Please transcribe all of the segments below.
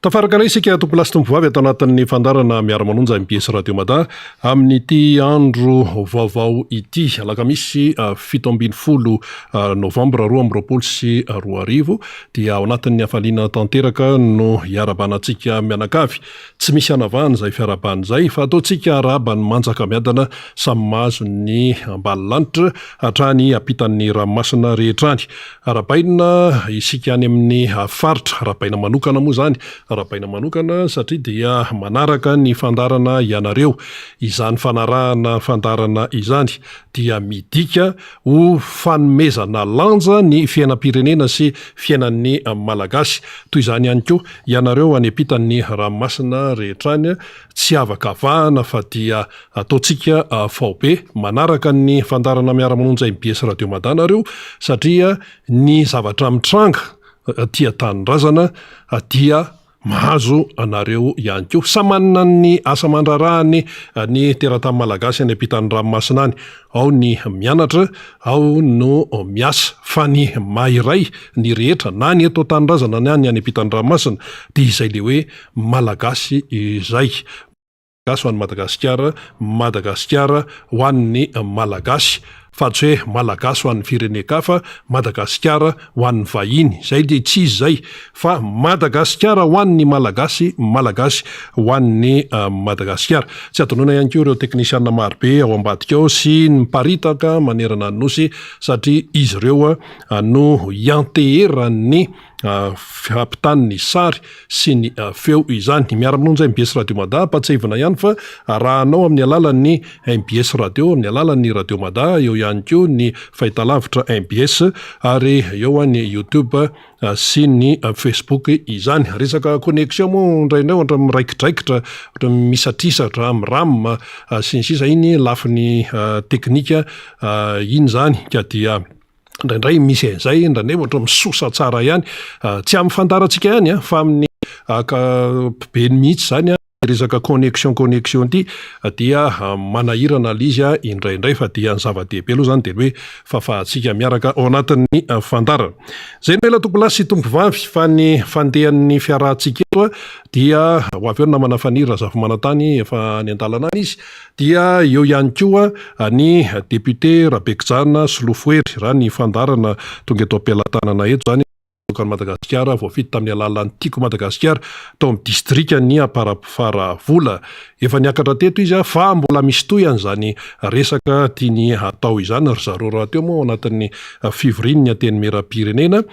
Tafaraka indray isika tompolahy sy tompovavy ato anatin'ny fandaharana Miara-manonja mbs Radio Mada amin'ity andro vaovao ity, alakamisy 17 novambra 2022, dia ao anatin'ny hafaliana tanteraka no hiarahabana antsika mianakavy. Tsy misy hanavahana izay fiarahabana izay fa ataontsika arahaba ny manjakamiadana samy mahazo ny ambanilanitra hatrany ampitan'ny ranomasina rehetra any. Arahabaina isika any amin'ny faritra, arahabaina manokana moa izany, arahabaina manokana satria dia manaraka ny fandaharana ianareo. Izany fanarahana fandaharana izany dia midika ho fanomezana lanja ny fiainam-pirenena sy fiainan'ny Malagasy. Toy izany ihany koa ianareo any ampitan'ny ranomasina rehetra any, tsy avakavahana fa dia Ataontsika faobe manaraka ny fandaharana miara-manonja mbs Radio Mada nareo satria ny zavatra mitranga aty an-tanindrazana dia mahazo anareo ihany koa. Samy manana ny asa aman-draharahany ny teratany malagasy any ampitan'ny ranomasina any. Ao ny mianatra, ao no miasa. Fa ny maha iray ny rehetra na ny eto an-tanindrazana na ny any ampitan'ny ranomasina dia izay le hoe malagasy izay. Malagasy ho an'i Madagasikara, Madagasikara ho an'ny Malagasy, fa tsy hoe Malagasy ho an'ny firenen-kafa, Madagasikara ho an'ny vahiny, izay dia tsy izy izay, fa Madagasikara ho an'ny Malagasy, Malagasy ho an'ny Madagasikara. Tsy adinoina ihany koa ireo teknisiana marobe ao ambadika ao sy ny miparitaka manerana ny Nosy satria izy ireo no ianteheran'ny fampitany ny sary sy ny feo izany. Miara-monja mbs Radio Mada, ampahatsiahivina ihany fa arahanao amin'ny alalan'ny mbs Radio, amin'ny alalan'ny Radio Mada, eo ihany koa ny fahitalavitra mbs ary eo ny YouTube sy ny Facebook izany. Resaka connexion moa indraindray ohatra miraikidraikitra, ohatra misatrisatra, miram sy ny sisa iny lafiny teknika iny izany ka dia Indraindray misy an'izay, indraindray ohatra misosa tsara ihany. Tsy amin'ny fandaharantsika ihany an, fa amin'ny ankapobeny mihitsy izany an, resaka connexion connexion ity dia manahirana ilay izy indraindray fa dia ny zava-dehibe aloha izany dia ny hoe fahafahantsika miaraka ao anatin'ny fandaharana. Izay no ela tompolahy sy tompovavy fa ny fandehan'ny fiarahantsika eto dia ho avy eo ny namana Faniry Razafimanantany efa any an-dalana any izy Dia eo ihany koa ny député Rabekijana Solofohery, raha ny fandaharana tonga eto am-pelatanana eto izany, vahoakan'i Madagasikara voafidy tamin'ny alalan'ny Tiako Madagasikara tao amin'ny distrikan'i Amparafaravola. Efa niakatra teto izy fa mbola misy tohiny izany resaka tiany hatao izany. Ry zareo rahateo moa ao anatin'ny fivorian'ny Antenimierampirenena.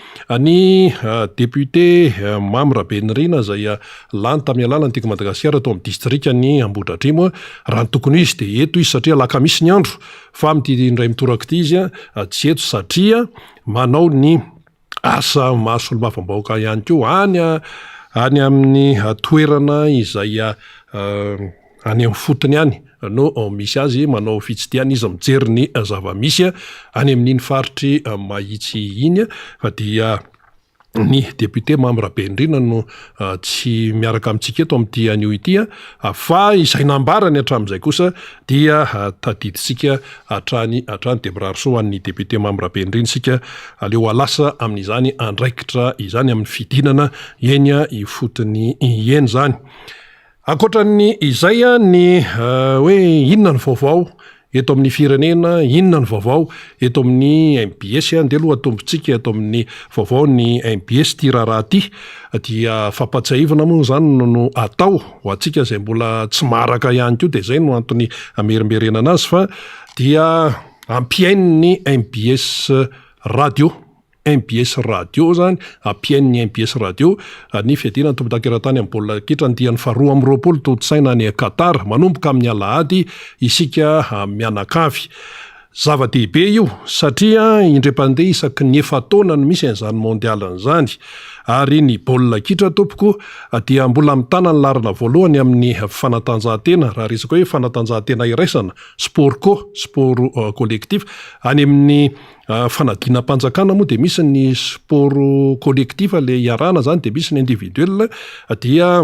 Ny député Mamy Rabenirina izay Lany tamin'ny alalan'ny Tiako Madagasikara tao amin'ny distrikan'i Ambohidratrimo. Raha ny tokony ho izy dia eto izy satria alakamisy ny andro fa amin'ity indray mitoraka ity izy tsy eto satria manao ny asa maha solombavambahoaka ihany koa any any amin'ny toerana izay any amin'ny fotony any no misy azy manao fitsidihana izy mijery ny zava-misy any amin'iny faritry Mahitsy iny fa dia ny député Mamy Rabenirina no tsy miaraka amintsika eto amin'ity anio ity fa izay nambarany hatramin'izay kosa dia tadidintsika hatrany hatrany dia mirary soa ho an'ny député Mamy Rabenirina isika aleo halasa amin'izany andraikitra izany amin'ny fidinana eny ifotony eny izany. Ankoatran'ny izay ny hoe inona ny vaovao eto amin'ny firenena, inona ny vaovao eto amin'ny mbs, andeha aloha atombontsika eto amin'ny vaovao ny mbs ity raharaha ity dia fampatsiahivana moa izany no atao ho antsika izay mbola tsy maharaka ihany koa dia izay no antony hamerimberenana azy fa dia ampiain'ny mbs radio. Mbs Radio izany, ampiain'ny mbs Radio ny fiadiana ny tompondaka eran-tany amin'ny baolina kitra andiany faharoa amby roapolo tontosaina any Qatar, manomboka amin'ny alahady isika mianakavy. Zava-dehibe io satria indray-mpandeha isaky ny efa-taona no misy an'izany mondial izany ary ny baolina kitra tompoko dia mbola mitana ny laharana voalohany amin'ny fanatanjahantena raha resaka hoe fanatanjahantena iraisana, sport co, sport collectif, any amin'ny Fanadinam-panjakana moa dia misy ny sport collectif le iarahana zany dia misy ny individuel dia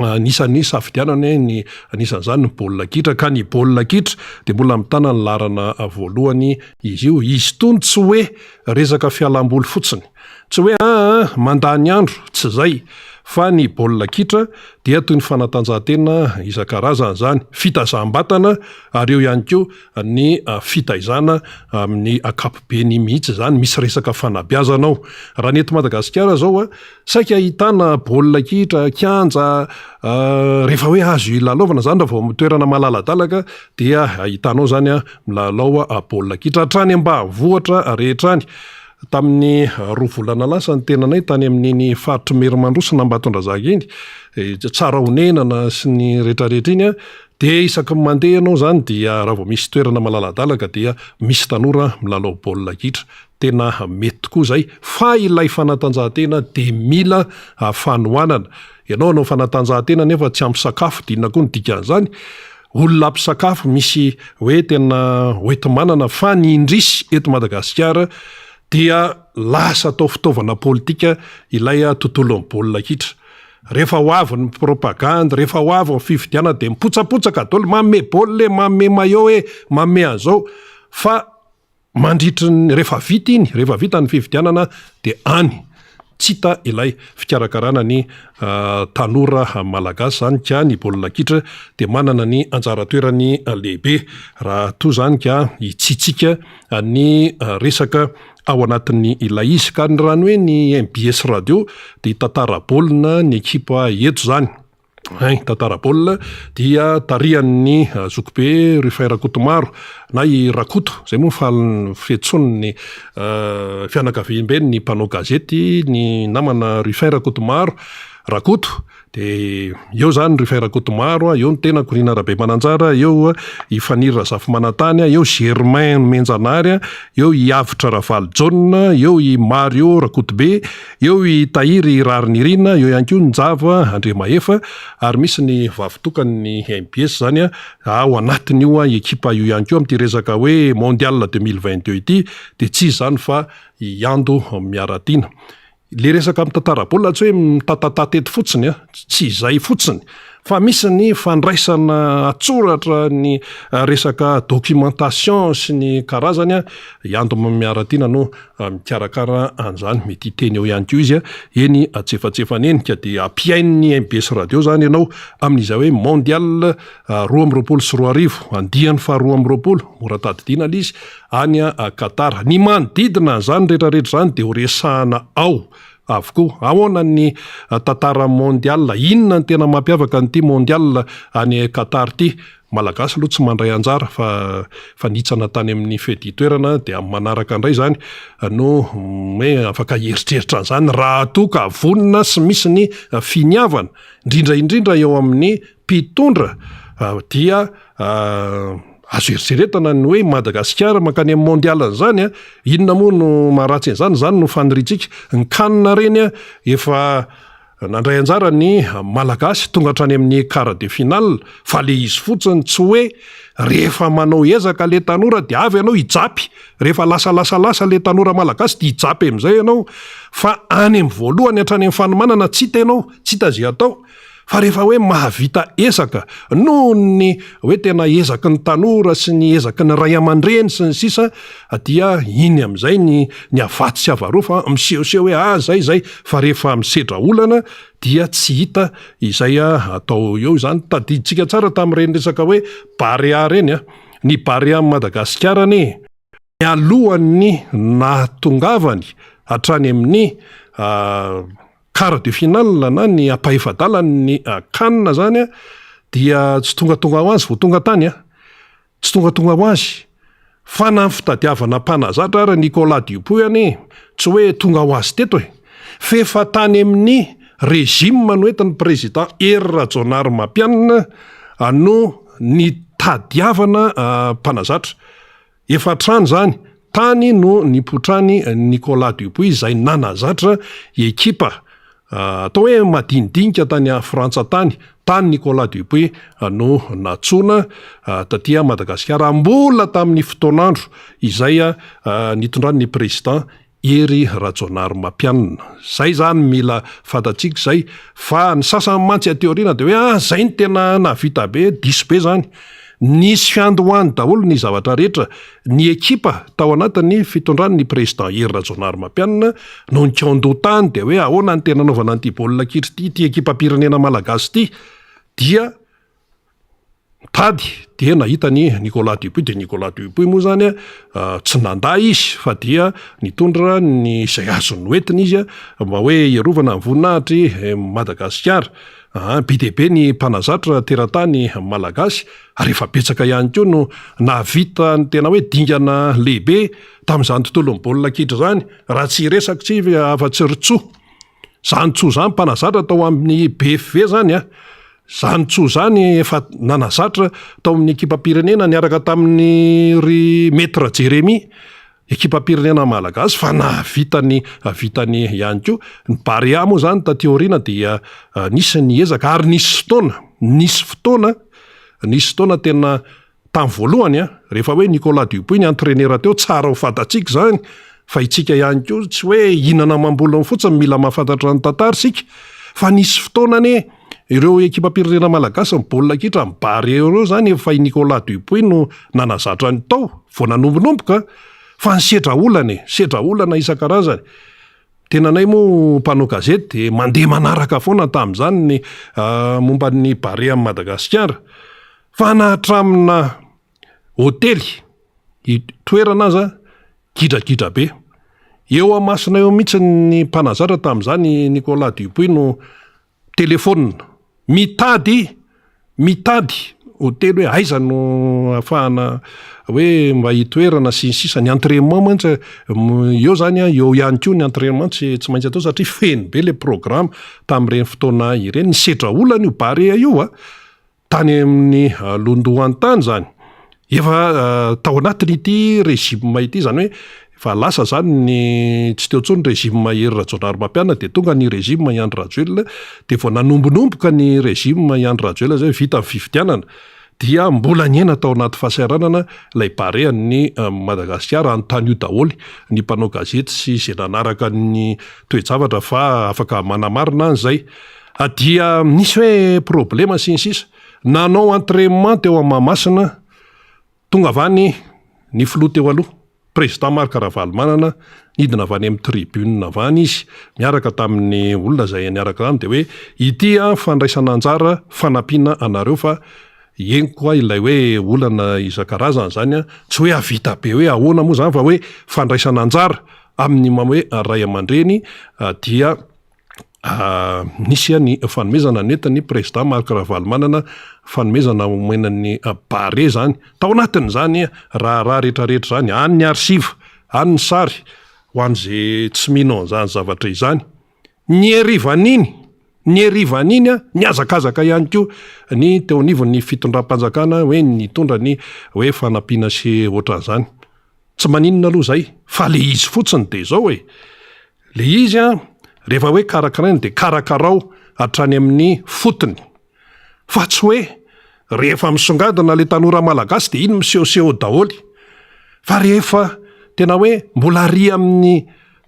anisan'ny safidianana ny anisan'izany ny baolina kitra ka ny baolina kitra dia mbola mitana ny laharana voalohany izy io. Izy itony tsy hoe resaka fialamboly fotsiny, tsy hoe aa mandany andro, tsy zay. Fa ny baolina kitra dia toy ny fanatanjahantena isan-karazany izany, fitazam-batana ary eo ihany koa ny fitaizana amin'ny ankapobeny mihitsy izany, misy resaka fanabeazana ao. Raha ny eto Madagasikara izao, saika ahitana baolina kitra, kianja, rehefa hoe azo ilalaovana izany raha vao toerana malaladalaka dia ahitanao izany milalao baolina kitra hatrany ambanivohitra rehetra any. Tamin'ny roa volana lasa ny tenanay tany amin'iny faritr'i Merimandroso na Ambatondrazaka iny, Tsarahonenana sy ny rehetrarehetra iny, dia isaky ny mandeha ianao izany dia raha vao misy toerana malaladalaka dia misy tanora milalao baolina kitra. Tena mety tokoa izay fa ilay fanatanjahantena dia mila fanohanana. Ianao hanao fanatanjahantena nefa tsy ampy sakafo dia inona koa no dikan'izany? Olona mpisakafo misy hoe tena hoenti-manana fa ny indrisy eto Madagasikara dia lasa atao fitaovana politika ilay tontolon'ny baolina kitra. Rehefa ho avy ny propagandy, rehefa ho avy ny fifidianana dia mipotsapotsaka daholo, manome baolina e, manome maillot e, manome an'izao fa Mandritry ny, rehefa vita iny, rehefa vita ny fifidianana dia any tsy hita ilay fikarakarana ny tanora malagasy izany ka ny baolina kitra dia manana ny anjara toerany lehibe raha toa izany ka hitsitsika ny resaka ao anatin'ny ilay izy ka ny raha ny hoe ny mbs radio dia hitantara baolina ny ekipa eto izany. Hein, tantara baolina dia tarihan'ny zokibe Rufin Rakotomaro na i Rakoto, izay moa ny fiantsoan'ny fianakaviambe ny mpanao gazety ny namana Rufin Rakotomaro, Rakoto, dia eo izany Rufin Rakotomaro, eo ny tenako Rina Rabemananjara, eo i Faniry Razafimanantany, eo Germain Nomenjanahary, eo i Avotra Ravalojaona, eo i Mario Rakotobe, Eo i Tahiry Raharinirina, eo ihany koa Njava Andriamahefa ary misy ny vavitokan'ny mbs izany ao anatin'io ekipa io ihany koa amin'ity resaka hoe Mondial 2022 ity dia tsy iza izany fa i Ando Miaratiana. Ilay resaka mitantara baolina tsy hoe mitatatata eto fotsiny, tsy izay fotsiny fa misy ny fandraisana an-tsoratra ny resaka documentation sy ny karazany, i Ando Miaratiana no mikarakara an'izany, mety hiteny eo ihany koa izy eny antsefatsefany eny, ka dia ampihain'ny mbs radio izany ianao amin'izay hoe mondial 2022, andiany faha 22, mora tadidiana ilay izy, any Qatar. Ny manodidina an'izany rehetrarehetra izany dia ho resahana ao avokoa. Ahoana ny tantara mondial? Inona no tena mampiavaka an'ity mondial any Qatar ity? Malagasy aloha tsy mandray anjara fa fa nitsana tany amin'ny fiadian-toerana dia amin'ny manaraka indray izany no hoe afaka hieritreritra an'izany raha toa ka vonona sy misy ny finiavana indrindra indrindra eo amin'ny mpitondra dia azo eritreretana ny hoe Madagasikara mankany amin'ny mondial an'izany a, inona moa no maharatsy an'izany, izany no faniriantsika, ny CAN ireny a efa Nandray anjara ny Malagasy tonga hatrany amin'ny quart de finale fa le izy fotsiny tsy hoe rehefa manao ezaka le tanora de avy ianao hijapy, rehefa lasa lasa lasa le tanora Malagasy de hijapy amin'izay ianao fa any amin'ny voalohany hatrany amin'ny fanomanana tsy hita ianao, tsy hita ze atao. Fa rehefa hoe mahavita ezaka noho ny hoe tena ezaky ny tanora sy ny ezaky ny ray aman-dreny sy ny sisa dia iny amin'izay ny ny avatsy sy avaroa fa misehoseho hoe ah zay zay fa rehefa misedra olana dia tsy hita izay atao eo izany. Tadidintsika tsara tamin'ireny resaka hoe Barea ireny a! Ny Barea amin'i Madagasikara anie mialohan'ny nahatongavany hatrany amin'ny Quart de finale na ny ampahefa-dalan'ny can zany dia tsy tongatonga ho azy vao tonga tany a! Tsy tongatonga ho azy fa na ny fitadiavana mpanazatra ary Nicolas Dupuis anie tsy hoe tonga ho azy teto e! F'efa tany amin'ny régime noentin'ny président Hery Rajaonarimampianina no nitadiavana mpanazatra. Efa hatrany izany, tany no nipoitrany Nicolas Dupuis izay nanazatra ekipa atao hoe madinidinika tany Frantsa tany. Tany Nicolas Dupuis no nantsoina taty Madagasikara mbola tamin'ny fotoan'andro izay nitondran'ny Président Hery Rajaonarimampianina. Zay zany mila fantatsika izay fa ny sasany mantsy aty aoriana dia hoe ah zay no tena nahavita be, diso be zany. Nisy fiandohany daholo ny zavatra rehetra. Ny ekipa tao anatin'ny fitondran'ny Président Hery Rajaonarimampianina no nikaon-doha tany dia hoe ahoana ny tena anaovana an'ity baolina kitra ity, ity ekipam-pirenena malagasy ity. Dia nitady dia nahita an'i Nicolas Dupuis, dia Nicolas Dupuis moa izany tsy nandà izy fa dia nitondra ny izay azony noentina izy mba hoe hiarovana ny voninahitr'i Madagasikara. Aa be dia be ny mpanazatra teratany malagasy ary efa betsaka ihany koa no nahavita ny tena hoe dingana lehibe tamin'izany tontolon'ny baolina kitra izany, raha tsy hiresaka tsy afa-tsy ry Tso. Izany Tso izany mpanazatra tao amin'ny BFV izany a, izany Tso izany efa nanazatra tao amin'ny ekipam-pirenena niaraka tamin'ny ry Maître Jérémie. Ekipam-pirenena malagasy fa nahavita ny vitany ihany koa. Ny Barea moa izany taty aoriana dia nisy ny ezaka ary nisy fotoana, nisy fotoana, nisy fotoana tena tamin'ny voalohany an, rehefa hoe Nicolas Dupuis ny entraineur teo, tsara ho fantatsika izany fa itsika ihany koa tsy hoe hihinana amam-bolony fotsiny, mila mahafantatra ny tantara isika fa nisy fotoana anie ireo ekipam-pirenena malagasy ny baolina kitra, ny Barea ireo izany efa i Nicolas Dupuis no nanazatra ny tao vao nanombonomboka fa nisedra olana e, sedra olana isan-karazany. Tenanay moa mpanao gazety dia mandeha manaraka foana tamin'izany ny momba ny Barea amin'i Madagasikara. Fa na hatramina hotely toerana aza gidragidra be. Eo amasina eo mihitsy ny mpanazatra tamin'izany Nicolas Dupuis no telefaonina, mitady mitady hotely hoe aiza no ahafahana hoe mba hitoerana sy ny sisa, ny entrainement mantsy eo zany an, eo ihany koa ny entrainement tsy tsy maintsy atao satria feno be le programme tamin'ireny fotoana ireny, nisedra olana io Barea io an. Tany amin'ny londohany tany izany, efa tao anatin'ity régime ity, izany hoe efa lasa izany ny, tsy teo intsony ny régime Hery Rajaonarimampianina dia tonga ny régime i Andry Rajoelina, dia vao nanombonomboka ny régime i Andry Rajoelina izay vita ny fifidianana dia mbola niaina tao anaty fahasahiranana ilay Barean'i Madagasikara, anontanio daholo ny mpanao gazety sy izay nanaraka ny toe-javatra fa afaka manamarina an'izay. Dia nisy hoe problema sy ny sisa. Nanao entrainement teo am Mahamasina, tonga avy any ny filoha teo aloha, président Marc Ravalomanana, nidina avy any amin'ny tribune avy any izy, miaraka tamin'ny olona izay niaraka taminy, dia hoe ity an fandraisana anjara fanampiana anareo fa henoko hoa ilay hoe olana isan-karazany izany an, tsy hoe hahavita be hoe ahoana moa izany fa hoe fandraisana anjara amin'ny maha hoe ray aman-dreny dia Nisy ny fanomezana nentin'ny Président Marc Ravalomanana, fanomezana omena ny Barea izany. Tao anatin'izany raharaha rehetrarehetra izany, any ny archive, any ny sary, ho an'izay tsy mino an'izany zavatra izany. Ny harivan'iny, ny harivan'iny, nihazakazaka ihany koa ny teo anivon'ny fitondram-panjakana hoe nitondra ny hoe fanampiana sy ohatran'izany. Tsy maninona aloha izay, fa le izy fotsiny dia izao e! Le izy an, rehefa hoe karakaraina dia karakarao hatrany amin'ny fotony. Fa tsy hoe rehefa misongadina le tanora malagasy dia iny misehoseho daholo. Fa rehefa tena hoe mbola ary amin'ny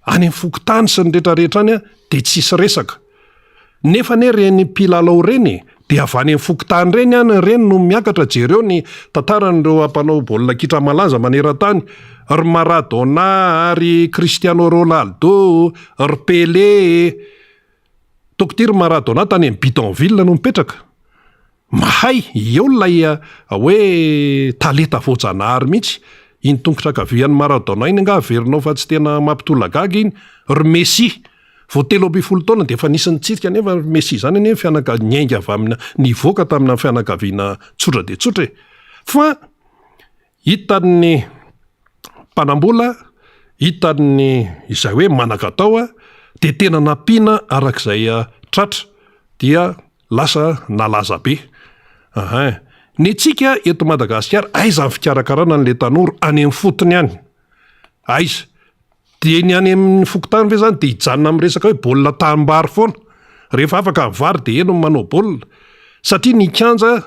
any amin'ny fokontany sy ny rehetrarehetra any an, dia tsisy resaka. Nefa anie ireny mpilalao ireny e, dia avy any amin'ny fokontany ireny any ireny no miakatra, jereo ny tantaran'ireo mpanao baolina kitra malaza maneran-tany, ry Maradona, ry Cristiano Ronaldo, ry Pelé, tokony ity ry Maradona tany amin'ny bidonville no mipetraka. Mahay, eo ilay hoe talenta voajanahary mihitsy, iny tongotra ankavian'i Maradona iny angaha averinao fa tsy tena mampitolagaga iny, ry Messi, vao 13 taona dia efa nisy nitsirika nefa ry Messi izany anie fianaka- niainga avy amina, nivoaka tamina fianakaviana tsotra dia tsotra e! Fa hitan'ny mpanambola, hitan'ny izay hoe manan-katao dia tena nampiana arak'izay tratra dia Lasa nalaza be. Ahin. Ny antsika eto Madagasikara, aiza ny fikarakarana an'ilay tanora? Any amin'ny fotony any. Aiza? Dia ny any amin'ny fokontany ve zany dia hijanona amin'ny resaka hoe baolina tanimbary foana? Rehefa afaka ny vary dia eny no manao baolina. Satria ny kianja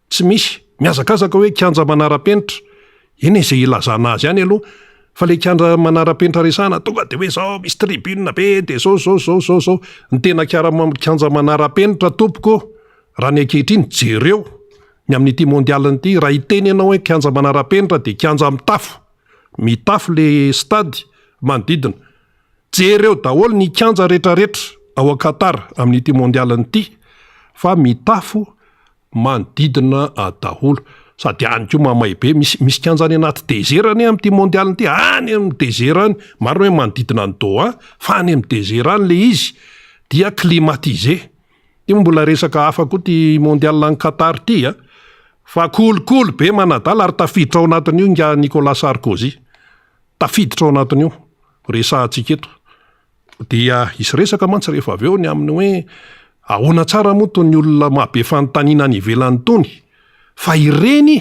tsy misy. Mihazakazaka hoe kianja manara-penitra. Eny e, izay ilazana azy ihany aloha, fa ilay kianja manara-penitra resahana tonga dia hoe izao misy tribune be dia izao izao izao izao izao. Ny tena kiara- kianja manara-penitra tompoko raha ny ankehitriny jereo. Ny amin'ity mondial ity, raha hiteny ianao hoe kianja manara-penitra dia kianja mitafo, mitafo le stade manodidina. Jereo daholo ny kianja retraretra ao Qatar amin'ity mondial ity fa mitafo manodidina daholo. Sady any koa mamay be, misy misy kianja any anaty desert anie amin'ity mondial ity, any amin'ny desert any, marina hoe manodidina an'i Doha fa any amin'ny desert any le izy dia climatisé. Ity moa mbola resaka hafa koa ity mondial any Qatar ity a! Fa kolikoly be manadala ary tafiditra ao anatin'io ingahy Nicolas Sarkozy. Tafiditra ao anatin'io resahantsika eto. Dia hisy resaka mantsy rehefa avy eo ny amin'ny hoe ahoana tsara moa tony olona mahabe fanontaniana any ivelany itony fa ireny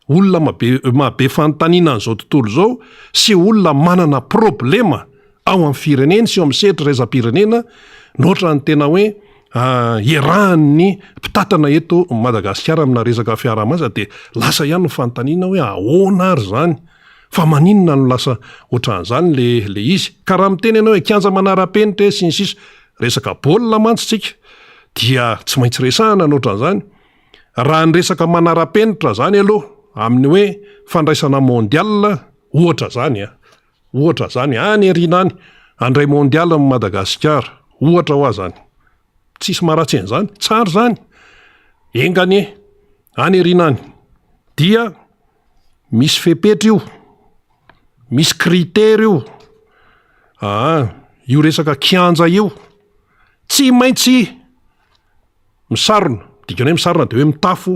olona mabe mahabe fanontaniana an'izao tontolo izao sy olona manana problema ao amin'ny fireneny sy eo amin'ny sehatra iraisam-pirenena no ohatran'ny tena hoe iarahan'ny mpitantana eto Madagasikara amina resaka fiaraha-miasa dia lasa ihany ny fanontaniana hoe ahoana ary izany fa maninona no lasa ohatran'izany le le izy ka raha miteny ianao hoe kianja manara-penitra e sy ny sisa resaka baolina mantsy tsika dia tsy maintsy resahana ny ohatran'izany Raha ny resaka manara-penitra zany aloha amin'ny hoe fandraisana mondial ohatra zany a, ohatra zany any aoriana any handray mondial amin'i Madagasikara ohatra hoa zany, tsisy maharatsy an'izany, tsara zany, enga anie any aoriana any dia misy fepetra io, misy critère io, aa io resaka kianja io tsy maintsy Misarona, dikany hoe misarona dia hoe mitafo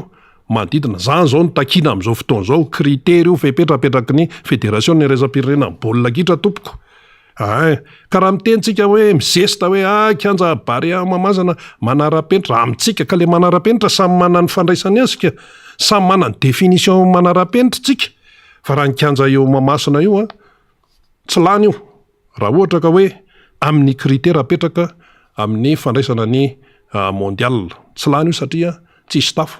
manodidina. Izany izao no takiana amin'izao fotoana izao, critère io, fepetra apetraky ny federasiona iraisam-pirenena ny baolina kitra tompoko. Ein, ka raha miteny tsika hoe mizesta hoe ah kianja Barea Mahamazana manara-penitra, amintsika ka le manara-penitra samy manana ny fandraisany azy ka, samy manana ny définition manara-penitra tsika, fa raha ny kianja eo Mahamasina io an, tsy lany io. Raha ohatra ka hoe amin'ny critère apetraka amin'ny fandraisana ny mondial, tsy lany io satria tsisy tafo.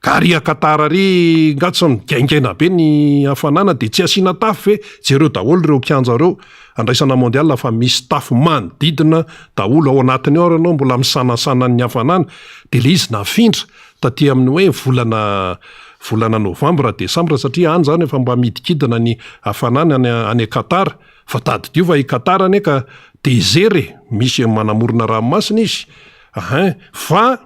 Ka ary a Qatar ary nga tsy migaingaina be ny hafanana dia tsy asiana tafo ve? Jereo daholo ireo kianja ireo andraisana mondial fa misy tafo manodidina daholo, ao anatiny ao ary ianao mbola misanasana ny hafanana dia ilay izy nafindra taty amin'ny hoe volana volana novambra, desambra satria any izany efa mba midikidina ny hafanana any any Qatar. Fa tadidio fa i Qatar anie ka desert e, misy manamorona ranomasina izy ahin, fa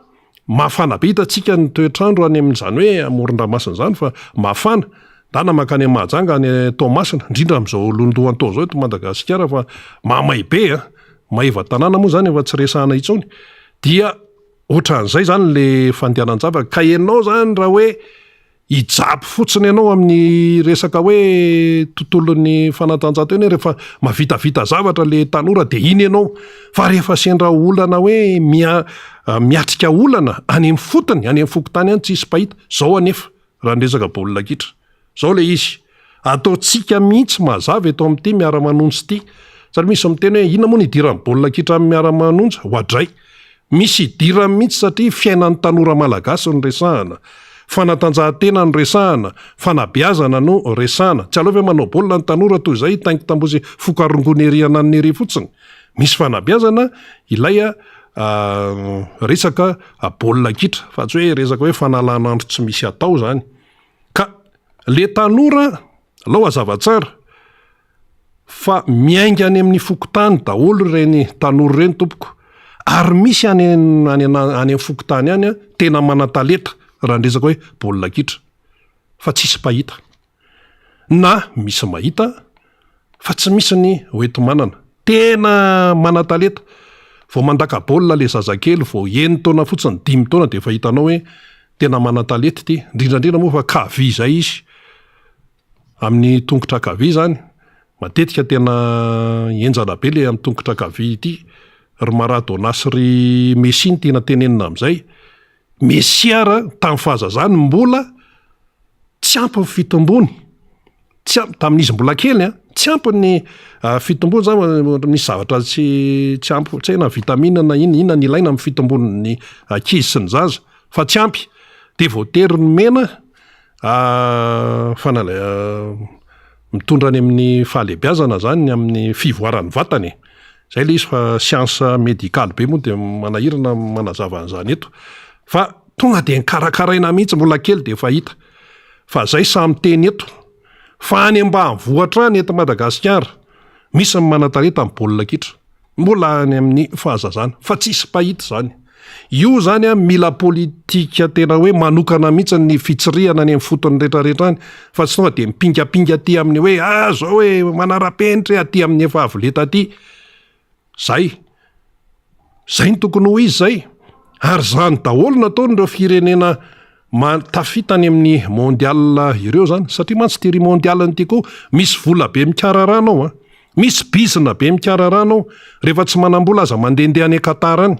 mafana be hitantsika ny toetr'andro any amin'izany hoe amoron-dranomasina izany fa mafana, ndana mankany Mahajanga any Toamasina, indrindra amin'izao londohan-taona izao eto Madagasikara fa mahamay be an, Maevatanàna moa izany efa tsy resahana intsony, dia ohatran'izay izany le fandehanan-javatra, ka ianao izany raha hoe Hijapy fotsiny ianao amin'ny resaka hoe tontolon'ny fanatanjahantena hoe rehefa mahavitavita zavatra le tanora dia iny ianao fa rehefa sendra olana hoe mia- miatrika olana any amin'ny fotony, any amin'ny fokontany any tsisy mpahita. Zao anefa raha ny resaka baolina kitra, zao le izy, ataontsika mihitsy mazava eto amin'ity miara-manonja ity satria misy miteny hoe inona moa no idiran'ny baolina kitra amin'ny miara-manonja? Oadray! Misy idirany mihitsy satria fiainan'ny tanora malagasy no resahana, fanatanjahantena no resahana, fanabeazana no resahana. Tsy aleo ve manao baolina ny tanora toy izay hitaingi-tambozy foka rongony ery ananona ery fotsiny? Misy fanabeazana ilay resaka baolina kitra fa tsy hoe resaka hoe fanalan'andro tsy misy atao izany. Ka le tanora alao hazava tsara. Fa miainga any amin'ny fokontany daholo ireny tanora ireny tompoko, ary misy any any any amin'ny fokontany any tena manan-talenta raha ny resaka hoe baolina kitra fa tsisy mpahita, na misy mahita fa tsy misy ny hoenti-manana. Tena manan-talenta, vao mandaka baolina le zazakely vao enin-taona fotsiny, dimy taona dia efa hitanao hoe tena manan-talenta ity, indrindra indrindra moa fa kavia izay izy. Amin'ny tongotra ankavia izany, matetika tena henjana be le amin'ny tongotra ankavia ity, ry Maradona sy ry Messi no tiana tenenina amin'izay, Messi ara tamin'ny fahazazany mbola tsy ampy ny fitombony, tsy ampy, tamin'izy mbola kely an, tsy ampy ny fitombony zany, misy zavatra tsy tsy ampy, tsy hay na vitamine na inona, inona no ilaina amin'ny fitombon'ny ankizy sy ny zaza fa tsy ampy, de voatery nomena Fanala mitondra any amin'ny fahalehibiazana zany ny amin'ny fivoaran'ny vatana e. Zay le izy fa siansa medikaly be moa dia manahirana manazava an'izany eto. Fa. Tonga dia nikarakaraina mihitsy mbola kely dia efa hita. Fa zay samy teny eto. Fa any ambanivohitra any eto Madagasikara, misy ny manan-talenta amin'ny baolina kitra. Mbola any amin'ny fahazazana. Fa tsisy mpahita izany. Io izany an, mila politika tena hoe manokana mihitsy ny fitsirihana any amin'ny fotony rehetrarehetra any, fa tsy tonga dia mipingapinga aty amin'ny hoe ah zao e, manara-penitra e, aty amin'ny efa avo lenta aty. Zay. Zay no tokony ho izy zay. Ary zany daholo no ataon'ireo firenena tafita any amin'ny mondial ireo zany. Satria mantsy ity ry mondial ity koa misy vola be mikararana ao an. Misy bizina be mikararana ao. Rehefa tsy manam-bola aza mandehandeha any Qatar any.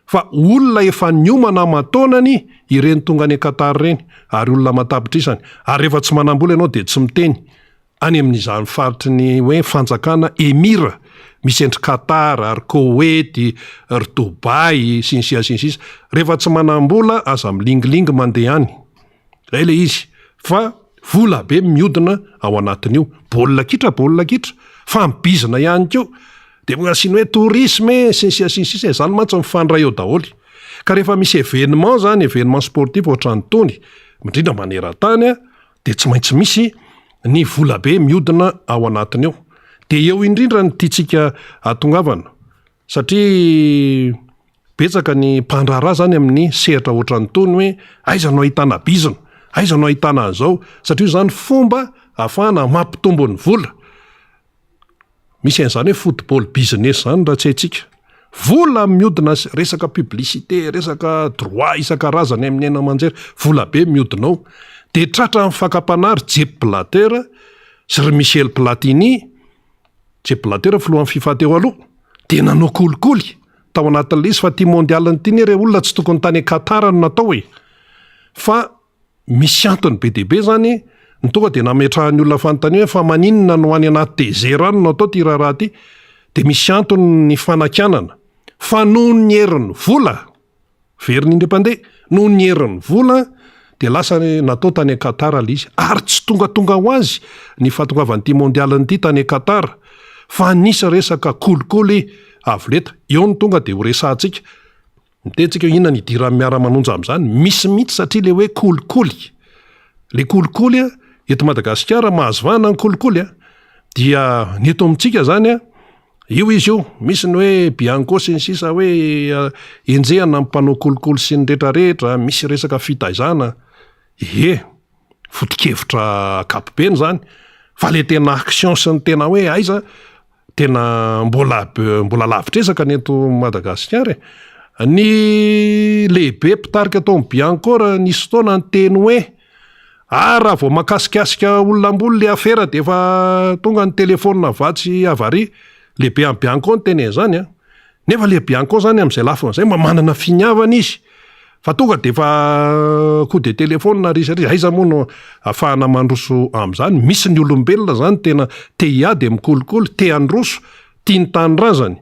Fa olona efa niomana aman-taonany ireny tonga any Qatar ireny. Ary olona aman-tapitrisany. Ary rehefa tsy manam-bola ianao dia tsy miteny. any amin'izany faritry ny hoe fanjakana Emir misy an-dry Qatar, ry Koweït, ry Dubaï, sy ny sisa sy ny sisa. Rehefa tsy manam-bola aza milingilingy mandeha any. Zay ilay izy. Fa vola be mihodina ao anatin'io. Baolina kitra, baolina kitra. Fa ny bizina ihany koa. Dia mbola asiana hoe tourisme e, sy ny sisa sy ny sisa e. Izany mantsy mifandray eo daholo. Ka rehefa misy événement zany, événement sportif ohatran'itony, indrindra maneran-tany an, dia tsy maintsy misy ny volabe mihodina ao anatiny ao. Dia eo indrindra no tiantsika hahatongavana satria betsaka ny mpandraharaha zany amin'ny sehatra ohatran'itony hoe aiza no ahitana bizina, aiza no ahitana an'izao satria io zany fomba ahafahana mampitombo ny vola. Misy an'izany hoe football business izany raha tsy haintsika. Vola mihodina sy resaka publicité, resaka droit isan-karazany amin'ny haino aman-jery, vola be mihodina ao. Dia tratran'ny fakam-panahy ry Jep Blatter sy ry Michel Platini, Jep Blatter filohan'ny fifa teo aloha, dia nanao kolikoly tao anatin'ilay izy fa ity mondial ity anie re olona tsy tokony tany Qatar no natao e! Fa Misy antony be dia be izany no tonga dia nametrahan'ny olona fanontaniana hoe fa maninona no any anaty désert any no atao ity raharaha ity? Dia misy antony ny fanakianana fa noho ny herin'ny vola, veriny indray mpandeha, noho ny herin'ny vola dia lasa natao tany Qatar ilay izy ary tsy tongatonga ho azy ny fahatongavan'ity mondial ity tany Qatar fa nisy resaka kolikoly avo lenta, eo no tonga dia ho resahantsika. Miteny tsika hoe inona ny idiran'ny miara-manonja amin'izany? Misy mihitsy satria le hoe kolikoly. Le kolikoly a, eto Madagasikara mahazo vahana ny kolikoly a, dia ny eto amintsika zany a, io izy io, misy ny hoe bianco sy ny sisa hoe enjehana ny mpanao kolikoly sy ny retraretra, misy resaka fitaizana, ie, foto-kevitra ankapobeny zany, fa le tena action sy ny tena hoe aiza, Tena mbola mbola lavitr'ezaka ny eto Madagasikara e. Ny lehibe mpitarika tao amin'ny Bianco raha nisy fotoana niteny hoe ah raha vao makasikasika olona ambony le afera dia efa tonga ny telefaonina vatsy avaria. Lehibe amin'ny Bianco niteny an'izany an. Nefa le Bianco zany amin'izay lafiny izay mba manana finiavana izy. Fa tonga dia efa coup de téléphone ary satria aiza moa no afahana mandroso amin'izany. Misy ny olombelona zany tena te hiady amin'ny kolikoly, te handroso, tia ny tanindrazany.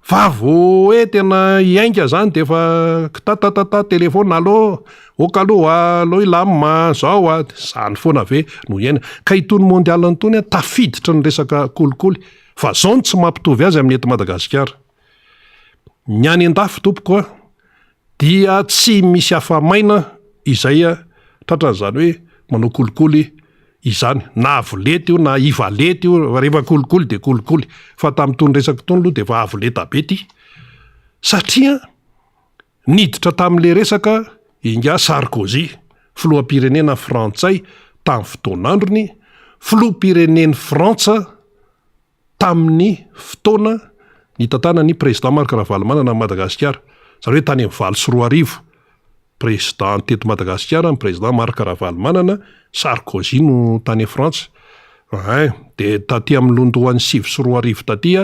Fa vao hoe tena hiainga zany dia efa kitatatata téléphone, allo, ok aloha, allo hilamina, zao a, zany foana ve no iainana. Ka itony mondial itony an, tafiditra ny resaka kolikoly. Fa zao no tsy mampitovy azy amin'ny eto Madagasikara. Ny any an-dafy tompoko a, dia tsy misy afa-maina izay tratran'izany hoe manao kolikoly izany. Na avo lenta io na iva lenta io, rehefa kolikoly dia kolikoly. Fa tamin'itony resaka itony aloha dia efa avo lenta be ity. Satria niditra tamin'ilay resaka ingahy Sarkozy, filoham-pirenena frantsay tamin'ny fotoan'androny, filoham-pirenen'i Frantsa, tamin'ny fotoana nitantanan'ny Président Marc Ravalomanana an'i Madagasikara, izany hoe tany amin'ny 2008, Président teto Madagasikara ny Président Marc Ravalomanana, Sarkozy no tany Frantsa, ein, dia taty amin'ny londohan'ny 2009 taty,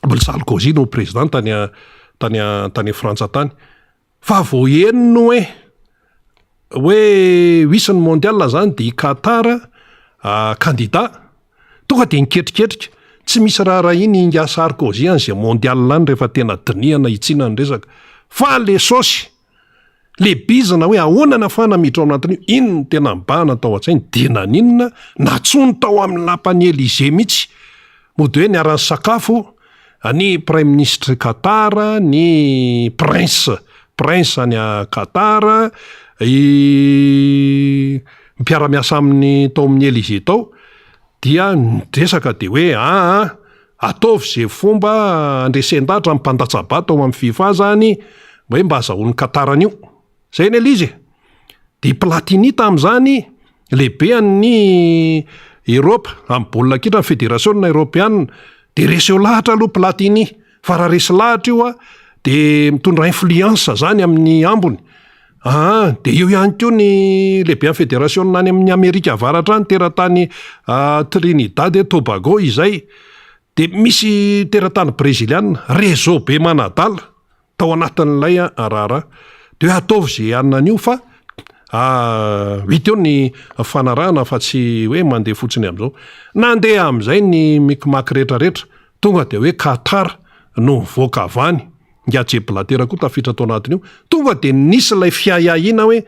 mbola Sarkozy no Président tany tany tany Frantsa tany. Fa vao henony hoe hoe hisy ny mondial zany dia i Qatar candidat, tonga dia niketriketrika, tsy misy raharahiany ingahy Sarkozy an'izay mondial any rehefa tena dinihana hitsiana ny resaka, fa le saosy, le bizina hoe ahoana ny ahafahana miditra ao anatin'io, iny no tena mibahana tao an-tsainy, dia naninona, nantsoiny tao amin'ny lapan'i Elysée mihitsy, mody hoe niara-nisakafo, Ny Praiminisitry Qatar, ny Prince Prince any Qatar, i mpiara-miasa aminy tao amin'ny Elysée tao dia niresaka dia hoe aa ataovy ze fomba handresen-dahatra ny mpandatsa-bato ao amin'ny FIFA zany hoe mba azahoan'i Qatar an'io. Zay anie le izy e! Dia Platini tamin'izany lehibean'ny Eropa amin'ny baolina kitra, ny federasiona eropeana, dia reseo lahatra aloha Platini fa raha resy lahatra io dia mitondra influence zany amin'ny ambiny. Aa dia eo ihany koa ny lehibean'ny federasiona any amin'ny Amerika Avaratra any, teratany Trinidad et Tobago izay, dia misy teratany breziliana, réseau be manadala. tao anatin'ilay raharaha. Dia hoe ataovy izay hanina an'io fa vita eo ny fanarahana fa tsy hoe mandeha fotsiny amin'izao. Nandeha amin'izay ny micmac rehetrarehetra, tonga dia hoe Qatar no nivoaka avy any, Ingahy Jeb Blatter koa tafiditra tao anatin'io. Tonga dia nisy ilay fiahiahiana hoe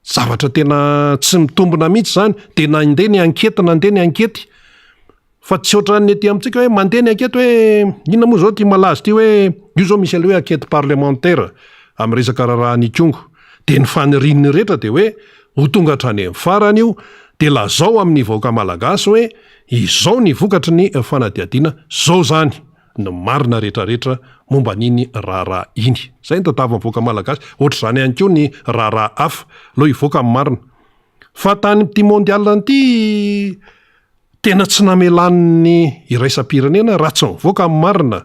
zavatra tena tsy mitombina mihitsy izany, dia nandeha ny ankety, nandeha ny ankety. Fa tsy ohatran'ny aty amintsika hoe mandeha ny ankety hoe inona moa izao ity malaza ity hoe io izao misy an'ilay hoe ankety parlementaire amin'ny resaka raharahan'Ikongo. Dia ny fanirian'ny rehetra dia hoe ho tonga hatrany amin'ny farany io dia lazao amin'ny vahoaka malagasy hoe izao ny vokatry ny fanadihadiana, izao izany ny marina rehetrarehetra momba an'iny raharaha iny. Izay no tadiavin'ny vahoaka malagasy. Ohatr'izany ihany koa ny raharaha hafa. Aleo hivoaka ny marina. Fa tany amin'ity mondial ity tena tsy namelan'ny iraisam-pirenena raha tsy mivoaka ny marina.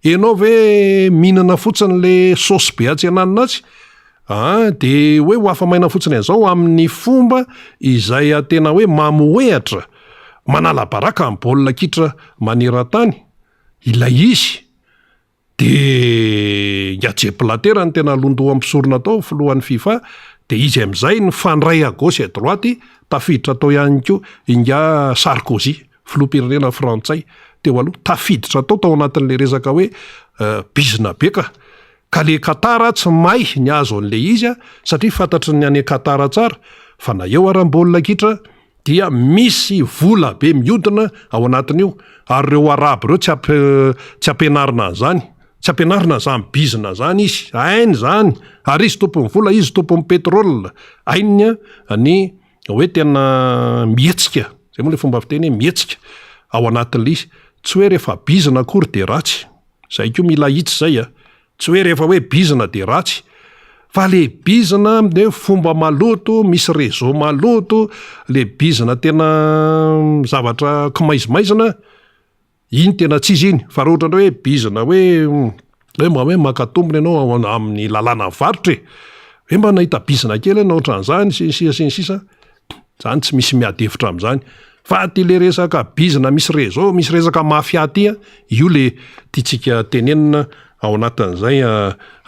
Ianao ve mihinana fotsiny le saosy be atsy ananona atsy? Ah, de hoe ho afa-maina fotsiny an'izao amin'ny fomba izay tena hoe mamohehatra, manala baraka ny baolina kitra maneran-tany ilay izy. Dia ingahy Jep Blatter no tena londoham-pisorona tao, filohan'ny fifa, dia izy amin'izay nifandray à gauche et à droite, tafiditra tao ihany koa ingahy Sarkozy, filoham-pirenena frantsay teo aloha, tafiditra tao tao anatin'ilay resaka hoe bizina be ka. Ka le Qatar tsy may ny azo an'ilay izy satria fantatry ny any Qatar tsara fa na eo ara ny baolina kitra dia misy vola be miodina ao anatin'io ary ireo arabo ireo tsy tsy ampianarina an'izany, tsy ampianarina an'izany bizina izany izy, hainy izany ary izy tompon'ny vola, izy tompon'ny pétrole, hainy ny hoe tena mihetsika, zay moa le fomba fiteny hoe mihetsika ao anatin'ilay izy, tsy hoe rehefa bizina akory dia ratsy, zay koa mila ahitsy zay a. Tsy hoe rehefa hoe bizina dia ratsy fa le bizina amin'ny hoe fomba maloto, misy réseau maloto, le bizina tena zavatra kimaizimaizina, iny tena tsy izy iny. Fa raha ohatra indray hoe bizina hoe hoe mba hoe maka tombony ianao ao amin'ny lalàna varotra e, hoe mba nahita bizina kely ianao ohatran'izany sy ny sisa sy ny sisa, zany tsy misy miady hevitra amin'izany. Fa ty le resaka bizina misy réseau, misy resaka mafia ty an, io le tiantsika tenenina ao anatin'izay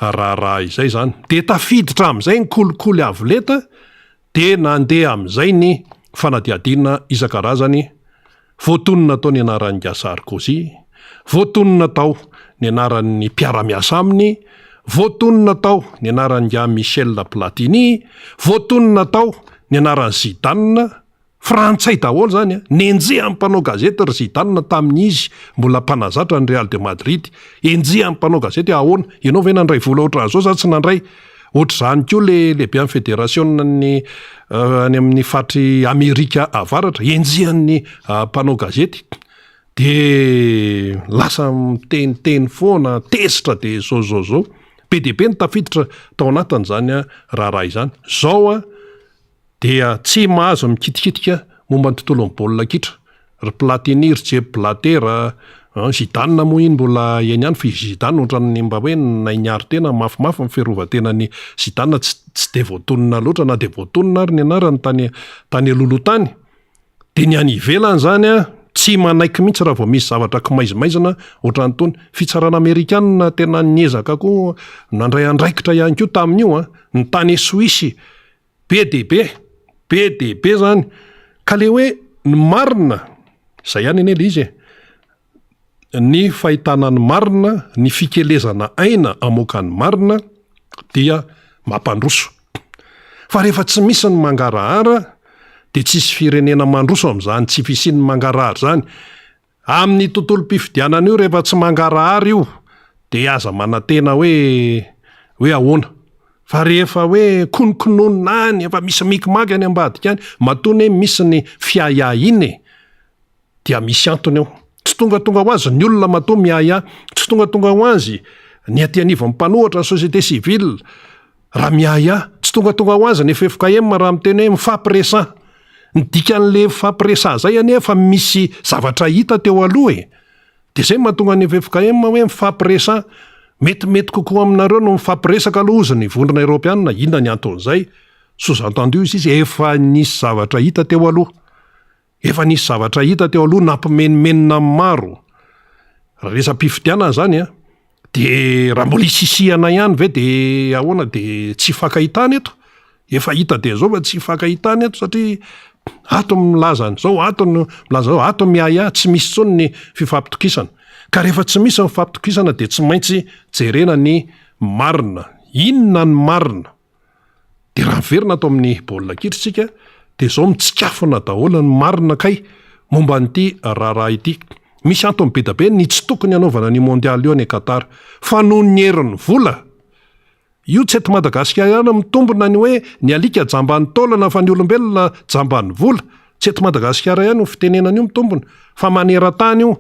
raharaha izay zany. De tafiditra amin'izay ny kolikoly avo lenta, de nandeha amin'izay ny fanadihadiana isan-karazany, voatonona tao ny anaran'ingahy Sarkozy, voatonona tao ny anaran'ny mpiara-miasa aminy, voatonona tao ny anaran'ingahy Michel Platini, voatonona tao ny anaran'i Zidane, Frantsay daholo izany an! Nenjehan'ny mpanao gazety ry Zidane tamin'izy mbola mpanazatra ny Real de Madrid. Enjehan'ny mpanao gazety hoe ahoana? Ianao ve nandray vola ohatran'izao sa tsy nandray? Ohatr'izany koa le lehiben'ny federasionan'ny any amin'ny faritr'i Amerika Avaratra. Enjehan'ny mpanao gazety. Dia lasa miteniteny foana, tezitra dia zao zao zao. Be dia be ny tafiditra tao anatin'izany raharaha izany. Izao an! dia tsy mahazo mikitikitika momba ny tontolon'ny baolina kitra ry Platini, ry Jeb Blatter a, Zidane moa iny mbola eny ihany fa i Zidane ohatran'ny mba hoe nahay niaro tena, mafimafy ny fiarovan-tenan'i Zidane, tsy tsy dia voatonona loatra na dia voatonona ary ny anarany tany tany alohaloha tany. Dia ny any ivelany izany an, tsy manaiky mihitsy raha vao misy zavatra kimaizimaizina ohatran'itony. Fitsarana amerikana tena niezaka koa nandray andraikitra ihany koa tamin'io an, ny tany Soisy Be dia be, be dia be zany. Ka le hoe ny marina, zay ihany anie le izy e. Ny fahitana ny marina, ny fikelezana aina hamoaka ny marina dia mampandroso. Fa rehefa tsy misy ny mangarahara dia tsisy firenena mandroso amin'izany tsy fisian'ny mangarahara izany. Amin'ny tontolom-pifidianana io rehefa tsy mangarahara io dia aza manantena hoe hoe ahoana. Fa rehefa hoe konokononina any, efa misy mikimaky any ambadika any, matoa anie misy ny fiahiahiana e, dia misy antony ao. Tsy tongatonga ho azy ny olona matoa miahiahy, tsy tongatonga ho azy ny aty anivon'ny mpanohatra, ny société civile raha miahiahy, tsy tongatonga ho azy ny ffkm raha miteny hoe mifampiresaha. Ny dikan'le mifampiresaha zay anie efa misy zavatra hita teo aloha e. Dia zay no mahatonga ny ffkm hoe mifampiresaha. Metimety kokoa aminareo no mifampiresaka aloha hozy ny vondrona eoropeanina, inona ny anton'izay? Sous entendu hozy izy efa nisy zavatra hita teo aloha. Efa nisy zavatra hita teo aloha nampimenomenona ny maro. Raha resa-pifidianana izany an, dia raha mbola hisisihana ihany ve dia ahoana dia tsy hifankahitana eto? Efa hita dia izao fa tsy hifankahitana eto satria ato milaza an'izao, ato no milaza an'izao, ato miahiahy, tsy misy intsony ny fifampitokisana. Ka rehefa tsy misy ny fifampitokisana dia tsy maintsy jerena ny marina. Inona ny marina? Dia raha miverina ato amin'ny baolina kitra isika dia izao mitsikafona daholo ny marina kay momba an'ity raharaha ity. Misy antony be dia be ny tsy tokony hanaovana an'io mondial io any Qatar fa noho ny herin'ny vola. Io tsy eto Madagasikara ihany no mitombina ny hoe ny alika jamban'ny taolana fa ny olombelona jamban'ny vola. Tsy eto Madagasikara ihany io fitenenana io mitombina fa maneran-tany io.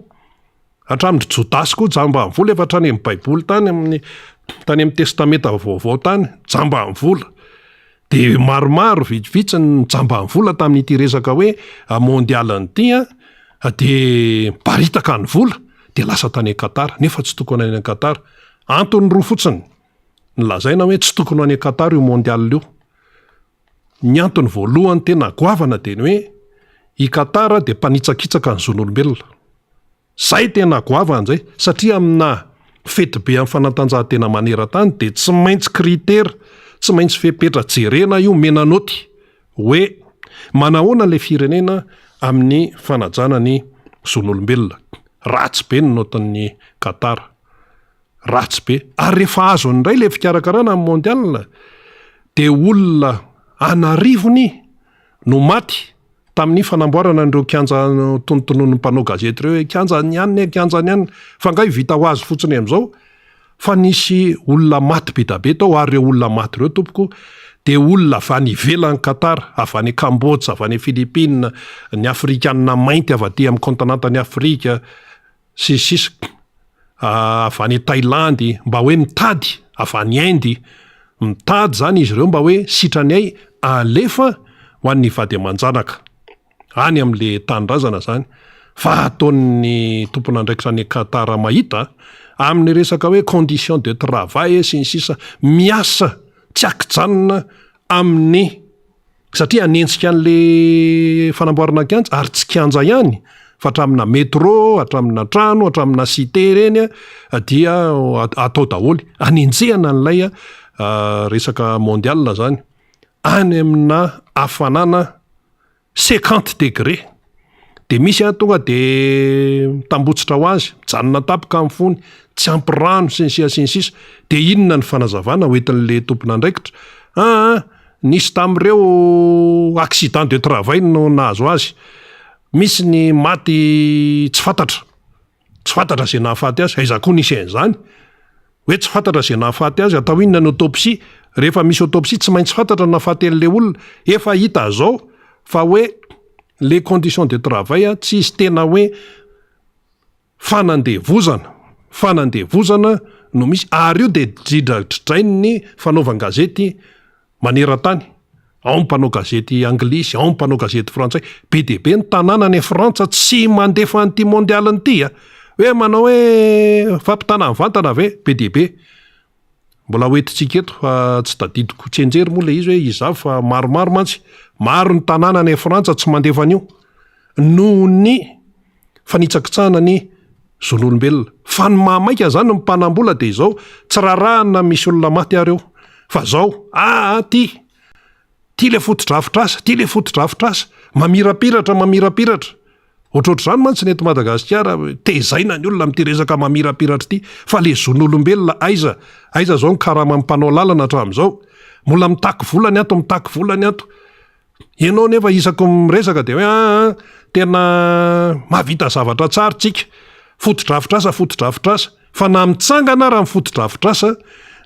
Hatramin-dry Jodasy koa jamban'ny vola efa hatrany amin'ny baiboly tany amin'ny tany amin'ny testamenta vaovao tany, jamban'ny vola. Dia maromaro vitsivitsy ny jamban'ny vola tamin'ity resaka hoe mondial ity an, dia miparitaka ny vola dia lasa tany Qatar nefa tsy tokony any Qatar. Antony roa fotsiny ny lazaina hoe tsy tokony ho any Qatar io mondial io. Ny antony voalohany tena goavana dia ny hoe i Qatar dia mpanitsakitsaka ny zon'olombelona. Zay tena goavana zay satria amina fetibe amin'ny fanatanjahantena maneran-tany dia tsy maintsy critère, tsy maintsy fepetra jerena io omena naoty hoe manahoana ilay firenena amin'ny fanajana ny zon'olombelona. Ratsy be ny naotin'i Qatar. Ratsy be. Ary rehefa azony indray ilay fikarakarana ny mondial dia olona an'arivony no maty tamin'ny fanamboarana an'ireo kianja tonontononin'ny mpanao gazety ireo hoe kianjan'ny anona e, kianjan'ny anona. Fa angaha io vita ho azy fotsiny amin'izao? Fa nisy olona maty be dia be tao ary ireo olona maty ireo tompoko dia olona avy any ivelan'i Qatar, avy any Cambodge, avy any Philippines, ny Afrikanina mainty avy aty amin'ny kaontinantan'i Afrika, sy ny sisa avy any Thailandy mba hoe mitady avy any Inde mitady zany izy ireo mba hoe sitrany ay alefa ho an'ny vady aman-janaka any amin'le tanindrazana zany fa ataon'ny tompon'andraikitra any Qatar mahita amin'ny resaka hoe condition de travail sy ny sisa miasa tsy ankijanona amin'ny Satria hanenjika an'le fanamboarana kianja, ary tsy kianja ihany fa hatramina metro, hatramina trano, hatramina cité ireny dia atao daholo. Hanenjehana an'ilay resaka mondial zany any amina hafanana cinquante degré. De misy an tonga de mitambotsitra ho azy, mijanona tampoka ny fony, tsy ampy rano sy ny sisa sy ny sisa. De inona ny fanazavana hoentin'le tompon'andraikitra? Aa nisy tamin'ireo accident de travail no nahazo azy, misy ny maty tsy fantatra, tsy fantatra izay nahafaty azy, aiza koa nisy an'izany? Hoe tsy fantatra izay nahafaty azy, atao inona ny autopsie? Rehefa misy autopsie tsy maintsy fantatra ny nahafaty an'ilay olona. Efa hita zao fa hoe les conditions de travail tsisy tena hoe fanandevozana, fanandevozana no misy ary io dia dridradrain'ny fanaovan-gazety maneran-tany. Ao ny mpanao gazety anglisy, ao ny mpanao gazety frantsay. Be dia be ny tanàna any Frantsa tsy mandefa an'ity mondial ity a! Hoe manao hoe fampitana mivantana ve? Be dia be. Mbola ho entintsika eto fa tsy tadidiko tsianjery moa ilay izy hoe iza avy fa maromaro mantsy. Maro ny tanàna any Frantsa tsy mandefa an'io noho ny fanitsakitsahana ny zon'olombelona. Fa ny mahamaika zany ny mpanambola dia izao, tsy rarahana misy olona maty ary eo fa zao, aa ty, ty le fotodrafitrasa, ty le fotodrafitrasa, mamirapiratra, mamirapiratra. Ohatrohatr'izany mantsy ny eto Madagasikara, tezaina ny olona amin'ity resaka mamirapiratra ity, fa le zon'olombelona aiza, aiza zao ny karaman'ny mpanao lalana hatramin'izao? Mbola mitaky vola ny ato, mitaky vola ny ato. Ianao nefa isaky ny miresaka dia hoe aa tena mahavita zavatra tsara tsika, fotodrafitrasa fotodrafitrasa, fa na mitsangana ara ny fotodrafitrasa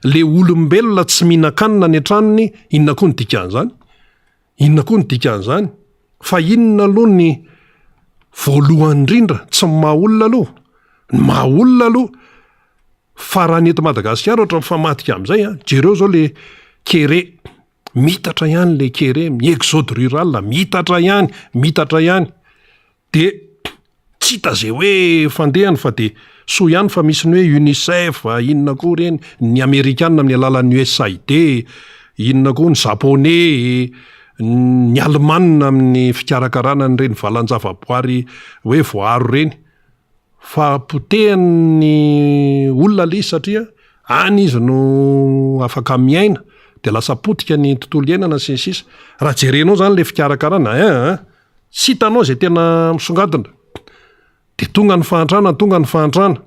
Le olombelona tsy mihinan-kanina any an-tranony, inona koa ny dikan'izany? Inona koa ny dikan'izany? Fa inona aloha ny voalohany indrindra, tsy ny maha olona aloha, ny maha olona aloha, fa raha ny eto Madagasikara ohatra mifamadika amin'izay an, jereo zao le kere, miitatra ihany le kere, ny exode rural miitatra ihany, miitatra ihany. Dia tsy hita izay hoe fandehany fa dia soa ihany fa misy ny hoe UNICEF, inona koa ireny, ny amerikana amin'ny alalan'ny USAID, inona koa ny japoney, ny alemana amin'ny fikarakarana an'ireny valan-javaboary hoe voaaro ireny. Fa potehan'ny olona ilay izy satria any izy no afaka miaina dia lasa potika ny tontolo iainana sy ny sisa. Raha jerenao izany ilay fikarakarana, ein ein, tsy hitanao izay tena misongadina. Dia tonga ny fahantrana, tonga ny fahantrana.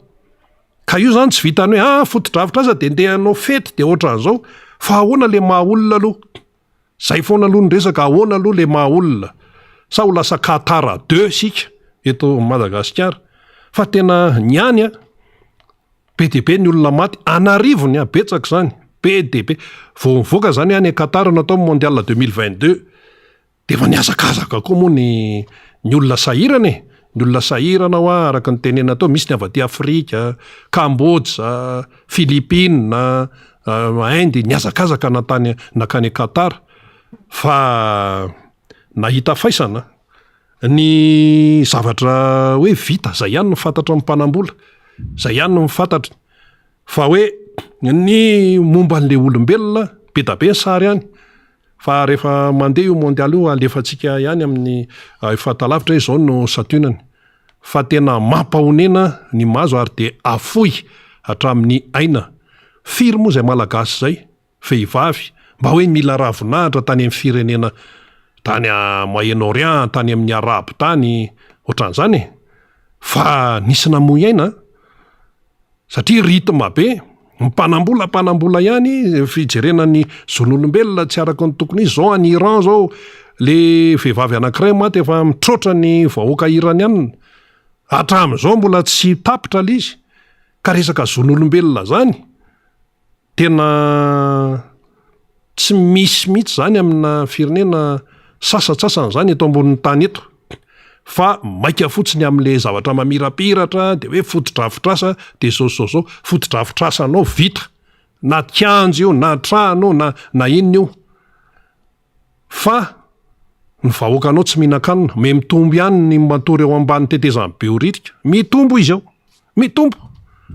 Ka io izany tsy vitan'ny hoe ah fotodrafitrasa dia ndeha hanao fety dia ohatran'izao, fa ahoana ilay maha olona aloha? Zay foana aloha ny resaka, ahoana aloha le maha olona? Sa ho lasa Qatar deux isika eto Madagasikara? Fa tena ny any an, be dia be ny olona maty, an'arivony an, betsaka izany, be dia be. Vao nivoaka izany hoe any Qatar no atao ny mondial 2022, dia efa nihazakazaka koa moa ny ny olona sahirana e! Ny olona sahirana hoa araka ny tenenina teo, misy ny avy aty Afrika, Kambodza, Philippines, Inde, nihazakazaka natany nankany Qatar fa nahita faisana ny zavatra hoe vita, zay ihany no fantatra ny mpanambola, zay ihany no fantatra fa hoe ny momba an'le olombelona be da be ny sary any fa rehefa mandeha io mondial io alefantsika ihany amin'ny fahatalavitra hoe zao no santionany fa tena mampahonena ny mahazo ary dia afoy hatramin'ny aina. Firy moa izay Malagasy izay, vehivavy, mba hoe mila ravinahitra tany amin'ny firenena tany Moyen Orient, tany amin'ny Arabo tany, ohatran'izany e! Fa nisy namoy aina an! Satria rythme be, ny mpanambola mpanambola ihany, fijerena ny zon'olombelona tsy araka ny tokony izy, zao any Iran zao le vehivavy anankiray maty efa mitroatra ny vahoaka iranianina, hatramin'izao mbola tsy tapitra le izy, ka resaka zon'olombelona zany Tena tsy misy mihitsy izany amina firenena sasantsasany izany eto ambonin'ny tany eto fa maika fotsiny amin'ilay zavatra mamirapiratra dia hoe fotodrafitrasa dia izao sy izao izao, fotodrafitrasanao vita na kianja io na trano na na inona io fa ny vahoakanao tsy mihinan-kanina, miha-mitombo ihany ny matory eo ambany tetezan'i Behoririka, mitombo izy ao, mitombo,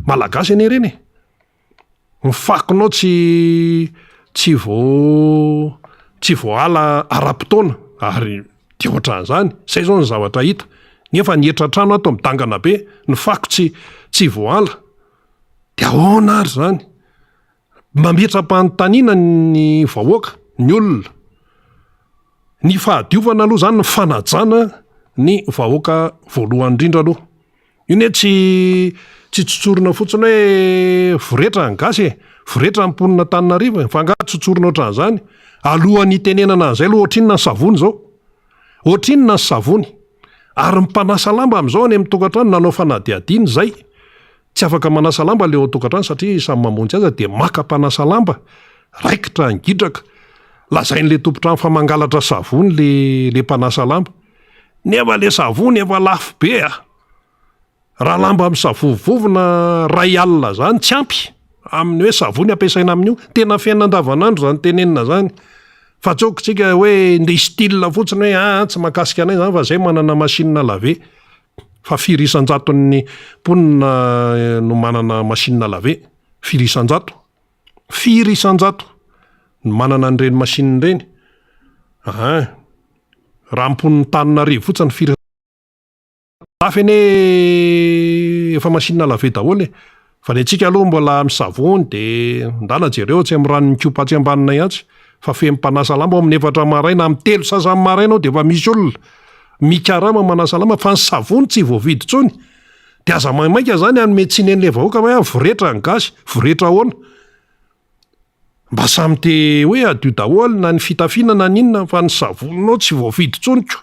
Malagasy anie ireny e! Ny fakonao tsy tsy vao tsy voaala ara-potoana ary dia ohatran'izany, zay zao ny zavatra hita, nefa ny hetra-trano ato midangana be, ny fako tsy tsy voaala, de ahoana ary zany? Mametra-panontaniana ny vahoaka, ny olona, ny fahadiovana aloha zany ny fanajana ny vahoaka voalohany indrindra aloha. Io ne tsy tsy tsotsorina fotsiny hoe voretra ny gasy e, voretra ny mponina Antananarivo e, fa angaha tsotsorina ohatran'izany? Alohan'ny hitenenana an'izay aloha ohatrinona ny savony izao? Ohatrinona ny savony? Ary ny mpanasa lamba amin'izao any amin'ny tokantrano nanao fanadihadiana izay, tsy afaka manasa lamba ilay ao an-tokantrano satria samy mamonjy azy dia maka mpanasa lamba, raikitra ny gidraka, lazain'ilay tompon-trano fa mangalatra savony le le mpanasa lamba. Nefa le savony efa lafo be a! Raha lamba misavovovona ray alina zany tsy ampy amin'ny hoe savony ampiasaina amin'io, tena fiainana andavanandro zany tenenina zany, fa tsy ok tsika hoe ndeha hi-style fotsiny hoe aa tsy mahakasika anay zany fa zay manana machine à laver, fa firy isan-jaton'ny mponina no manana machine à laver? Firy isan-jato? Firy isan-jato no manana an'ireny machine ireny? Aa. Raha mponin'ny Tananarivo fotsiny firy Lafy anie efa machine à laver daholo e! Fa ny antsika aloha mbola misavony de ndana jereo atsy amin'ny rano mikopa atsy ambaninay atsy fa feno mpanasa lamba ao amin'ny efatra maraina, amin'ny telo sasany maraina ao de efa misy olona mikarama manasa lamba fa ny savony tsy voavidy intsony de aza maimaika zany hanome tsiny an'le vahoaka hoe voretra ny gasy, voretra ahoana? Mba samy te hoe hadio daholo na ny fitafiana na ny inona fa ny savoninao tsy voafidy intsony ko!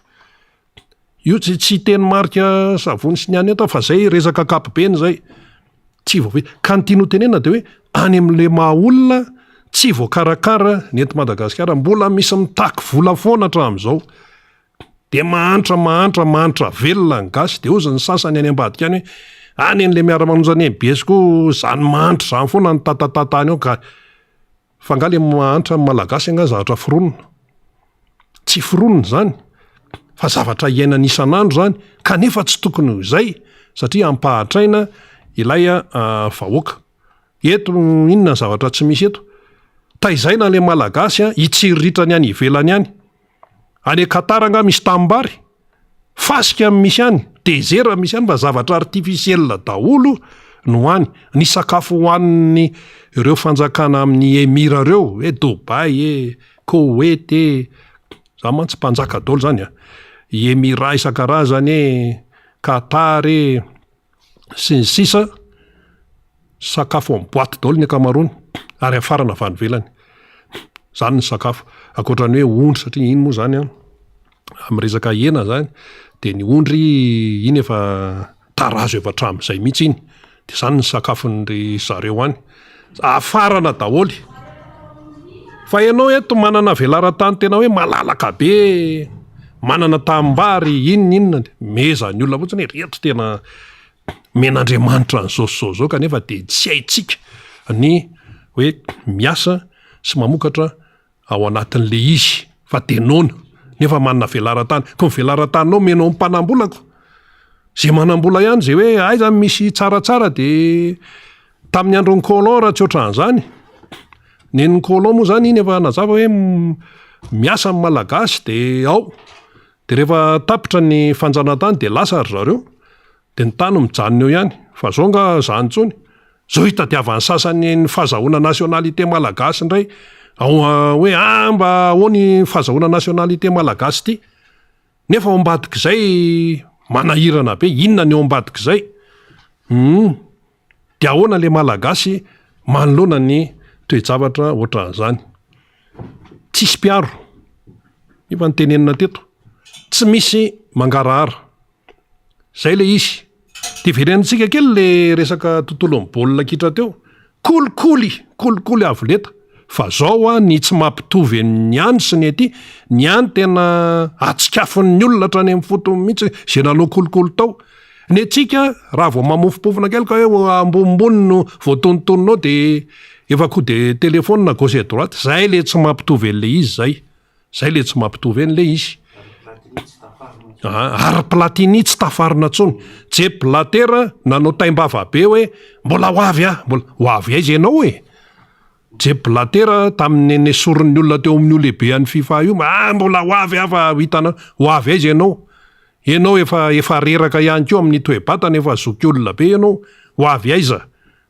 Io tsy tsy hiteny marika savony sy ny any eto aho fa zay resaka ankapobeny zay. Tsy voafidy. Ka ny tiany ho tenenina dia hoe any amin'ilay maha olona tsy voakarakara ny eto Madagasikara, mbola misy mitaky vola foana hatramin'izao. Dia mahantra mahantra mahantra velona ny gasy, dia hozy ny sasany any ambadika any hoe any an'ilay miara-manonja ny mbs koa izany mahantra izany foana ny tatatatany ao ka. Fa angaha le mahantra ny malagasy angaha zavatra foronina? Tsy foronina izany fa zavatra iainana isan'andro izany kanefa tsy tokony ho izay satria ampahatraina ilay vahoaka. Eto inona ny zavatra tsy misy eto? Taizaina le malagasy hitsiriritra ny any ivelany any. Any Qatar angaha misy tanimbary? Fasika no misy any, désert no misy any fa zavatra artificiel daholo no any. Ny sakafo hohanin'ny ireo fanjakana amin'ny emir ireo, hoe Dubaï e, Koweït e, za mantsy mpanjaka daholo zany a, Emirat isan-karazany e, Qatar e, sy ny sisa, sakafo amin'ny boite daholo ny ankamaroany ary afarana avy any ivelany. Zany ny sakafo. Ankoatra ny hoe ondry satria iny moa zany an, amin'ny resaka hena zany de ny ondry iny efa tarazo efa hatramin'izay mihitsy iny, de zany ny sakafon'ry zareo any. Afarana daholo. Fa ianao eto manana velaran-tany tena hoe malalaka be, manana tanimbary, inona inona, mehezan'ny olona fotsiny hoe reto tena omen'Andriamanitra an'izao sy izao izao kanefa dia tsy haintsika ny hoe miasa sy mamokatra ao anatin'ilay izy fa dia noana nefa manana velaran-tany. Koa ny velaran-taninao omenao ny mpanam-bola ko. Izay manam-bola ihany izay hoe aiza no misy tsaratsara dia tamin'ny andron'ny colon raha tsy ohatran'izany. Nen'ny colon moa izany iny efa nazava hoe miasa ny malagasy dia ao. Dia rehefa tapitra ny fanjanahantany dia lasa ry zareo. Dia ny tany mijanona eo ihany. Fa zao nga zany intsony. Zao itadiavan'ny sasany ny fazahoana nationalité malagasy indray. Ao hoe ah mba ahoana ny fazahoana nationalité malagasy ity. Nefa ao ambadik'izay manahirana be. Inona ny ao ambadik'izay? Hum. Dia ahoana le malagasy manoloana ny toe-javatra ohatran'izany? Tsisy mpiaro. Efa notenenina teto. Tsy misy mangarahara. Zay le izy. De verenantsika kely le resaka tontolon'ny baolina kitra teo. Kolikoly, kolikoly avo lenta. Fa zao an, ny tsy mampitovy ny any sy ny aty, ny any tena atsikafon'ny olona hatrany amin'ny fotony mihitsy zay nanao kolikoly tao. Ny antsika raha vao mamofompofona kely ka hoe ambonimbony no voatonontonona ao de efa coup de téléphone na gauche et droite. Zay le tsy mampitovy an'le izy zay. Zay le tsy mampitovy an'le izy. Ary Platini tsy tafarina intsony. Jep Blatter nanao taimbava be hoe mbola ho avy aho, mbola ho avy aiza ianao e? Jep Blatter tamin'ny nesorin'ny olona teo amin'io lehibe an'ny FIFA io, ah mbola ho avy aho fa ho hitanao, ho avy aiza ianao? Ianao efa efa reraka ihany koa amin'ny toe-batana, efa zokiolona be ianao, ho avy aiza?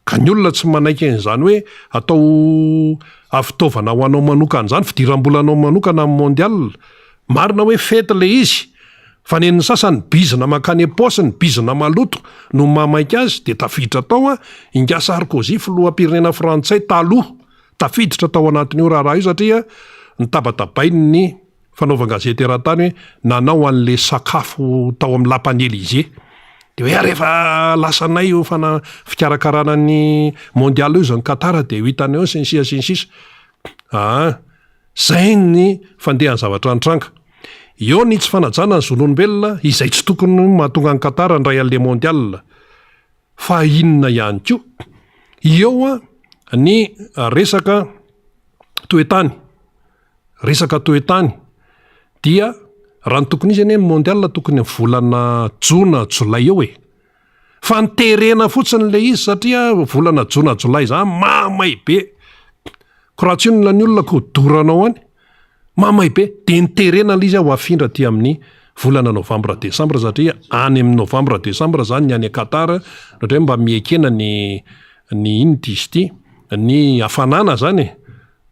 Ka ny olona tsy manaiky an'izany hoe atao fitaovana ho anao manokana izany, fidiram-bolanao manokana amin'ny mondial. Marina hoe fety ilay izy, fa ny an'ny sasany bizina mankany am-paosy, ny bizina maloto no mahamaika azy dia tafiditra tao an, ingahy Sarkozy filoham-pirenena frantsay taloha, tafiditra tao anatin'io raharaha io satria nitabatabainy ny fanaovan-gazety eran-tany hoe nanao an'ilay sakafo tao amin'ny lapan'i Elysée. Dia hoe rehefa lasanay io fana- fikarakarana ny mondial io izany Qatar dia ho hitanay eo sy ny sisa sy ny sisa. Aa, zay ny fandehan'ny zavatra nitranga. Eo ny tsy fanajana ny zon'olombelona izay tsy tokony mahatonga an'i Qatar handray an'ilay mondial. Fa inona ihany koa? Eo ny resaka toetany. Resaka toetany dia raha ny tokony izy anie ny mondial tokony volana jona jolay eo e! Fa ny terena fotsiny le izy satria volana jona jolay zany mamay be, ko raha tsy inona ny olona ko doranao any, mamay be, de ny terena le izy ho afindra aty amin'ny volana novambra desambra satria any amin'ny novambra desambra zany ny any Qatar indraindray mba mihekena ny ny inona ity izy ity ny hafanana zany e!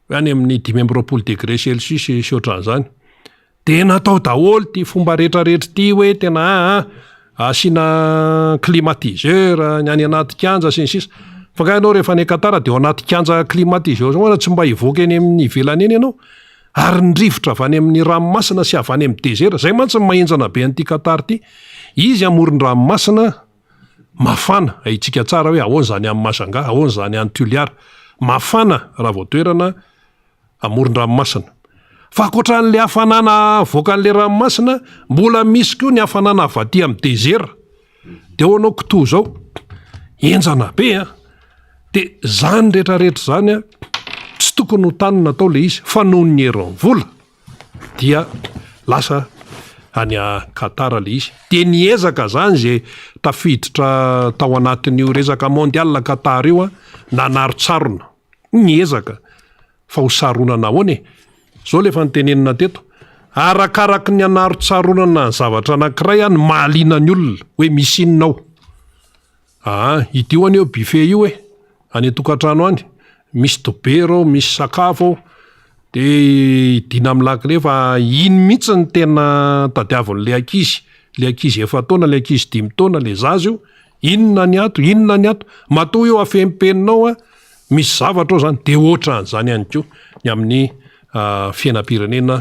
any amin'ny 25 degré celsius sy ohatran'izany. Dia natao daholo ity fomba rehetrarehetra ity hoe tena aa ah, asiana climatiseur ny any anaty kianja sy ny sisa. Fa nga ianao rehefa any Qatar dia ao anaty kianja climatiseur foana tsy mba hivoaka eny amin'ny ivelany eny ianao. Ary ny rivotra avy any amin'ny ranomasina sy avy any amin'ny désert, izay mantsy no mahenjana be an'ity Qatar ity. Izy amoron-dranomasina. Mafana, haintsika tsara hoe ahoana izany any Majunga, ahoana izany any Toliara. Mafana raha vao toerana amoron-dranomasina. Fa ankoatra an'ilay hafanana avoakan'ilay ranomasina, mbola misy koa ny hafanana avy aty amin'ny désert. Dia ao anao kitoza ao, henjana be an! Dia izany rehetrarehetra izany an, tsy tokony ho tany natao ilay izy fa noho ny herin'ny vola dia lasa any Qatar ilay izy. Dia niezaka izany izay tafiditra tao anatin'io resaka mondial Qatar io an, nanarontsarona, niezaka. Fa ho saronana ahoana e? Zao le efa notenenina teto, arakaraky ny anarontsaronana ny zavatra anankiray no mahaliana ny olona hoe misy inona ao. Aa, idio anie io buffet io e, any an-tokantrano any, misy dobera ao, misy sakafo ao, de idina amin'ny lakile fa iny mihitsy no tena tadiavin'le ankizy, le ankizy efa-taona, le ankizy dimy taona, le zaza io, inona ny ato, inona ny ato, matoa io afempenina ao an, Misy zavatra ao zany, de ohatran'izany ihany koa ny amin'ny fiainam-pirenena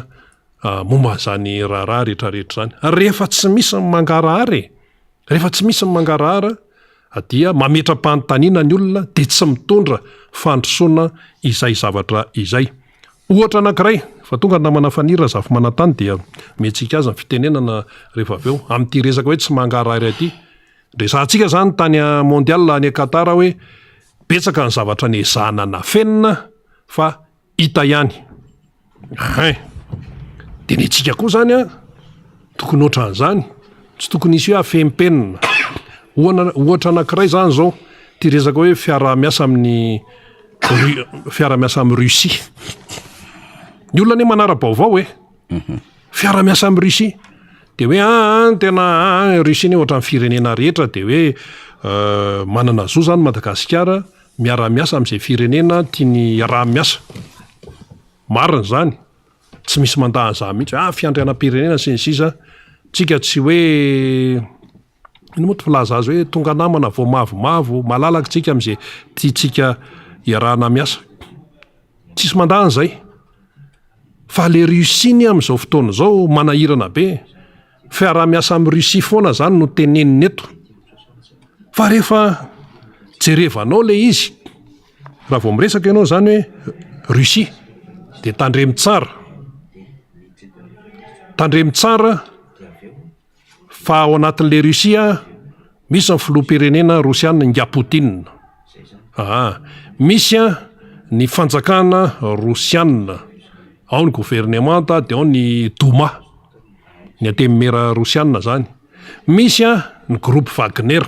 momba an'izany raharaha rehetrarehetra izany. Rehefa tsy misy ny mangarahara e, rehefa tsy misy ny mangarahara dia mametra-panontaniana ny olona de tsy mitondra fandrosoana izay zavatra izay. Ohatra anankiray, fa tonga ny namana Faniry Razafimanantany dia omentsika azy ny fitenenana rehefa avy eo amin'ity resaka hoe tsy mangarahara ity. Resahantsika zany tany mondial any Qatar hoe Betsaka ny zavatra nezahana nafenina fa hita ihany. Hein. Dia ny antsika koa zany an, tokony ohatran'izany, tsy tokony hisy hoe afempenina. Ohana, ohatra anankiray zany zao, ity resaka hoe fiaraha-miasa amin'ny Ru- fiaraha-miasa amin'i Russie. Ny olona anie manara-baovao e. Fiara-miasa amin'i Russie. Dia hoe aa ny tena aa Russie anie ohatran'ny firenena rehetra dia hoe manana zo zany Madagasikara miara-miasa amin'izay firenena tiany hiaraha-miasa. Marina izany, tsy misy mandà an'izany mihitsy hoe ah fiandrianam-pirenena sy ny sisa, tsika tsy hoe inona moa ty filaza azy hoe tonga namana vao mavomavo, malalaka tsika amin'izay tiantsika hiarahana miasa. Tsisy mandà an'izay. Fa le Russie anie amin'izao fotoana izao manahirana be. Fiaraha-miasa amin'i Russie foana zany no tenenina eto. Fa rehefa jerevanao le izy, raha vao miresaka ianao zany hoe Russie de tandremo tsara, tandremo tsara Fa ao anatin'ilay Russie misy ny filoham-pirenena rosiana Ingahy Poutine. Aa misy ny fanjakana rosiana, ao ny governemanta dia ao ny Douma, ny antenimiera rosiana zany. Misy ny groupe Wagner.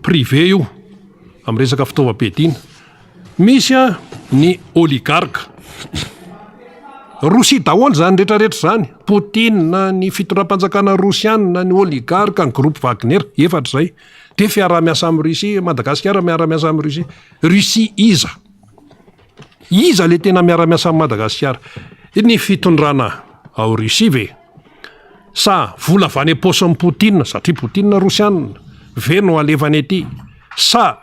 Privé io amin'ny resaka fitaovam-piadiana. Misy ny oligarque. Rosia daholo izany rehetra rehetra izany. Poutine, ny fitondram-panjakana rosiana, ny oligarque, ny groupe Wagner, efatra izay. Dia fiaraha-miasa amin'i Russie, Madagasikara miara-miasa amin'i Russie. Russie iza? Iza le tena miara-miasa amin'i Madagasikara? Ny fitondrana ao Russie ve? Sa vola avy any am-paosin'i Poutine, satria Poutine rosianina, ve no alefany aty? Sa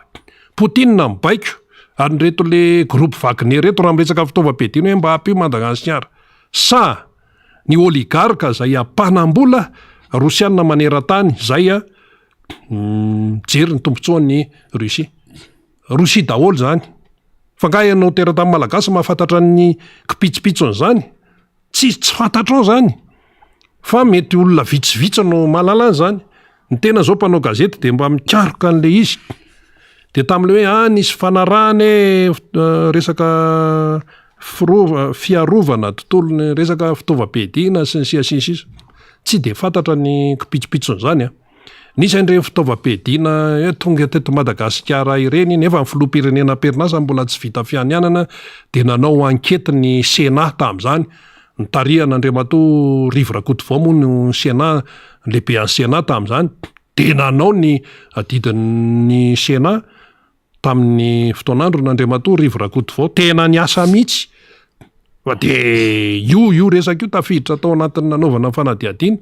Poutine mibaiko an'ireto le groupe Wagner ireto raha miresaka fitaovam-piadiana hoe mba ampio Madagasikara? Sa ny oligarque izay mpanam-bola rosianina maneran-tany izay mijery ny tombontsoan'i Russie? Rosia daholo izany. Fa nga ianao teratany malagasy mahafantatra ny kipitsopitson'izany? Tsy tsy fantatrao izany. Fa mety olona vitsivitsy no mahalala an'izany. Ny tena izao mpanao gazety dia mba mikaroka an'ilay izy. Dia tamin'ilay hoe ah nisy fanarahana e resaka firova- fiarovana tontolon'ny resaka fitaovam-piadiana sy ny sisa sy ny sisa. Tsy dia fantatra ny kipitsopitson'izany an. Nisy an'ireny fitaovam-piadiana hoe tonga teto Madagasikara ireny nefa ny filoham-pirenena am-perinasa mbola tsy vita fianianana dia nanao ankety ny Sénat tamin'izany, notarihan'Andriamatoa Rivo Rakotovao moa no Sénat, lehiben'ny Sénat tamin'izany, dia nanao ny adidin'ny Sénat. Tamin'ny fotoan'androny Andriamatoa Rivo Rakotovao, tena niasa mihitsy fa de io io resaka io tafiditra tao anatin'ny nanaovana ny fanadihadiana,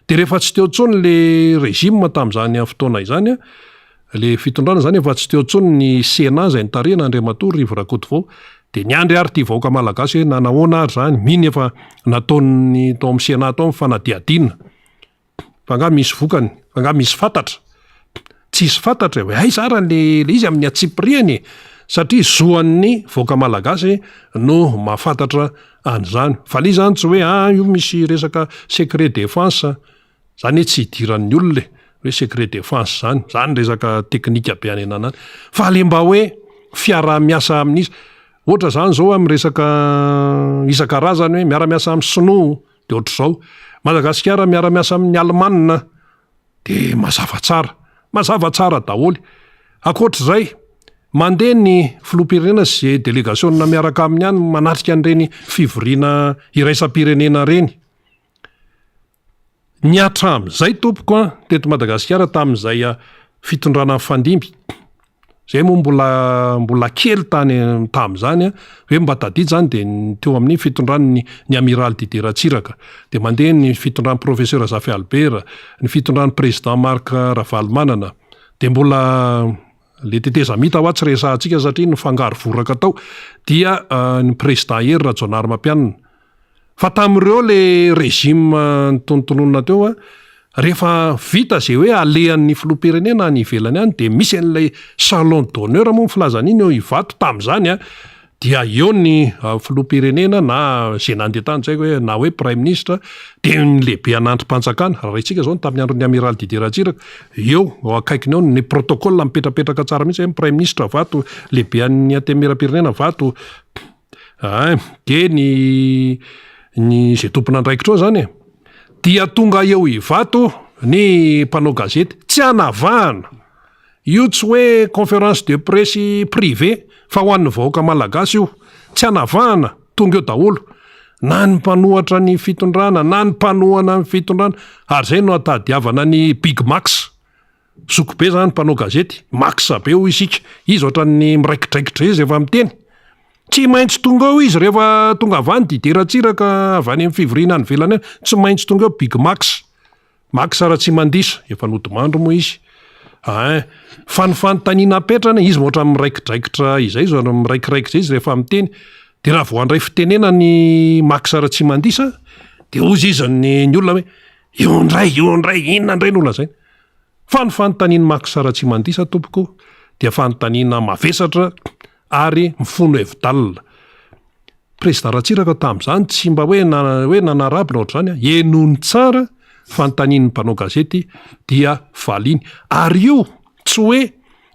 de rehefa tsy teo intsony le régime tamin'izany fotoana izany an, le fitondrana zany efa tsy teo intsony ny Sénat izay nitarihana Andriamatoa Rivo Rakotovao, de niandry ary ity vahoaka malagasy hoe nanahoana ary zany, mino efa nataon'ny tao amin'ny Sénat tao ny fanadihadiana. Fa angaha misy vokany? Fa angaha misy fantatra? Tsisy fantatra e, hoe aiza ara le le izy amin'ny antsipiriany e, satria zo an'ny vahoaka malagasy no mahafantatra an'izany. Fa le izy zany tsy hoe ah io misy resaka secret défense, zany hoe tsy idiran'ny olona e, hoe secret défense zany, zany resaka teknika be any anana any, fa le mba hoe fiaraha-miasa amin'iza, ohatra zany zao amin'ny resaka isan-karazany hoe miara-miasa amin'ny sinoa de ohatr'izao, Madagasikara miara-miasa amin'ny alemana, Dia mazava tsara. Mazava tsara daholo. Ankoatr'izay, mandeha ny filoham-pirenena sy izay delegasiona miaraka aminy any manatrika an'ireny fivoriana iraisam-pirenena ireny. Ny hatramin'izay tompoko an, teto Madagasikara tamin'izay fitondrana nifandimby, Zay moa mbola mbola kely tany tamin'izany an, hoe mba tadidy zany dia ny teo amin'ny fitondran'ny ny Amiraly Didier Ratsiraka, dia mandeha ny fitondran'ny Professeur Zafy Albert, ny fitondran'ny Président Marc Ravalomanana, dia mbola le tetezamita hoa tsy resahantsika satria nifangaro voraka tao, dia ny Président Hery Rajaonarimampianina. Fa tamin'ireo le régime notonontononina teo a, rehefa vita izay hoe alehan'ny filoham-pirenena any ivelany any dia misy an'ilay salon d'honneur moa ny filazana iny eo Ivato tamin'izany a, dia eo ny filoham-pirenena na izay nandeha tany tsy haiko hoe na hoe praiminisitra dia ny lehibe an'andrim-panjakana, raha raintsika izao ny tamin'ny andron'ny amiraly Didier Ratsiraka, eo ao akaikiny eo ny protocole mipetrapetraka tsara mihitsy hoe ny praiminisitra Vato, lehibe an'ny antenimieram-pirenena Vato, Ein, dia ny ny izay tompon'andraikitra eo zany e, dia tonga eo Ivato ny mpanao gazety, tsy anavahana, io tsy hoe conférence de presse privée fa ho an'ny vahoaka malagasy io, tsy anavahana, tonga eo daholo, na ny mpanohatra ny fitondrana na ny mpanohana ny fitondrana, ary zay no atadiavana ny big max. Zoky be zany mpanao gazety, max be hoy isika, izy ohatran'ny miraikidraikitra izy rehefa miteny. Tsy maintsy tonga eo izy rehefa tonga avy any Didier Ratsiraka avy any amin'ny fivoriana any ivelany any, tsy maintsy tonga eo Big Max, Max Ratsimandisa, efa nodimandry moa izy. Ein, fa ny fanontaniana apetrany, izy moa ohatran'ny miraikidraikitra izay izy, ohatran'ny miraikiraiky izay izy rehefa miteny, dia raha vao handray fitenena ny Max Ratsimandisa dia hozy izy ny ny olona hoe Eo indray, eo indray, inona indray no lazaina? Fa ny fanontanian'i Max Ratsimandisa tompoko dia fanontaniana mavesatra ary mifono hevi-dalina. Président Ratsiraka tamin'izany tsy mba hoe hoe nanaraby na ohatr'izany, henoiny tsara fanontanian'ny mpanao gazety dia valiany. Ary io tsy hoe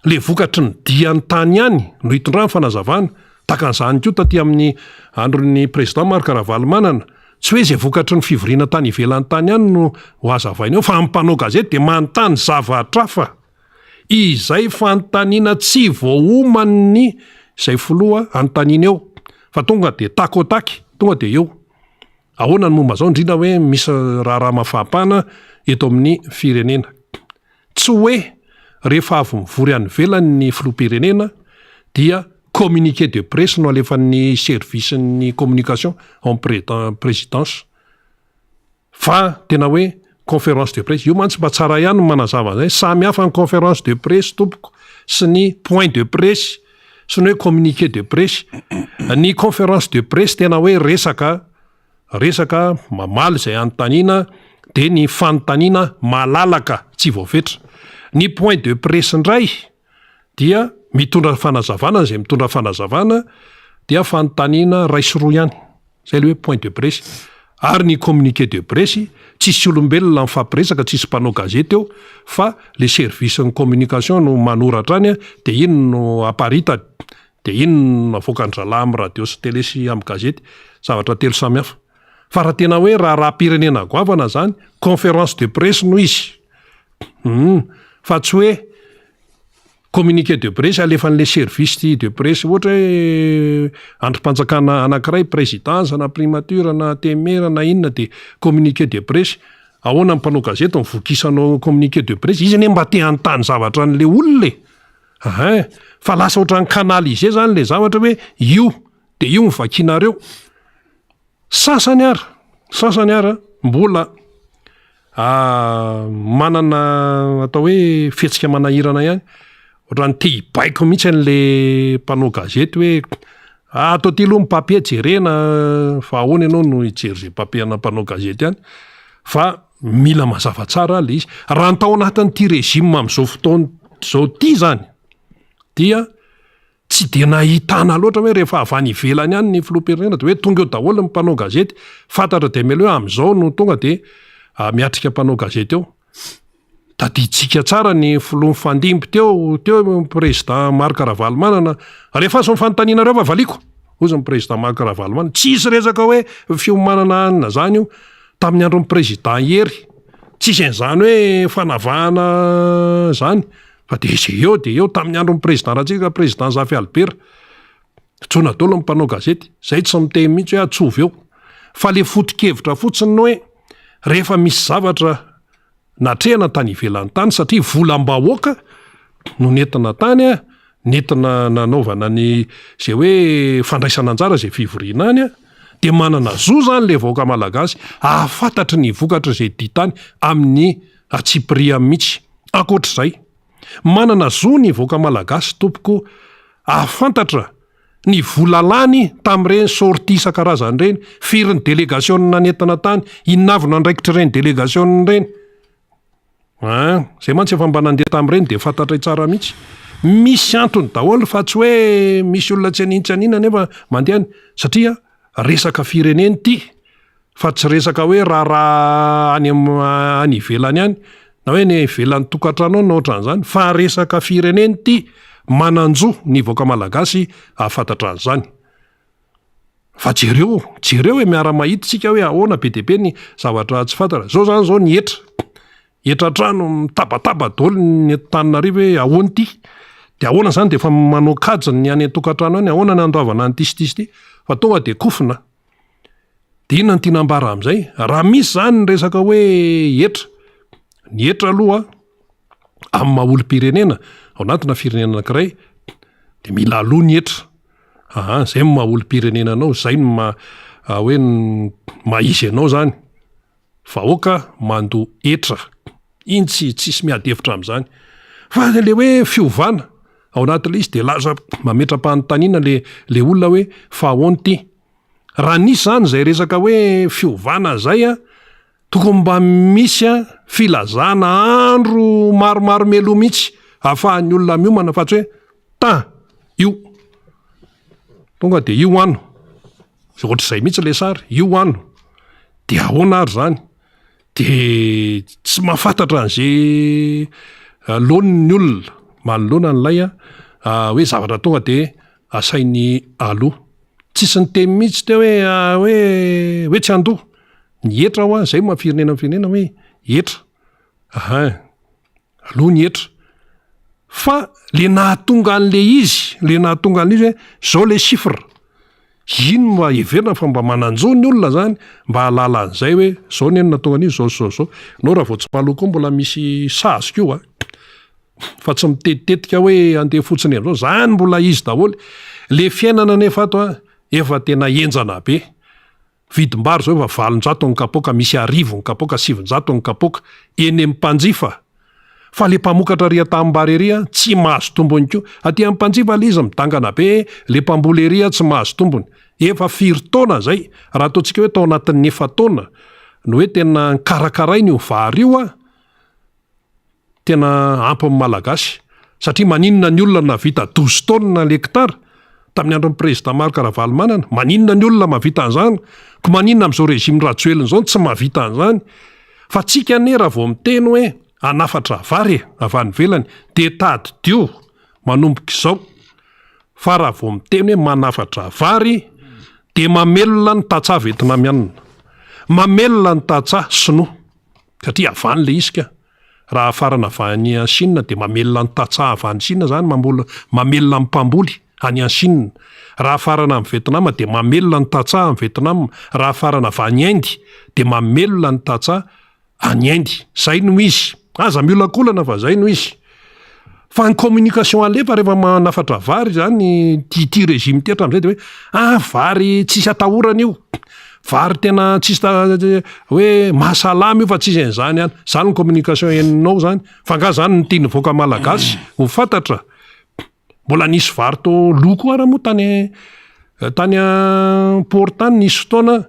Le vokatry ny diany tany ihany no hitondrany fanazavana, tahaka an'izany koa taty amin'ny andron'ny Président Marc Ravalomanana, tsy hoe izay vokatry ny fivoriana tany ivelany tany ihany no ho hazavaina eo fa ny mpanao gazety dia manontany zavatra hafa, izay fanontaniana tsy voaoman'ny izay filoha anontaniana eo fa tonga dia tac au tac, tonga dia eo. Ahoana ny momba izao indrindra hoe misy raharaha mafampana eto amin'ny firenena. Tsy hoe rehefa avy mivory any ivelany ny filoham-pirenena dia communiqué de presse no alefan'ny service-n'ny communication ao amin'ny présidence fa tena hoe conférence de presse. Io mantsy mba tsara ihany ny manazava an'izay. Samy hafa ny conférence de presse tompoko sy ny point de presse sy ny hoe communiqué de presse. Ny conférence de presse tena hoe resaka resaka mamaly izay anontaniana dia ny fanontaniana malalaka tsy voafetra. Ny point de presse indray dia mitondra fanazavana izay mitondra fanazavana dia fanontaniana iray sy roa ihany. Izay ilay hoe point de presse. Ary ny communiqué de presse, tsisy olombelona mifampiresaka, tsisy mpanao gazety eo fa le service ny communication no manoratra any dia iny no aparitany. Dia iny no avoakan-dry zalahy amin'ny radio sy télé sy amin'ny gazety. Zavatra telo samy hafa. Fa raha tena hoe raharaham-pirenena goavana izany, conférence de presse no izy. Hum. Fa tsy hoe communiqué de presse alefan'ilay service de presse ohatra hoe andrim-panjakana anankiray, présidence na primature na TMR na inona dia communiqué de presse. Ahoana ny mpanao gazety no vokisanao communiqué de presse? Izy anie mba te hanontany zavatra an'ilay olona e. Ahin, fa lasa ohatran'ny canaliser zany le zavatra hoe io de io no vakinareo. Sasany ara, sasany ara mbola manana atao hoe fihetsika manahirana ihany, ohatran'ny te hibaiko mihitsy an'le mpanao gazety hoe ato aty aloha ny papier jerena fa ahoana ianao no hijery izay papier ana mpanao gazety any fa Mila mazava tsara le izy. Raha ny tao anatin'ity régime amin'izao fotoana zao ity zany dia tsy dia nahitana loatra hoe rehefa avy any ivelany any ny filoham-pirenena dia hoe tonga eo daholo ny mpanao gazety, fantatra dia mialoha hoe amin'izao no tonga dia miatrika mpanao gazety eo. Tadidintsika tsara ny filoha nifandimby teo, teo ny président Marc Ravalomanana, alefaso ny fanontanianareo fa valiako, hozy ny président Marc Ravalomanana, tsisy resaka hoe fiomanana anona zany io tamin'ny andron'ny président Hery, tsisy an'izany hoe fanavahana zany fa de zay eo de eo, tamin'ny andron'ny président Ratsiraka, président Zafy Albert, antsoina daholo ny mpanao gazety, zay tsy miteny mihitsy hoe antsovy eo, fa le foto-kevitra fotsiny ny hoe rehefa misy zavatra natrehana tany ivelany tany satria volam-bahoaka no nentina tany, nentina nanaovana ny izay hoe fandraisana anjara izay fivoriana any, dia manana zo izany ilay vahoaka malagasy hahafantatry ny vokatry izay dia tany amin'ny antsipiriany mihitsy. Ankoatr'izay, manana zo ny vahoaka malagasy tompoko hahafantatra ny vola lany tamin'ireny sortie isan-karazany ireny, firy ny delegasiona nentina tany, inona avy no andraikitr'ireny delegasiona ireny. An, zay mantsy efa mba nandeha tamin'ireny dia fantatray tsara mihitsy. Misy antony daholo fa tsy hoe misy olona tsy aniantsy aniana nefa mandeha any satria resaka firenena ity. Fa tsy resaka hoe raharaha any any ivelany any na hoe any ivelan'ny tokantrano any na ohatran'izany fa resaka firenena ity, manan-jo ny vahoaka malagasy hahafantatra an'izany. Fa jereo, jereo e, miara-mahita isika hoe ahoana be dia be ny zavatra tsy fantatra. Zao zany zao ny hetra, hetra an-trano mitabataba daholo ny eto Antananarivo hoe ahoana ity, de ahoana zany de efa manao kajy ny any an-tokantrano any, ahoana ny handoavana an'ity sy ity sy ity, fa tonga de kofona. Dia inona no tiana ambara amin'izay? Raha misy izany ny resaka hoe hetra, ny hetra aloha amin'ny maha olom-pirenena ao anatina firenena anankiray dia mila aloa ny hetra. Aa, izay no maha olom-pirenena anao, izay no maha hoe maha izy anao izany. Vahoaka mandoa hetra. Iny tsy tsisy miady hevitra amin'izany. Fa le hoe fiovana ao anatin'ilay izy dia lasa mametra-panontaniana le le olona hoe fa ahoana ity? Raha nisy izany izay resaka hoe fiovana izay an, tokony mba misy an filazana andro maromaro mialoha mihitsy ahafahan'ny olona miomana fa tsy hoe tan io tonga dia io ano, ohatr'izay mihitsy ilay sary, io ano, dia ahoana ary izany? Dia tsy mahafantatra an'izay laoniny ny olona manoloana an'ilay hoe zavatra tonga dia asainy aloa. Tsisy niteny mihitsy teo hoe hoe hoe tsy handoa. Ny hetra hoa, zay maha firenena ny firenena hoe hetra. Ahin, aloa ny hetra. Fa le nahatonga an'le izy, le nahatonga an'le izy hoe zao le chiffre. Iny mba heverina fa mba manan-jo ny olona zany mba hahalala an'izay hoe zao anie no nahatonga an'io, zao sy zao sy zao. Enao raha vao tsy mahaloa koa mbola misy sazy koa an. Fa tsy mitetitetika hoe andeha fotsiny amin'izao, zany mbola izy daholo. Le fiainana anefa ato an, efa tena henjana be. Vidim-bary zao efa 800 ny kapoaka, misy 1000 ny kapoaka, 900 ny kapoaka, eny amin'ny mpanjifa. Fa le mpamokatra ery an-tanimbary ery an, tsy mahazo tombony koa. Aty amin'ny mpanjifa le izy midangana be, le mpamboly ery an tsy mahazo tombony. Efa firy taona zay, raha ataontsika hoe tao anatin'ny efa-taona no hoe tena nikarakaraina io vary io an, Tena ampy ny Malagasy. Satria maninona ny olona nahavita 12 tonnes l'hectare tamin'ny andron'ny président Marc Ravalomanana? Maninona ny olona mahavita an'izany? Ko maninona amin'izao régime Rajoelina izao no tsy mahavita an'izany? Fa tsika anie raha vao miteny hoe hanafatra vary e, avy any ivelany, dia tadidio manomboka izao fa raha vao miteny hoe manafatra vary dia mamelona ny tantsaha vietnamianina, mamelona ny tantsaha sinoa. Satria avy any le izy ka. Raha hafarana avy any Chine dia mamelona ny tantsaha avy any Chine zany, mamboly, mamelona ny mpamboly any en Chine. Raha hafarana any Vietnam dia mamelona ny tantsaha any Vietnam. Raha hafarana avy any Inde dia mamelona ny tantsaha any Inde. Zay no izy. Aza miolakolana fa zay no izy. Fa ny communication alefa rehefa manafatra vary zany ity ity régime ity hatramin'izay de hoe ah vary tsisy atahorana io, vary tena tsisy hoe mahasalama io fa tsisy an'izany any, zany ny communication henonao zany, fa nga zany no tian'ny vahoaka malagasy ho fantatra? Mbola nisy vary tô lo koa ara moa tany tany am-port tany nisy fotoana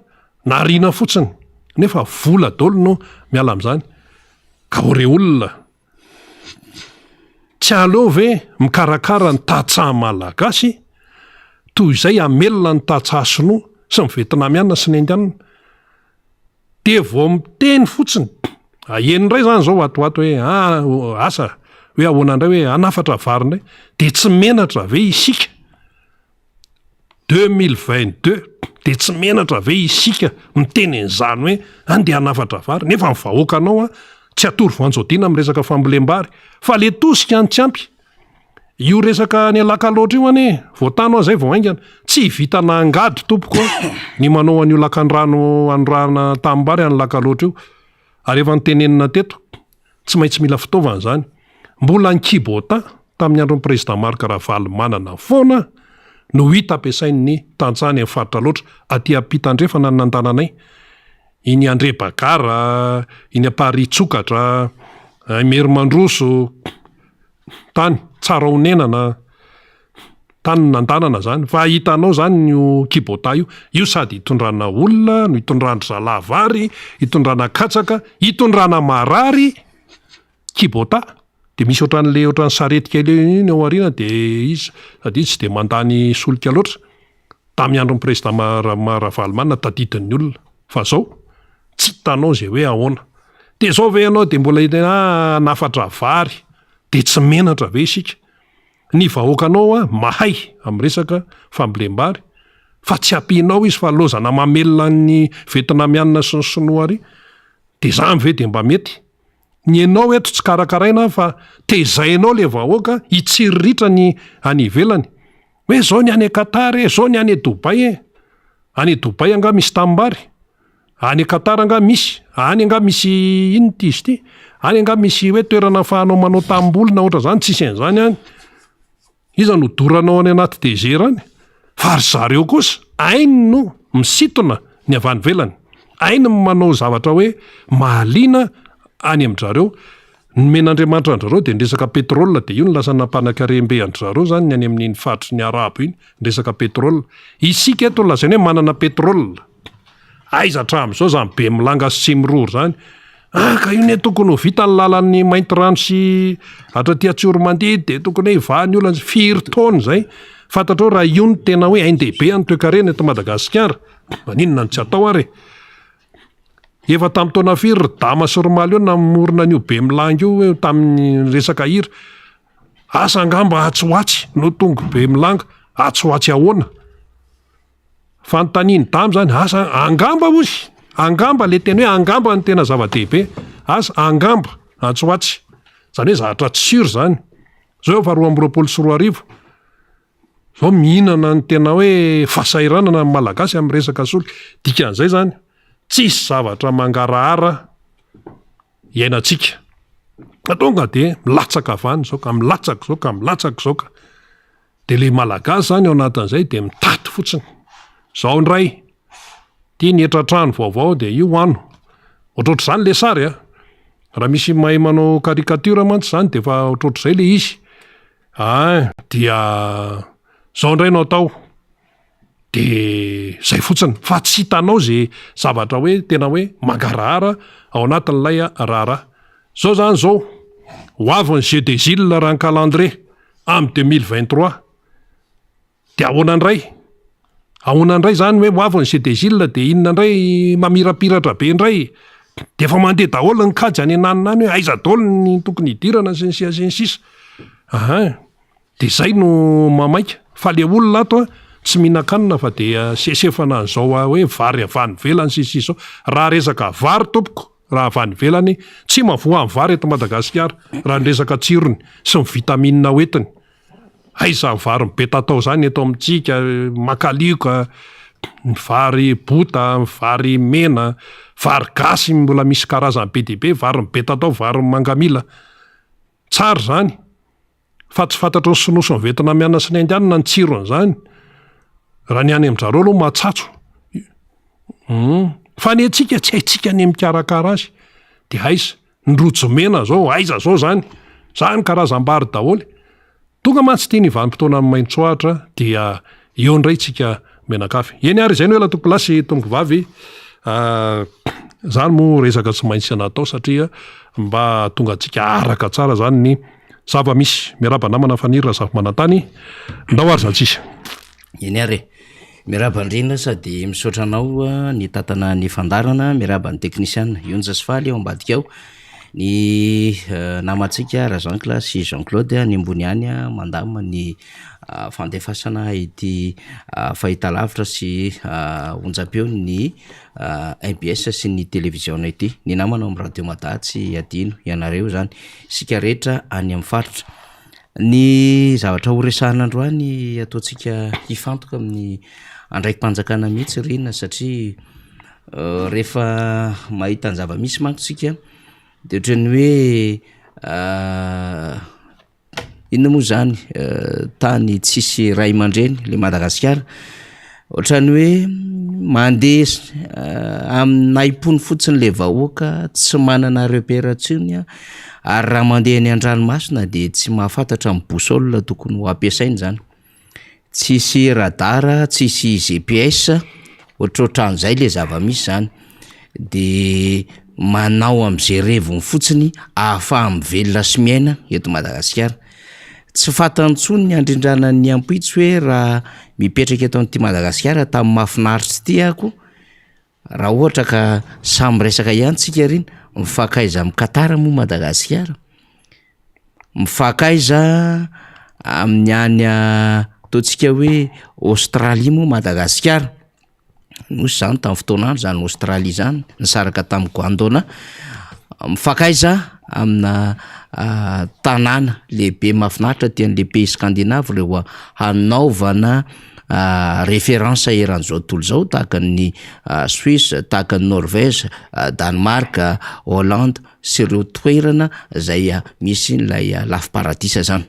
nariana fotsiny nefa vola daholo no miala amin'izany, ka ho re olona. Tsy aleo ve mikarakara ny tantsaha malagasy toy izay hamelona ny tantsaha sinoa sy ny vietnamiana sy ny indiana? Dia vao miteny fotsiny, aheno indray izany izao ato ho ato hoe ah asa hoe ahoana indray hoe hanafatra vary indray, dia tsy menatra ve isika? 2022 dia tsy menatra ve isika miteny an'izany hoe andeha hanafatra vary nefa ny vahoakanao an tsy atoro voanjodina amin'ny resaka fambolem-bary fa le tosika no tsy ampy. Io resaka any Alakalaotra io anie vao tano aho zay vao haingana tsy vitana angady tompoko a ny manao an'io lakandrano anorahana tanimbary any Lakalaotra io ary efa notenenina teto Tsy maintsy mila fitaovana izany. Mbola ny Kibota tamin'ny andron'ny Président Marc Ravalomanana foana no hita ampiasain'ny tantsaha any amin'ny faritra Alaotra, aty ampita andrefana ny nandananay. Iny Andrebagara, iny Ampaharitsokatra, Imerimandroso, tany Tsarahonenana. Tany nandanana zany fa hitanao zany io kibota io, io sady hitondrana olona no hitondran-dry zalahy vary, hitondrana katsaka, hitondrana marary, kibota de misy ohatran'le ohatran'ny sarety kely iny ao aoriana de izy sady izy tsy de mandany solika loatra, tamin'ny andron'ny président Ravalomanana tadidin'ny olona fa zao tsy hitanao zay hoe ahoana, de zao ve ianao de mbola hiteny ah hanafatra vary de tsy menatra ve isika? Ny vahoakanao a mahay amin'ny resaka fambolem-bary fa tsy ampianao izy fa lozana mamelona ny vietnamiana sy ny sinoa ary de zany ve de mba mety? Ny enao eto tsy karakaraina fa tezainao le vahoaka hitsiriritra ny any ivelany hoe zao ny any Qatar e, zao ny any Dubaï e, any Dubaï angaha misy tanimbary? Any Qatar angaha misy? Any angaha misy inona ity izy ity? Any angaha misy hoe toerana ahafahanao manao tanimboly na ohatran'izany? Tsisy an'izany any. Iza no doranao any anaty desert any? Fa ry zareo kosa hainy no misintona ny avy any ivelany. Hainy ny manao zavatra hoe mahaliana any amin-dry zareo. Nomen'Andriamanitra an-dry zareo dia ny resaka pétrole dia io no lasa nampanankarem-be an-dry zareo izany ny any amin'iny faritry ny arabo iny, ny resaka pétrole. Isika eto lazaina hoe manana pétrole. Aiza hatramin'izao izany Bemilanga sy Tsimiroro izany? Ah ka io ne tokony ho vita ny lalan'ny Maintirano sy hatraty Atsioromandidy dia tokony hoe hivaha ny olana, firy taona izay? Fantatrao raha io no tena hoe ain-dehibe an'ny toekarena eto Madagasikara, maninona no tsy atao ary e? Efa tamin'ny taona firy ry Dama sy ry Mahaleo namorona an'io Bemilanga io tamin'ny resaka hira? Asa angamba atsy ho atsy no tonga Bemilanga, atsy ho atsy ahoana? Fanontanian'i Dama izany, asa angamba hozy, angamba le teny hoe angamba no tena zava-dehibe, asa angamba atsy ho atsy, izany hoe zavatra tsy sûr izany, izao efa 2022, izao mihinana ny tena hoe fahasahiranana ny Malagasy amin'ny resaka solika, dikan'izay izany tsisy zavatra mangarahara iainantsika, fa tonga de milatsaka avy any izao ka milatsaka izao ka milatsaka izao ka. De le malagasy zany ao anatin'izay de mitaty fotsiny. Zao indray, ty ny hetratrano vaovao de io ano. Ohatrohatr'izany le sary a. Raha misy mahay manao caricature mantsy zany de efa ohatrohatr'izay le izy. Ein, dia zao indray no atao. De zay fotsiny. Fa tsy hitanao ze zavatra hoe tena hoe mangarahara ao anatin'ilay raharaha. Zao zany zao, ho avy ny jeux des îles raha ny calendrier. Amin'ny 2023 dia ahoana indray? Ahoana indray izany hoe ho avy ny CDGIL dia inona indray mamirapiratra be indray? Dia efa mandeha daholo ny kajy any ananona any hoe aiza daholo ny tokony hidirana sy ny sisa sy ny sisa. Ahin, dia izay no mamaika. Fa le olona ato an, tsy mihinan-kanina fa dia sesefana an'izao hoe vary avy any ivelany sy ny sisa izao. Raha resaka vary tompoko, Raha avy any ivelany, tsy mahavoa ny vary eto Madagasikara raha ny resaka tsirony sy ny vitamine hoentiny. Aiza ny vary mibetatao izany eto amintsika, makalioka, ny vary bota, ny vary mena, vary gasy mbola misy karazany be dia be, vary mibetatao, vary mangamila. Tsara izany. Fa tsy fantatry ny sinoa sy ny vietnamiana sy ny indiana ny tsiron'izany. Raha ny any amin-dry zareo aloha mahatsatso. Hum. Fa ny antsika tsy haintsika ny mikarakara azy. Dia aiza? Ny rojo mena zao, aiza zao zany? Zany karazam-bary daholo. Tonga mantsy ity ny vanim-potoanan'ny maitsoahitra dia eo indray tsika mianakavy. Eny ary izay no ela tompokolahy sy tompokovavy. Zany moa resaka tsy maintsy natao satria mba hahatonga antsika araka tsara zany ny. Zava-misy. Miarahaba namana Faniry Razafimanantany. Ndao ary zany sisa. Eny ary e. Miarahaba indrindra sady misaotra anao nitantana ny fandaharana, miarahaba ny teknisiana Yonja sy Faly ao ambadika ao, ny namantsika Rajeancle sy Jean Claude any ambony any mandamina ny fandefasana ity fahitalavitra sy onjam-peon'ny mbs sy ny televiziona ity, ny namana ao amin'ny radio Mada tsy adino ianareo izany, isika rehetra any amin'ny faritra. Ny zavatra ho resahana androany ataontsika hifantoka amin'ny andraiki-panjakana mihitsy ry inona satria rehefa mahita ny zava-misy manko tsika de ohatran'ny hoe inona moa zany tany tsisy ray aman-dreny le Madagasikara, ohatran'ny hoe mandeha amin'ny nahim-pony fotsiny le vahoaka, tsy manana repère intsony an, ary raha mandeha eny an-dranomasina de tsy mahafantatra ny boussole tokony ho ampiasaina zany, tsisy radar, tsisy GPS, ohatrohatran'izay le zava-misy zany, de manao am'zay reviny fotsiny ahafaha-mivelona sy miaina eto Madagasikara. Tsy fantany intsony ny handrindrana ny ampitso hoe raha mipetraka eto amin'ity Madagasikara tany mahafinaritra ity ako, raha ohatra ka samy miresaka ihany tsika ry mifankaiza amin'i Qatar moa Madagasikara? Mifankaiza amin'ny any ataontsika hoe Aostralia moa Madagasikara? Nosy zany tamin'ny fotoan'andro zany Australie zany, nisaraka tamin'i Guandona, mifankaiza amina tanàna lehibe mahafinaritra aty an'le pays scandinave reo hanaovana référence eran'izao tontolo izao tahaka ny Suisse, tahaka ny Norvège, Danemark, Hollande sy ireo toerana zay misy an'ilay lafim-paradisa zany.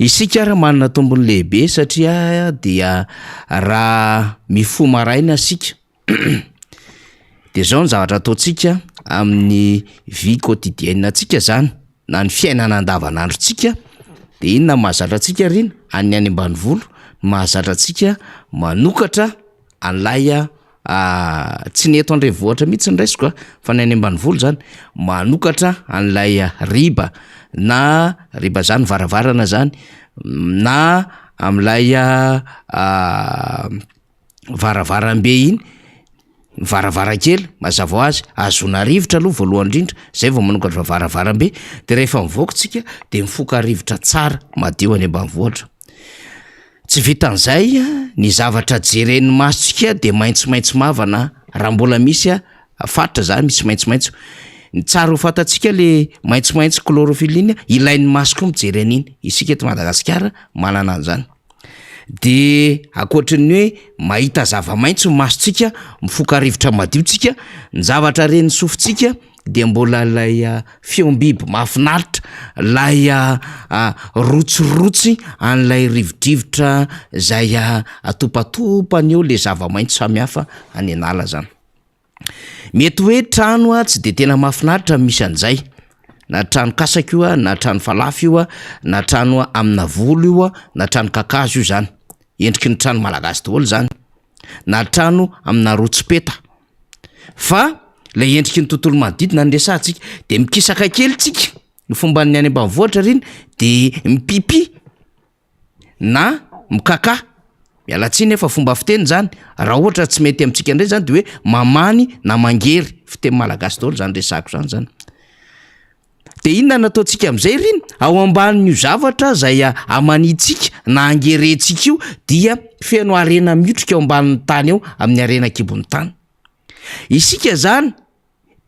Isika ary manana tombony lehibe satria dia raha mifoha maraina isika de zao ny zavatra ataontsika amin'ny vie quotidienne antsika zany na ny fiainana andavanandrontsika de inona no mahazatra antsika ry ina? Any any ambanivolo mahazatra antsika manokatra an'ilay Tsy ny eto an-drenivohitra mihitsy no raisiko a, fa ny any ambanivolo zany, manokatra an'ilay riba na riba zany varavarana zany na am'lay varavarambe iny, varavarankely mazava ho azy, ahazoana rivotra aloha voalohany indrindra zay vao manokatra varavarambe, de rehefa mivoaka tsika de mifoka rivotra tsara madio any ambanivohitra. Tsy vitan'izay, ny zavatra jeren'ny masontsika dia maitsomaitso mavana raha mbola misy faritra zany misy maitsomaitso. Ny tsara ho fantatsika le maitsomaitso chlorophylle iny, ilain'ny maso koa mijery an'iny, isika eto Madagasikara manana an'izany. De ankoatry ny hoe mahita zava-maitso ny masontsika, mifoka rivotra madio tsika, ny zavatra ren'ny sofintsika dia mbola ilay feom-biby mahafinaritra, ilay rotsirotsy an'ilay rivodrivotra izay atopatopany eo le zava-maitso samihafa any an'ala zany. Mety hoe trano tsy de tena mahafinaritra ny misy an'izay, na trano kasaky io na trano falafa io na trano amina volo io na trano kakazo io zany, endriky ny trano malagasy daholo zany, na trano amina rotsopeta. Fa ilay endriky ny tontolo manodidina no resahantsika, de mikisaka kely tsika, ny fomban'ny any ambanivohitra reny de mipipi na mikakà, miala tsiny fa fomba fiteny zany, raha ohatra tsy mety amintsika ndray zany de hoe mamany na mangery, fiteny malagasy daholo zany resahako zany zany. De inona no ataontsika am'zay ry iny? Ao ambanin'io zavatra zay amanitsika na angerentsika io dia feno harena miotrika ao ambanin'ny tany ao amin'ny harena an-kibon'ny tany. Isika zany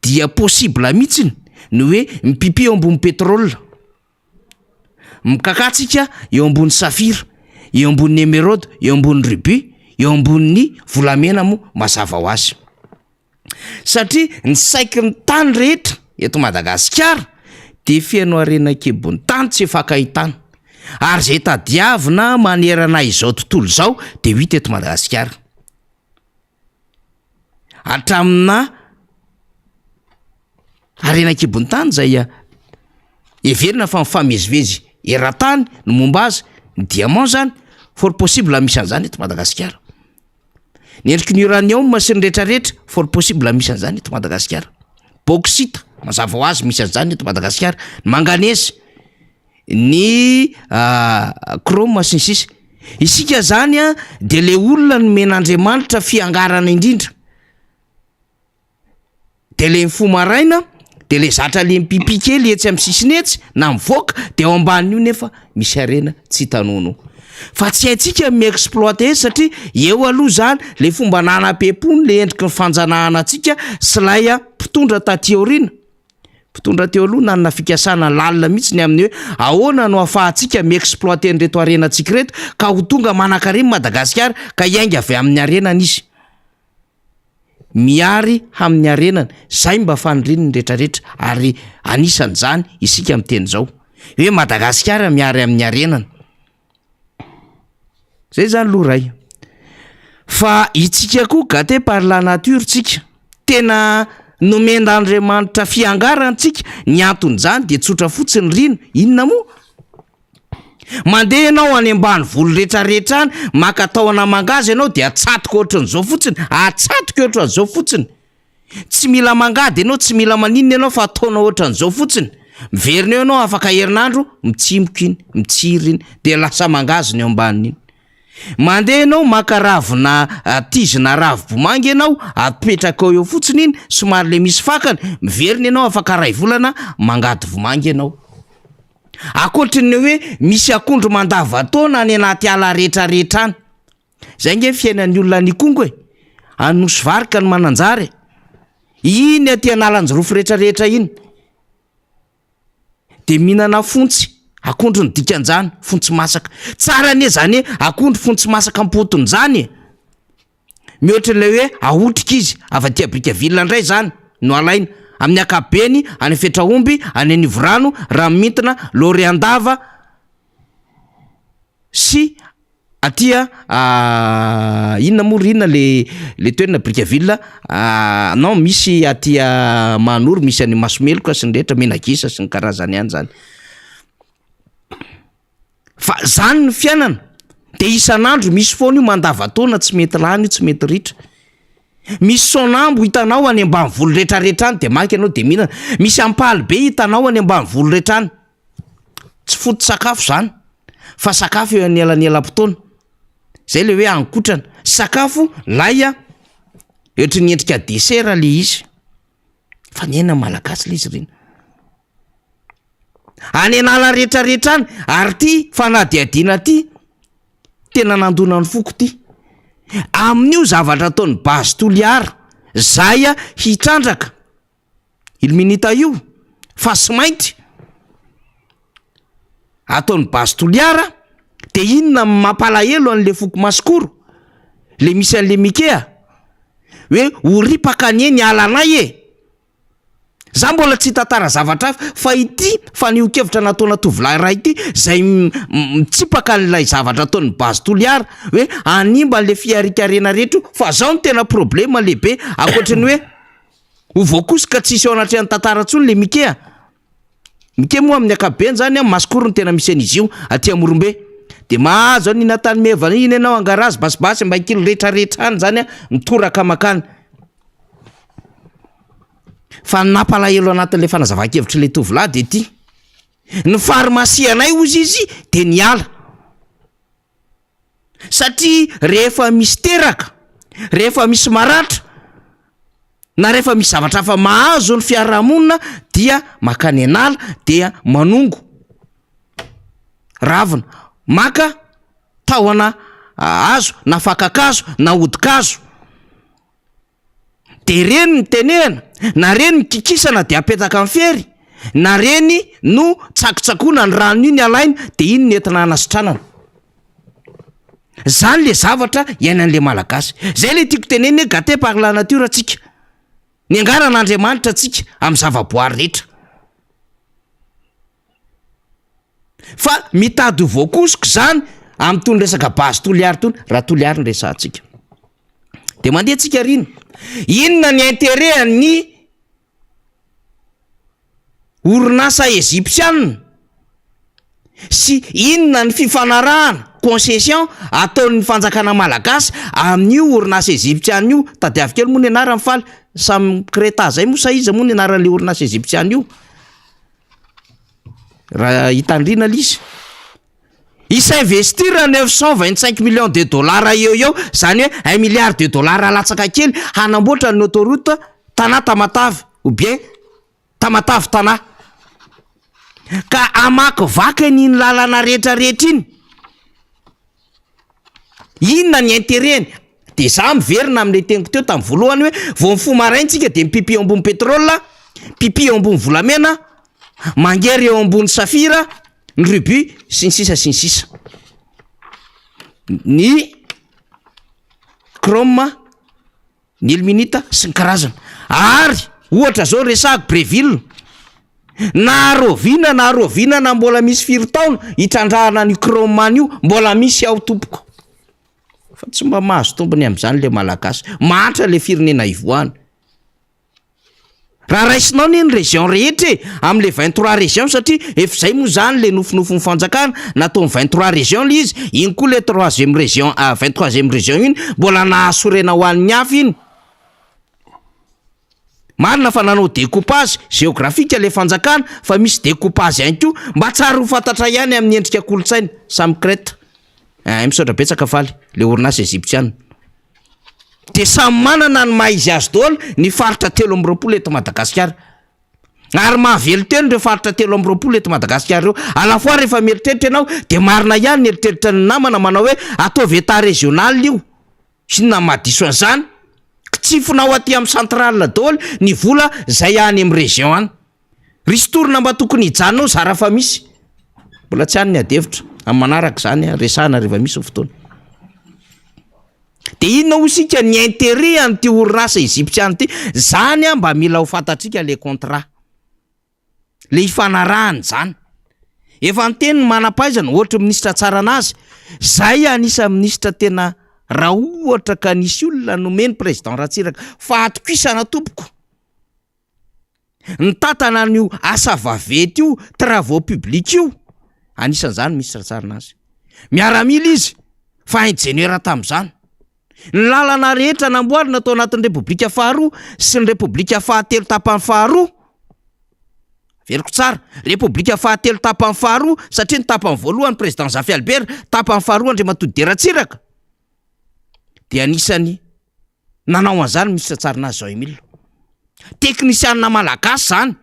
dia possible mihitsiny ny hoe mipipi eo ambony pétrole, mikakà tsika eo ambony safira, eo ambony émeraude, eo ambony rubis, eo ambonin'ny volamena moa mazava ho azy. Satria ny saiky ny tany rehetra eto Madagasikara dia feno harena an-kibon'ny tany tsy ifankahitana. Ary izay tadiavina manerana izao tontolo izao dia ho hita eto Madagasikara. Hatraminà harena an-kibon'ny tany izay heverina fa mifamezivezy eran-tany ny momba azy, ny diamant zany, fort possible misy an'izany eto Madagasikara. Ny endriky ny uranium sy ny retraretra, fort possible misy an'izany eto Madagasikara. Bauxite, mazava ho azy misy an'izany eto Madagasikara. Ny manganèse. Ny chrome sy ny sisa. Isika zany a de le olona nomen'Andriamanitra fiangarana indrindra. De le mifoha maraina de le zatra le mipipi kely etsy amin'ny sisiny etsy na mivoaka de ao ambanin'io nefa misy harena tsy hita nonoa. Fa tsy haintsika ny mi-exploiter satria eo aloha zany le fomba nanam-pepony le endriky ny fanjanahana antsika sy lay mpitondra taty aoriana. Mpitondra teo aloha nanana fikasana lalina mihitsy ny amin'ny hoe ahoana no ahafahantsika mi-exploiter an'ireto harenantsika ireto ka ho tonga manankarena i Madagasikara ka hiainga avy amin'ny harenany izy. Mihary amin'ny harenany, zay mba faniriany ny retraretra ary anisan'izany isika miteny izao hoe Madagasikara mihary amin'ny harenany. Zay zany loha ray. Fa itsika koa gâté par la nature tsika. Tena nomen'Andriamanitra fiangarana tsika, ny anton'izany dia tsotra fotsiny rino, inona moa? Mandeha ianao any ambanivolo retraretra any, maka tahona mangahazo ianao dia atsatoka ohatran'izao fotsiny, atsatoka ohatran'izao fotsiny. Tsy mila mangady ianao, tsy mila maninona ianao fa ataonao ohatran'izao fotsiny. Miverina eo ianao afaka herinandro, mitsimoka iny, mitsiry iny, dia lasa mangahazo ny eo ambanin'iny. Mandeha ianao maka ravina tizina ravi-bomanga ianao, apetrakao eo fotsiny iny, somary le misy fakany, miverina ianao afaka iray volana, mangady vomanga ianao. Ankoatry ny hoe misy akondro mandavantaona any anaty ala retraretra any. Zay nge fiainan'ny olona any Ikongo e! Any Nosy Varika any Mananjary e! Iny aty Analanjirofo retraretra iny. De mihinana fontsy, akondro ny dikan'izany, fontsy masaka. Tsara anie zany hoe akondro fontsy masaka am-potony zany e! Mihoatra ilay hoe ahotrika izy avy aty Brickaville indray zany no alaina. Amin'ny ankapobeny, any Fetraomby, any Anivorano, Ranomintina, Loriandava sy Aty a inona moa ry inona le le toerana Brickaville non misy aty Mahanoro misy any Masomeloka sy ny rehetra Menagisa sy ny karazany ihany zany. Fa zany ny fiainana de isan'andro misy foana io mandavantaona tsy mety lany io tsy mety ritra. Misy sonambo hitanao any ambanivolo retraretra any de maka ianao de mihinana. Misy ampalibe hitanao any ambanivolo rehetra any. Tsy foto-tsakafo zany fa sakafo eo anelanelam-potoana, zay le hoe haninkotrana, sakafo lay a, ohatry ny endrika desera le izy, fa ny aina malagasy le izy reny. Any an'ala retraretra any, ary ty fanadihadiana ty tena nandona ny foko ty, amin'io zavatra ataon'ny base Toliara zay hitrandraka. Ilminita io fa sy mainty ataon'ny base Toliara de inona ny mampalahelo an'le foko Masikoro le misy an'le Mikea hoe ho ripaka anie ny alanay e! Za mbola tsy hitantara zavatra hafa fa ity fanehoan-kevitra nataona tovolahy iray ity zay mitsipaka an'ilay zavatra ataon'ny base Toliara hoe hanimba an'le fiharikarena rehetra io fa zao no tena problema lehibe ankoatry ny hoe Ho voakosoka tsy hisy eo anatrehan'ny tantara intsony le Mike a! Mike moa amin'ny ankapobeny zany an, Masikoro no tena misy an'izy io, aty Amorombe. De mahazo an'iny Antanimeva iny ianao, Angarazo, Basibasy, Ambaikilo retraretra any zany an, mitoraka makany. Fa ny nampalahelo anatin'le fanazavan-kevitr'ilay tovolahy de ity, ny pharmacie anay hozy izy de niala. Satria rehefa misy teraka, rehefa misy maratra, na rehefa misy zavatra hafa mahazo ny fiarahamonina dia makany an'ala dia manongo ravina, maka tahona hazo na fakan-kazo na hodi-kazo. De reny no tenehana, na reny no kikisana de apetaka am fery, na reny no tsakotsakoana ny rano iny alaina de iny no entina hanasitranana. Zany le zavatra iainan'le malagasy. Zay le tiako tenenina hoe gâté par la nature tsika. Niangaran'Andriamanitra tsika am zava-boary rehetra. Fa mitady ho voakosoka izany amin'itony resaka base Toliary itony, raha Toliary no resahantsika. De mandeha tsika aoriana. Inona ny intérêt an'ny orinasa Egyptiana sy inona ny fifanarahana, concession, ataon'ny fanjakana malagasy amin'io orinasa Egyptiana io? Tadiavo kely moa ny anarany faly, Sam Creta zay moa sa iza moa ny anaran'le orinasa Egyptiana io? Raha hitandrina le izy. Hi-s'investir 925 millions de dollars eo eo, zany hoe un milliard de dollars latsaka kely hanamboatra ny autoroute Tana Tamatave ou bien Tamatave Tana. Ka hamakivaky an'iny lalana rehetra rehetra iny. Inona ny intérêt-ny? De za miverina amin'le teniko teo tamin'ny voalohany hoe vao mifoha maraina tsika de mipipi eo ambony pétrole, pipi eo ambony volamena, mangery eo ambony safira, ny rubis sy ny sisa sy ny sisa. Ny chrome, ny ilminite sy ny karazany. Ary ohatra zao resahako Breville, na rahoviana na rahoviana na mbola misy firy taona hitrandrahana an'io chrome any io, mbola misy ao tompoko. Fa tsy mba mahazo tombony amin'izany le Malagasy. Mahantra le firenena ivoahana. Raha raisinao anie ny région rehetra e, amin'le 23 régions satria efa izay moa zany le nofinofin'ny fanjakana, nataony 23 régions le izy, iny koa le troisième région, 23e région iny mbola nahasorena ho an'ny hafa iny. Marina fa nanao découpage géographique le fanjakana fa misy découpage ihany koa mba tsara ho fantatra ihany amin'ny endrika kolontsaina, Samcrete. Eh, misaotra betsaka Faly, le orinasa egyptiana. Dia samy manana ny maha izy azy daholo ny faritra 23 eto Madagasikara. Ary mahavelon-tena ireo faritra 23 eto Madagasikara ireo. À la fois rehefa mieritreritra ianao dia marina ihany ny eritreritra ny namana manao hoe ataovy état régional io. Inona no mahadiso an'izany? Kitsifinao aty amin'ny centrale daholo ny vola izay any amin'ny région any. Ristourne mba tokony hijanona ao zara fa misy. Mbola tsy any ny adihevitra. Amin'ny manaraka izany resahana rehefa misy ny fotoana. De inona hoy isika ny intérêt an'ity orinasa egyptiana ity? Zany an mba mila ho fantatsika le contrat. Le ifanarahana izany. Efa niteny ny manam-pahaizana ohatry ny minisitra Tsaranazy, zay anisan'ny minisitra tena raha ohatra ka nisy olona nomeny président Ratsiraka fahatokisana tompoko. Nitantana an'io asa vaventy io, travaux publics io, anisan'izany Minisitra Tsarinazy. Miaramila izy fa injeniera tamin'izany. Ny lalana rehetra namboarina tao anatin'ny Repoblika faharoa sy ny Repoblika fahatelo tapany faharoa, averiko tsara, Repoblika fahatelo tapany faharoa satria ny tapany voalohany Président Zafy Albert, tapany faharoa Andriamatoa Didier Ratsiraka, dia anisan'ny Nanao an'izany Mister Tsarinazy Jean Emile. Teknisianina malagasy izany.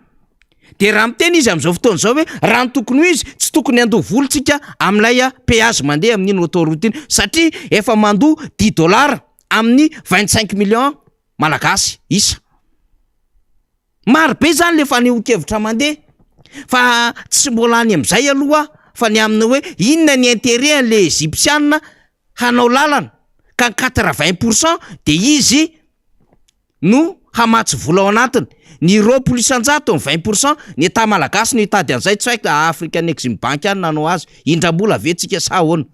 Dia raha miteny izy amin'izao fotoana izao hoe raha ny tokony ho izy, tsy tokony handoa vola tsika amin'ilay péage mandeha amin'iny autoroute iny satria efa mandoa dix dollars amin'ny 25 millions malagasy isa. Maro be izany le fanehoan-kevitra mandeha fa tsy mbola any amin'izay aloha fa ny amin'ny hoe inona ny intérêt an'le Egyptiana hanao lalana ka ny quatre-vingt pour cent de izy no hamatsy vola ao anatiny, ny 20% ny 20% ny Etat malagasy no hitady an'izay, tsy haiko African Exim Bank ihany nanao azy, hindram-bola ve tsika sa ahoana?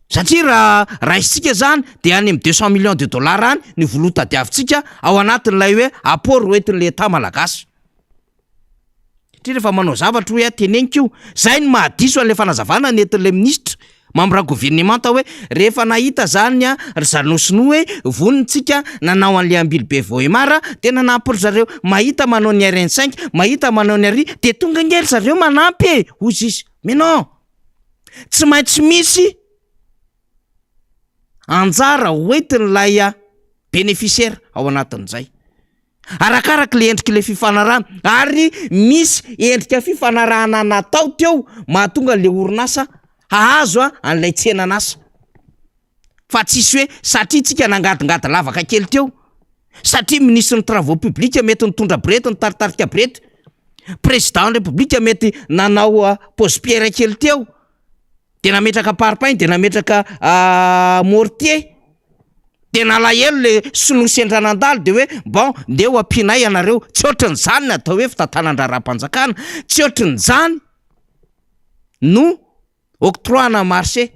Satria raha raisintsika zany de any amin'ny 200 millions de dollars any ny vola hotadiavintsika ao anatin'ilay hoe apport hoentin'ilay Etat malagasy. Satria rehefa manao zavatra hoy aho teneniko io, zay no mahadiso an'ilay fanazavana nentin'ilay minisitra, membre governemanta hoe rehefa nahita zany ry zareo sinoa hoe vonona tsika nanao an'ilay Ambilobe Vohemar de nanampy ry zareo, mahita manao ny RN cinq, mahita manao ny ary de tonga ange ry zareo manampy e, hoy izy. Mais non! Tsy maintsy misy anjara hoentin'ilay bénéficiaire ao anatin'izay. Arakaraka ilay endrik'ilay fifanarahana ary misy endrika fifanarahana natao teo mahatonga an'ilay orinasa hahazo an'ilay tsenan'asa. Fa tsisy hoe satria tsika nangadingady lavaka kely teo, satria minisitry ny travaux publics mety nitondra borety nitaritarika borety, président ny république mety nanao pose pierre kely teo, de nametraka parpaing de nametraka mortier, de nalahelo le sinoa sendra nandalo de hoe bon ndeha ho ampianay ianareo, tsy ohatran'izany ny atao hoe fitantanan-draharaham-panjakana, tsy ohatran'izany no octroi-na marché,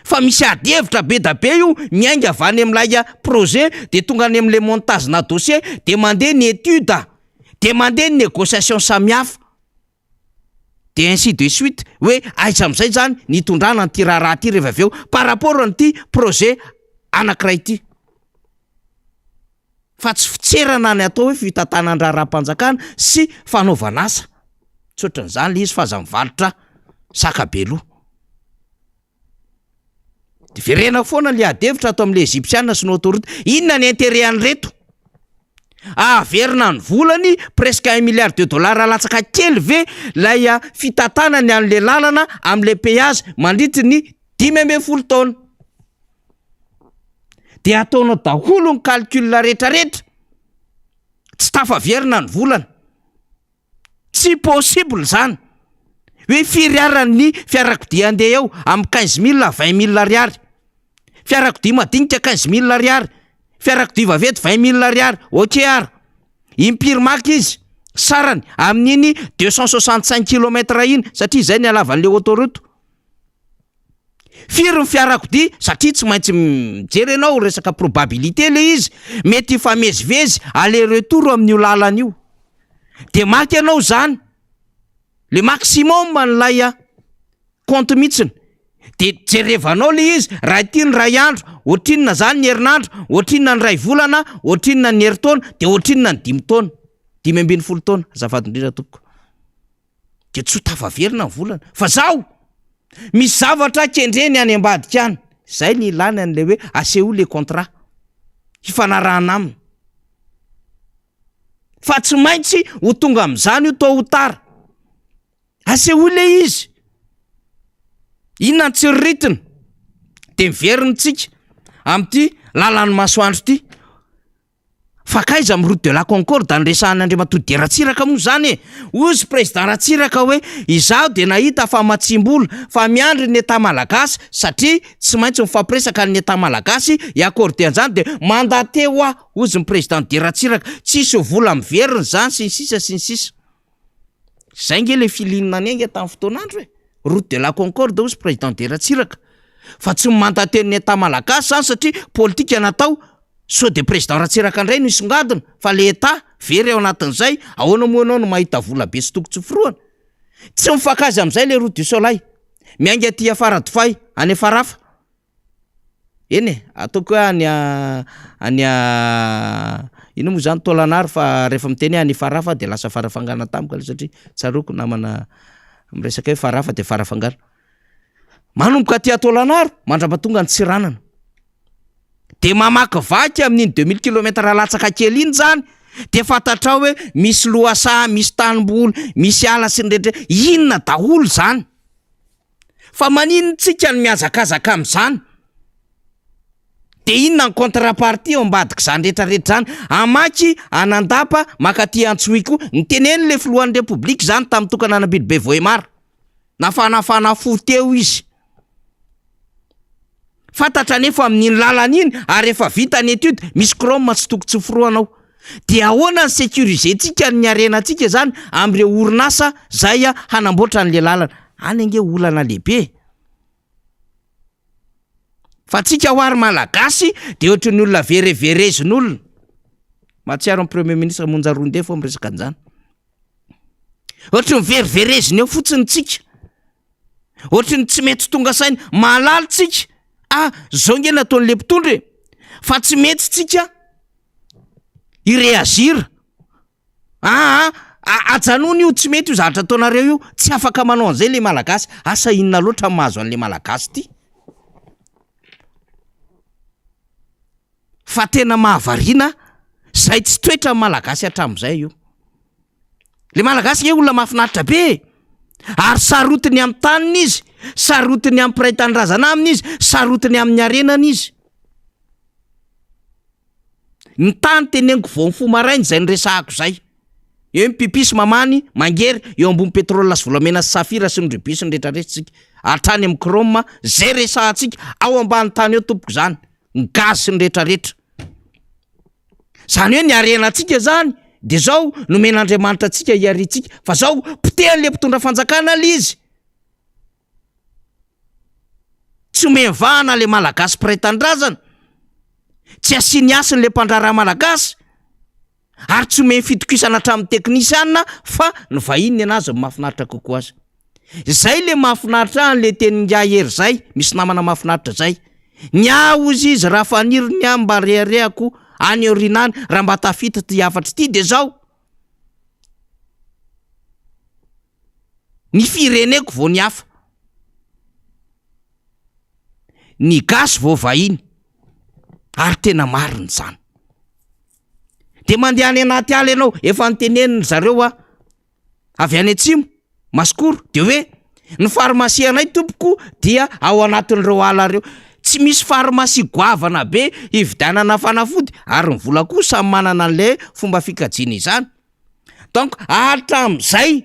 fa misy ady hevitra be da be io miainga avy any amin'ilay projet de tonga any amin'le montage-na dossier de mandeha ny étude de mandeha ny négociation samihafa. De ainsi de suite hoe aiza amin'izay zany ny hitondrana an'ity raharaha ity rehefa avy eo par rapport an'ity projet anankiray ity. Fa tsy fitserana ny atao hoe fitantanan-draharaham-panjakana sy fanaovana asa. Tsy ohatran'izany le izy fa aza mivarotra saka be loha. De verenako foana le ady hevitra ato amin'le Egyptiana sy ny autoroute. Inona ny intérêt an'ireto? Ahaverina ny volany presque un milliard de dollars latsaka kely ve lay fitantanany an'le lalana amin'le péage mandritry ny 15 taona? De ataonao daholo ny calcul rehetrarehetra, tsy tafaverina ny volana. Tsy possible zany hoe firy ara ny fiarakodia andeha eo amin'ny 15 000 à 20 000 ariary, fiarakodia madinika 15 000 ariary, fiarakodia vaventy 20 000 ariary, ok ara, impiry maka izy sarany amin'iny 265 kilomètre iny satria zay ny halavan'le autoroute. Firy ny fiarakodia satria tsy maintsy mijery ianao resaka probabilité le izy, mety hifamezivezy aller retour amin'io lalana io, de maka ianao zany le maximum an'ilay compte mihitsiny, de jerevanao le izy raha ity ny ray andro ohatrinona zany ny herinandro, ohatrinona ny ray volana, ohatrinona ny herintaona, de ohatrinona ny dimy taona, 15 taona azafady indrindra tompoko. de tsy ho tafaverina ny volana fa zaho misy zavatra kendreny any ambadika any, zay ny ilany an'le hoe asehoy le contrat hifanarahana aminy fa tsy maintsy ho tonga am'zany io tôt ou tard, asehoy le izy, inona ny tsiriritina de miverina tsika am'ty lalan'ny masoandro ty. Fa k'aiza amin'ny route de la concorde niresahan'i Andriamatoa Didier Ratsiraka moa izany e? Hoy izy Président Ratsiraka hoe izaho dia nahita famatsiam-bola fa miandry ny Etat Malagasy satria tsy maintsy mifampiresaka ny Etat Malagasy hi-accorder an'izany dia mandater ho aho hoy izy ny Président Didier Ratsiraka tsisy vola miverina izany sy ny sisa sy ny sisa. Izay nge le feeling ny ange tamin'ny fotoan'andro e! Route de la concorde hoy izy Président Didier Ratsiraka fa tsy mi-mandater ny Etat Malagasy izany satria politika natao Sao de président Ratsiraka indray no hisongadina fa le Etat very ao anatin'izay, ahoana moa ianao no mahita vola be sy toko tsy forohana? Tsy mifankazy amin'izay le route du soleil, miainga aty Faradofay any Farafa, eny e, ataoko hoe any any inona moa zany Taolagnaro fa rehefa miteny hoe any Farafa de lasa Farafangana tampoka aloha satria tsaroako namana miresaka hoe Farafa de Farafangana, manomboka aty Taolagnaro mandrapatonga any Tsiranana. De mamakivaky amin'iny 2000 kilomètre latsaka kely iny zany de fantatrao hoe misy lohasaha, misy tanimboly, misy ala sy ny rehetra, inona daholo zany? Fa maninona tsika no mihazakazaka am'zany? De inona ny contrepartie ao ambadik'izany rehetrarehetra zany? Hamaky an'Andapa mankaty Antsohihy koa, niteneniny le filohan'ny repoblika zany tamin'ny tokana an'Ambilobe Vohemar, nafanafana fo teo izy. Fantatra anefa amin'iny lalana iny ary efa vita ny étude, misy chrome tsy tokony tsy forohana ao. Dia ahoana ny sécuriser-tsika ny harenantsika izany amin'ireo orinasa izay hanamboatra an'ilay lalana? Any ange olana lehibe e! Fa tsika hoa ry Malagasy dia ohatran'ny olona vereverezin'olona. Mahatsiaro ny Premier ministre Monja Roindefo aho miresaka an'izany. Ohatran'ny veriverezina eo fotsiny tsika. Ohatry ny tsy mety tonga saina, mahalala tsika, ah zao nge nataon'le mpitondra e, fa tsy mety tsika hi-reagir, aa ajanony io tsy mety io zavatra ataonareo io, tsy afaka manao an'izay le malagasy, asa inona loatra ny mahazo an'le malagasy ty. Fa tena mahavariana zay tsy toetran'ny malagasy hatramin'izay io. Le malagasy nge olona mahafinaritra be e! Ary sarotiny amin'ny taniny izy, sarotiny amin'ny mpiray tanindrazana aminy izy, sarotiny amin'ny harenany izy. Ny tany teneniko vao mifoha maraina izay niresahako izay. Eo mipipy sy mamany, mangery eo ambony pétrole sy volamena sy safira sy ny rubis sy ny retraretra tsika. Hatrany amin'ny chrome zay resahantsika ao ambany tany eo tompoko zany. Ny gaz sy ny retraretra. Zany hoe ny harenantsika zany de zao nomen'Andriamanitra antsika hiarintsika fa zao potehan'le mpitondra fanjakana le izy. Tsy omeny vahana le malagasy mpiray tanindrazana, tsy asiany hasiny le mpandraharaha malagasy ary tsy omeny fitokisana hatramin'ny teknisiana fa ny vahiny ny anazy no mahafinaritra kokoa azy. Zay le mahafinaritra ahy an'le tenin'ingahy Hery zay, misy namana mahafinaritra zay. Ny ahy hozy izy raha faniry ny ahy mba reharehako. Any aoriana any, raha mba tafita ity hafatra ity dia zao, ny fireneko vao ny hafa, ny gasy vao vahiny, ary tena marina izany. De mandeha any anaty ala ianao, efa notenenin-dry zareo aho, avy any atsimo, Masikoro, de hoe ny pharmacie anay tompoko dia ao anatin'ireo ala ireo, tsy misy pharmacie goavana be hividianana fanafody ary ny vola koa samy manana an'le fomba fikajiana izany, donc hatramin'izay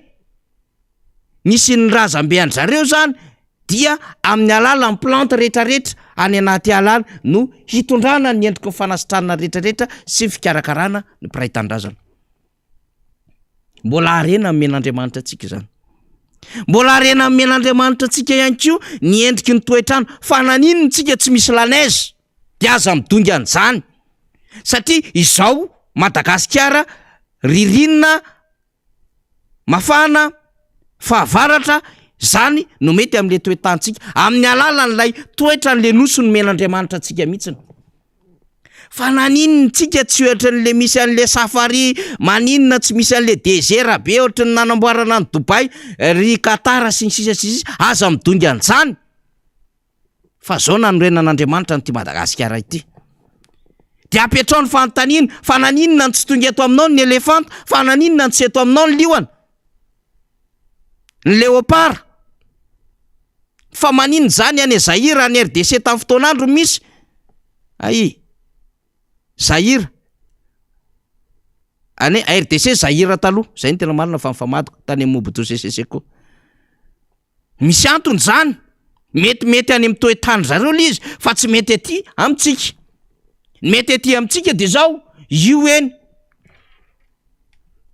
nisian'ny razambe an-dry zareo zany dia amin'ny alalan'ny plante retraretra any anaty ala any no hitondrana ny endriky ny fanasitranana retraretra sy ny fikarakarana ny mpiray tanindrazana. Mbola harena nomen'Andriamanitra antsika izany. Mbola harena nomen'Andriamanitra antsika ihany koa ny endriky ny toetr'andro. Fa naninona tsika tsy misy la neige? Dia aza midongy an'izany. Satria izao Madagasikara ririnina mafana fahavaratra izany no mety amin'ilay toe-tanintsika. Amin'ny alalan'ilay toetran'ilay nosy nomen'Andriamanitra antsika mihitsiny. Fa naninona tsika tsy ohatran'le misy an'le safari, maninona tsy misy an'le desert be ohatran'ny nanamboarana an'i Dubaï, ry Qatar sy ny sisa sy ny sisa, aza midongy an'izany fa zao nanorenan'Andriamanitra an'ity Madagasikara ity. De apetrao ny fanontaniana, fa naninona no tsy tonga eto aminao ny elefanta, fa naninona no tsy eto aminao ny liona, ny léopard? Fa maninona izany any Zaïre any RDC tamin'ny fotoan'andro misy Ay! Zaïre Any RDC Zaïre taloha, zay no tena marina fa nifamadika tany amin'ny Mobutu Sese Seko. Misy antony izany, metimety any amin'ny toe-tany zareo le izy fa tsy mety aty amintsika. Ny mety aty amintsika de zao, io eny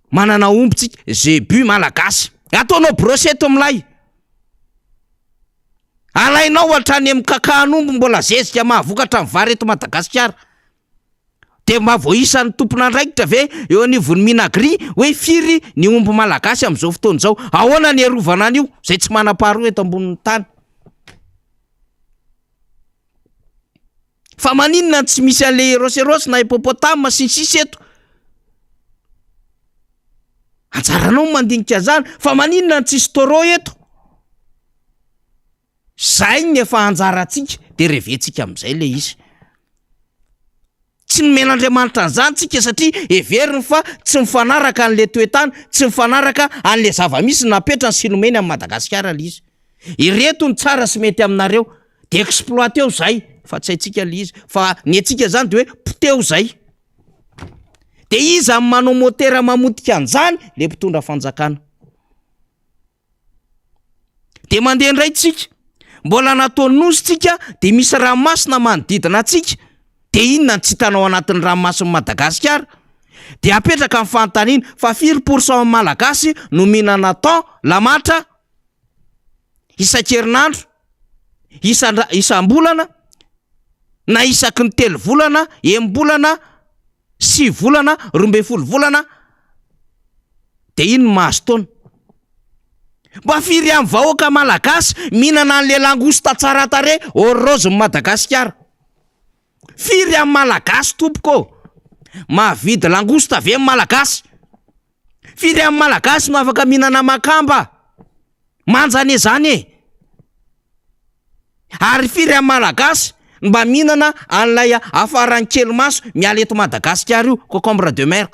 manana omby tsika, zebu malagasy, ataonao brochette milay. Alainao hatrany amin'ny kakahan'omby mbola zezika mahavokatra ny vary eto Madagasikara. Dia mba voaisan'ny tompon'andraikitra ve eo anivon'ny Minagri hoe firy ny omby malagasy amin'izao fotoana izao? Ahoana ny hiarovana an'io izay tsy manam-paharoa eto ambonin'ny tany? Fa maninona no tsy misy an'ilay rhinoceros na hippopotame sy ny sisa eto? Anjaranao ny mandinika an'izany. Fa maninona no tsisy taureau eto? Zay ny efa anjarantsika de reventsika amin'izay le izy. Tsy nomen'Andriamanitra an'izany tsika satria heveriny fa tsy mifanaraka an'le toe-tany, tsy mifanaraka an'le zava-misy napetrany sy nomeny an'i Madagasikara le izy. Ireto ny tsara sy mety aminareo de exploiteo zay fa tsy haintsika le izy fa ny antsika zany de hoe poteho zay. De iza no manao motera mamotika an'izany? Le mpitondra fanjakana. De mandeha indray tsika, mbola natao nosy tsika de misy ranomasina manodidina antsika, de inona no tsy hitanao anatin'ny ranomasin'i Madagasikara? De apetraka ny fanontaniana, fa firy pour cent amin'ny Malagasy no mihinana thon, lamatra, isan-kerinandro, isan- isam-bolana, na isaky ny telo volana, enim-bolana, sivy volana, 12 volana, de iny no mahazo taona. Mba firy amin'ny vahoaka malagasy mihinana an'le langouste tsara tarehy or rose ny Madagasikara? Firy amin'ny malagasy tompoko ô? Mahavidy langouste ve ny malagasy? Firy amin'ny malagasy no afaka mihinana makamba? Manja anie zany e! Ary firy amin'ny malagasy no mba mihinana an'ilay afaran'ny kely maso miala eto Madagasikara io, concombre de mer?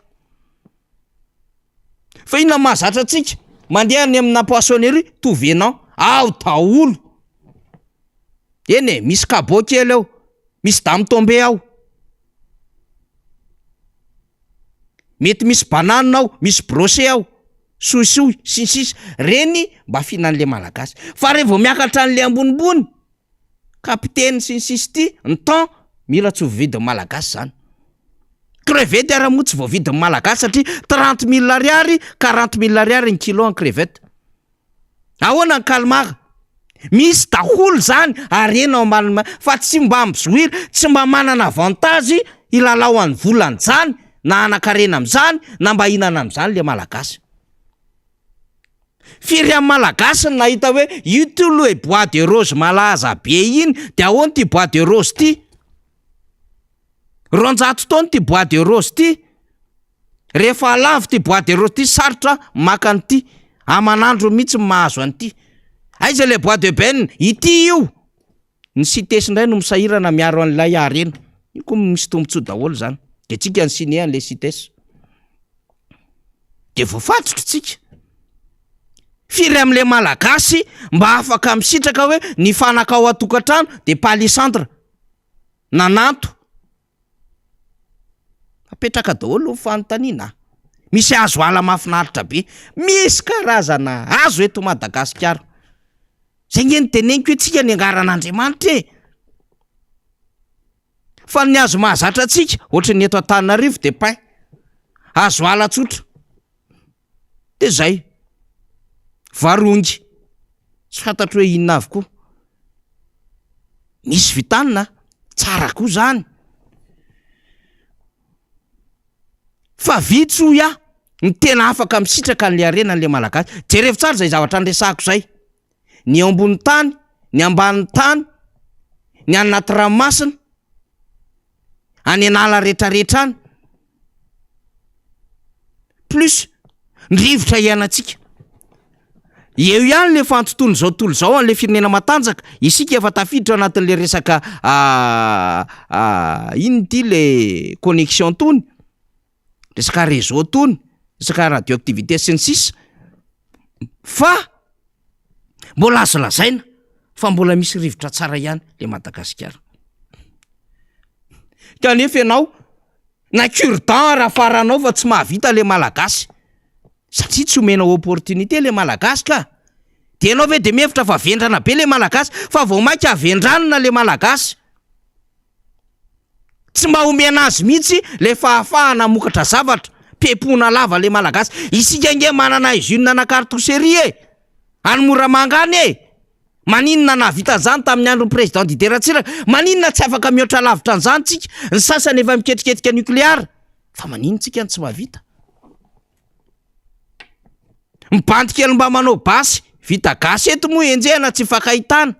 Fa inona no mahazatra antsika? Mandeha any amina poissonnerie, tout venant, ao daholo. Eny e, misy cabot kely ao, misy dame tombée ao. Mety misy banane ao, misy brochet ao, soisoy, sy ny sisa, reny mba fihinan'le malagasy. Fa revo miakatra an'le ambonimbony, kapiteny sy ny sisa ity, ny thon, mila tsy ho voavidin'ny malagasy zany. Crevette ara moa tsy voavidin'ny malagasy satria 30 mille ariary, 40 mille ariary ny kilo en crevette. Ahoana ny calmar? Misy daholo zany harena ao ambany fa tsy mba mizohiry, tsy mba manana avantage hilalao any volany zany na hanan-karena amizany na mba hihinana amizany le malagasy. Firy amin'ny malagasy no nahita hoe io ty le bois de rose malaza be iny de ahoana ty bois de rose ty? 200 taona ity bois de rose ity, rehefa lavo ity bois de rose ity sarotra maka an'ity, aman'andro mihitsy ny mahazo an'ity. Aiza ilay bois de benne? Ity io! Ny CITES indray no misahirana miaro an'ilay harena. Io koa misy tombontsoa daholo izany. Dia tsika ny signer an'ilay CITES. Dia voafatotra tsika. Firy amin'ilay Malagasy mba afaka misitraka hoe ny fanaka ao an-tokantrano dia palissandre na nanto. Apetraka daholo ny fanontaniana a. Misy hazo ala mahafinaritra be. Misy karazana hazo eto Madagasikara. Zay nge no teneniko hoe tsika niangaran'Andriamanitra e. Fa ny hazo mahazatra antsika, ohatry ny eto Antananarivo dia pin. Hazo ala tsotra. Dia zay. Varongy. Tsy fantatro hoe inona avy koa. Misy vitanina, tsara koa zany. Fa vitsy hoy aho ny tena afaka misitraka an'le harena an'le Malagasy. Jerevo tsara izay zavatra niresahako izay. Ny eo ambony tany, ny ambanin'ny tany, ny any anaty ranomasina, any an'ala rehetrarehetra any. Plus ny rivotra iainantsika. Eo ihany le fantontolon'izao tontolo izao an'le firenena matanjaka, isika efa tafiditra ao anatin'le resaka inona ity le connexion tony, resaka réseau tony, resaka radioactivité sy ny sisa, fa mbola azo lazaina fa mbola misy rivotra tsara ihany le Madagasikara. Kanefa ianao na cure-dent ara afaranao fa tsy mahavita le Malagasy. Satria tsy omena opportunité le malagasy ka! De ianao ve de mihevitra fa vendrana be le malagasy fa vao maika havendranina le malagasy? Tsy mba omena azy mihitsy le fahafahana hamokatra zavatra, pepona lava le malagasy. Isika ange manana usine ana cartoucherie e! Any Moramanga any e! Maninona nahavita an'izany tamin'ny andron'ny président Didier Ratsiraka? Maninona tsy afaka mihoatra lavitra an'izany tsika? Ny sasany efa miketriketrika nucléaire. Fa maninona tsika no tsy mahavita? Ny bandy kely mba manao basy vita gasy eto moa enjehina tsy ifankahitana.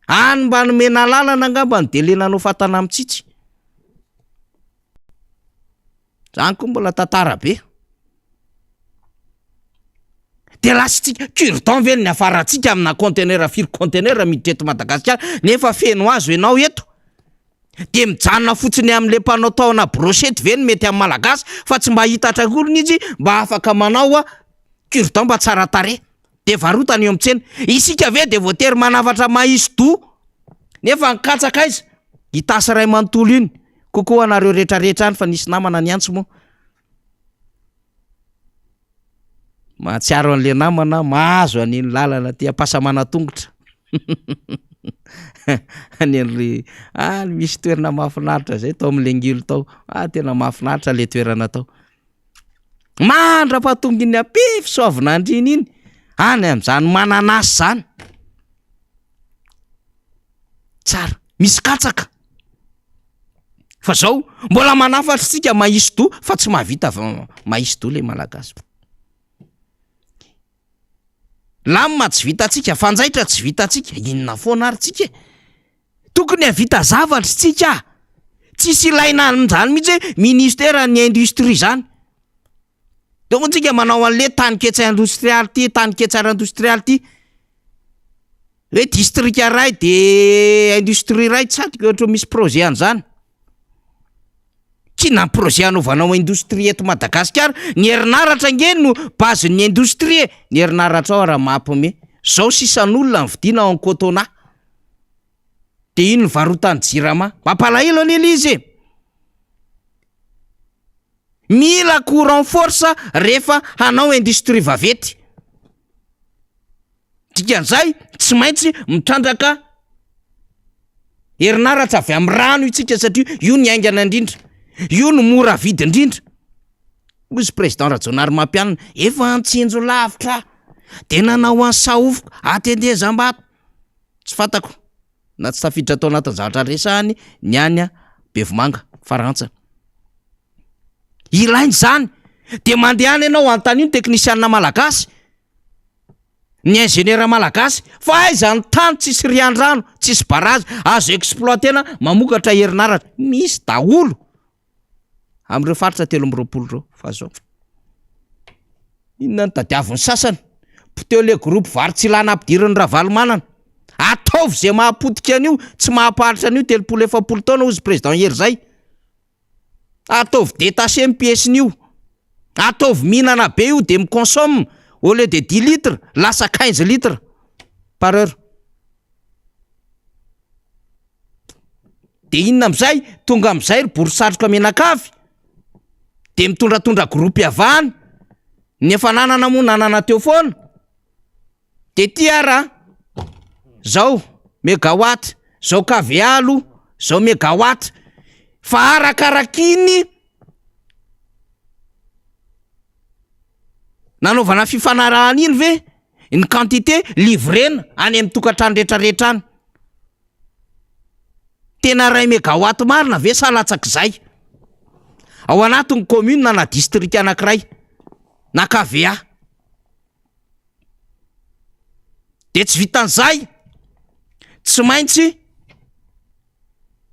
Any mba nomena alalana angamba ny de le nanao fatana mitsitsy. Zany koa mbola tantara be. De lasintsika cure-dent ve ny niafarantsika amina conteneur firy conteneur miditra eto Madagasikara nefa feno hazo ianao eto? De mijanona fotsiny amle mpanao taona brochette ve no mety amin'ny malagasy fa tsy mba hitatra akoriny izy mba afaka manao cure-dent mba tsara tarehy de varotana eo amin'ny tsena. Isika ve de voatery manafatra maïs doux nefa ny katsaka aiza? Itasy iray manontolo iny. Coucou anareo rehetra rehetra any fa nisy namana niantso moa. Mahatsiaro an'le namana mahazo an'iny lalana aty Ampasamanatongotra. Any an'le any misy toerana mahafinaritra zay tao amin'le ngilo tao. Ah tena mahafinaritra le toerana tao. Mandra-pahatongin'ny Ampefy Soavinandriana iny, any amin'izany mananasy zany. Tsara. Misy katsaka. Fa zao mbola manafatra tsika mahisy doha fa tsy mahavita mahisy doha le malagasy. Lamina tsy vitantsika, fanjaitra tsy vitantsika, inona foana ary tsika e? Tokony havita zavatra tsika. Tsisy ilaina an'izany mihitsy hoe ministère ny industrie zany. Teo moa tsika manao an'le tany ketsa indostrialy ty, tany ketsa ara-indostrialy ty. Hoe distrika iray de industrie iray tsy fantako ohatra hoe misy projet an'zany. K'inona ny projet anaovanao indostria eto Madagasikara? Ny herinaratra ange no base-n'ny indostria e! Ny herinaratra ao raha mampime. Zao sisan'olona ny vidiana ao Ankotona. De iny no varotan'ny jirama. Mampalahelo anie le izy e! Mila courant force rehefa hanao industrie vaventy. Dikan'izay, tsy maintsy mitrandraka herinaratra avy amin'ny rano isika satria io ny haingana indrindra, io no mora vidy indrindra. Hoy izy président Rajaonarimampianina, efa nitsinjo lavitra aho, dia nanao an'i Sahofika, atendezam-bato. Tsy fantako na tsy tafiditra tao anatin'ny zavatra resahany ny any Bevomanga, Farantsa. Ilaina izany, dia mandehana ianao anontanio ny teknisianina malagasy. Ny ingénieur malagasy, fa aiza ny tany tsisy riandrano, tsisy barrage, azo exploiter-na mamokatra herinaratra? Misy daholo amin'ireo faritra 23 ireo, fa zao. Inona no tadiavin'ny sasany? Poteho le groupe vary tsy ilana ampidirin'i Ravalomanana. Ataovy ze mahapotika an'io, tsy mahaparitra an'io 30 40 taona hozy président Hery zay. Ataovy détaché ny pièce-n'io. Ataovy mihinana be io de mi-consomme au lieu de dix litres lasa quinze litres par heure. De inona amizay? Tonga amizay ry bory satroka mianakavy de mitondratondra groupe avy any, ny efa nanana moa nanana teo foana. De ty ara a, zao megawatt, zao KVA aloha, zao megawatt, fa arakarak'iny nanaovana fifanarahana iny ve ny quantité livrena any amin'ny tokantrano retraretra any? Tena iray megawatt marina ve sa latsak'izay? Ao anatin'ny commune na district anakiray na KVA. De tsy vitan'izay, tsy maintsy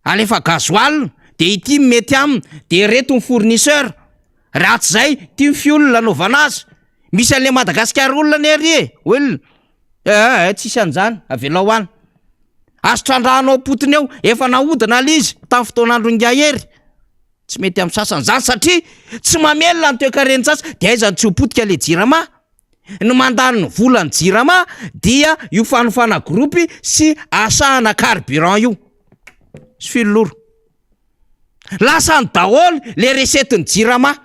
alefa gasoil de ity ny mety aminy, de ireto ny fournisseur, raha tsy zay ty ny fioul anaovana azy, misy an'le Madagasikara olona anie ry e, oil, eh eh tsisy an'izany, avelao any, azo trandrahana ao am-potony ao, efa nahodina le izy tamin'ny fotoan'andron'ingahy Hery. Tsy mety amin'ny sasany zany satria tsy mamelona ny toekaren'ny sasany de aiza no tsy ho potika le jirama? Ny mandany ny volan'ny jirama dia io fanofana groupe sy asahana carburant io sy filoro. Lasany daholo le recette ny jirama.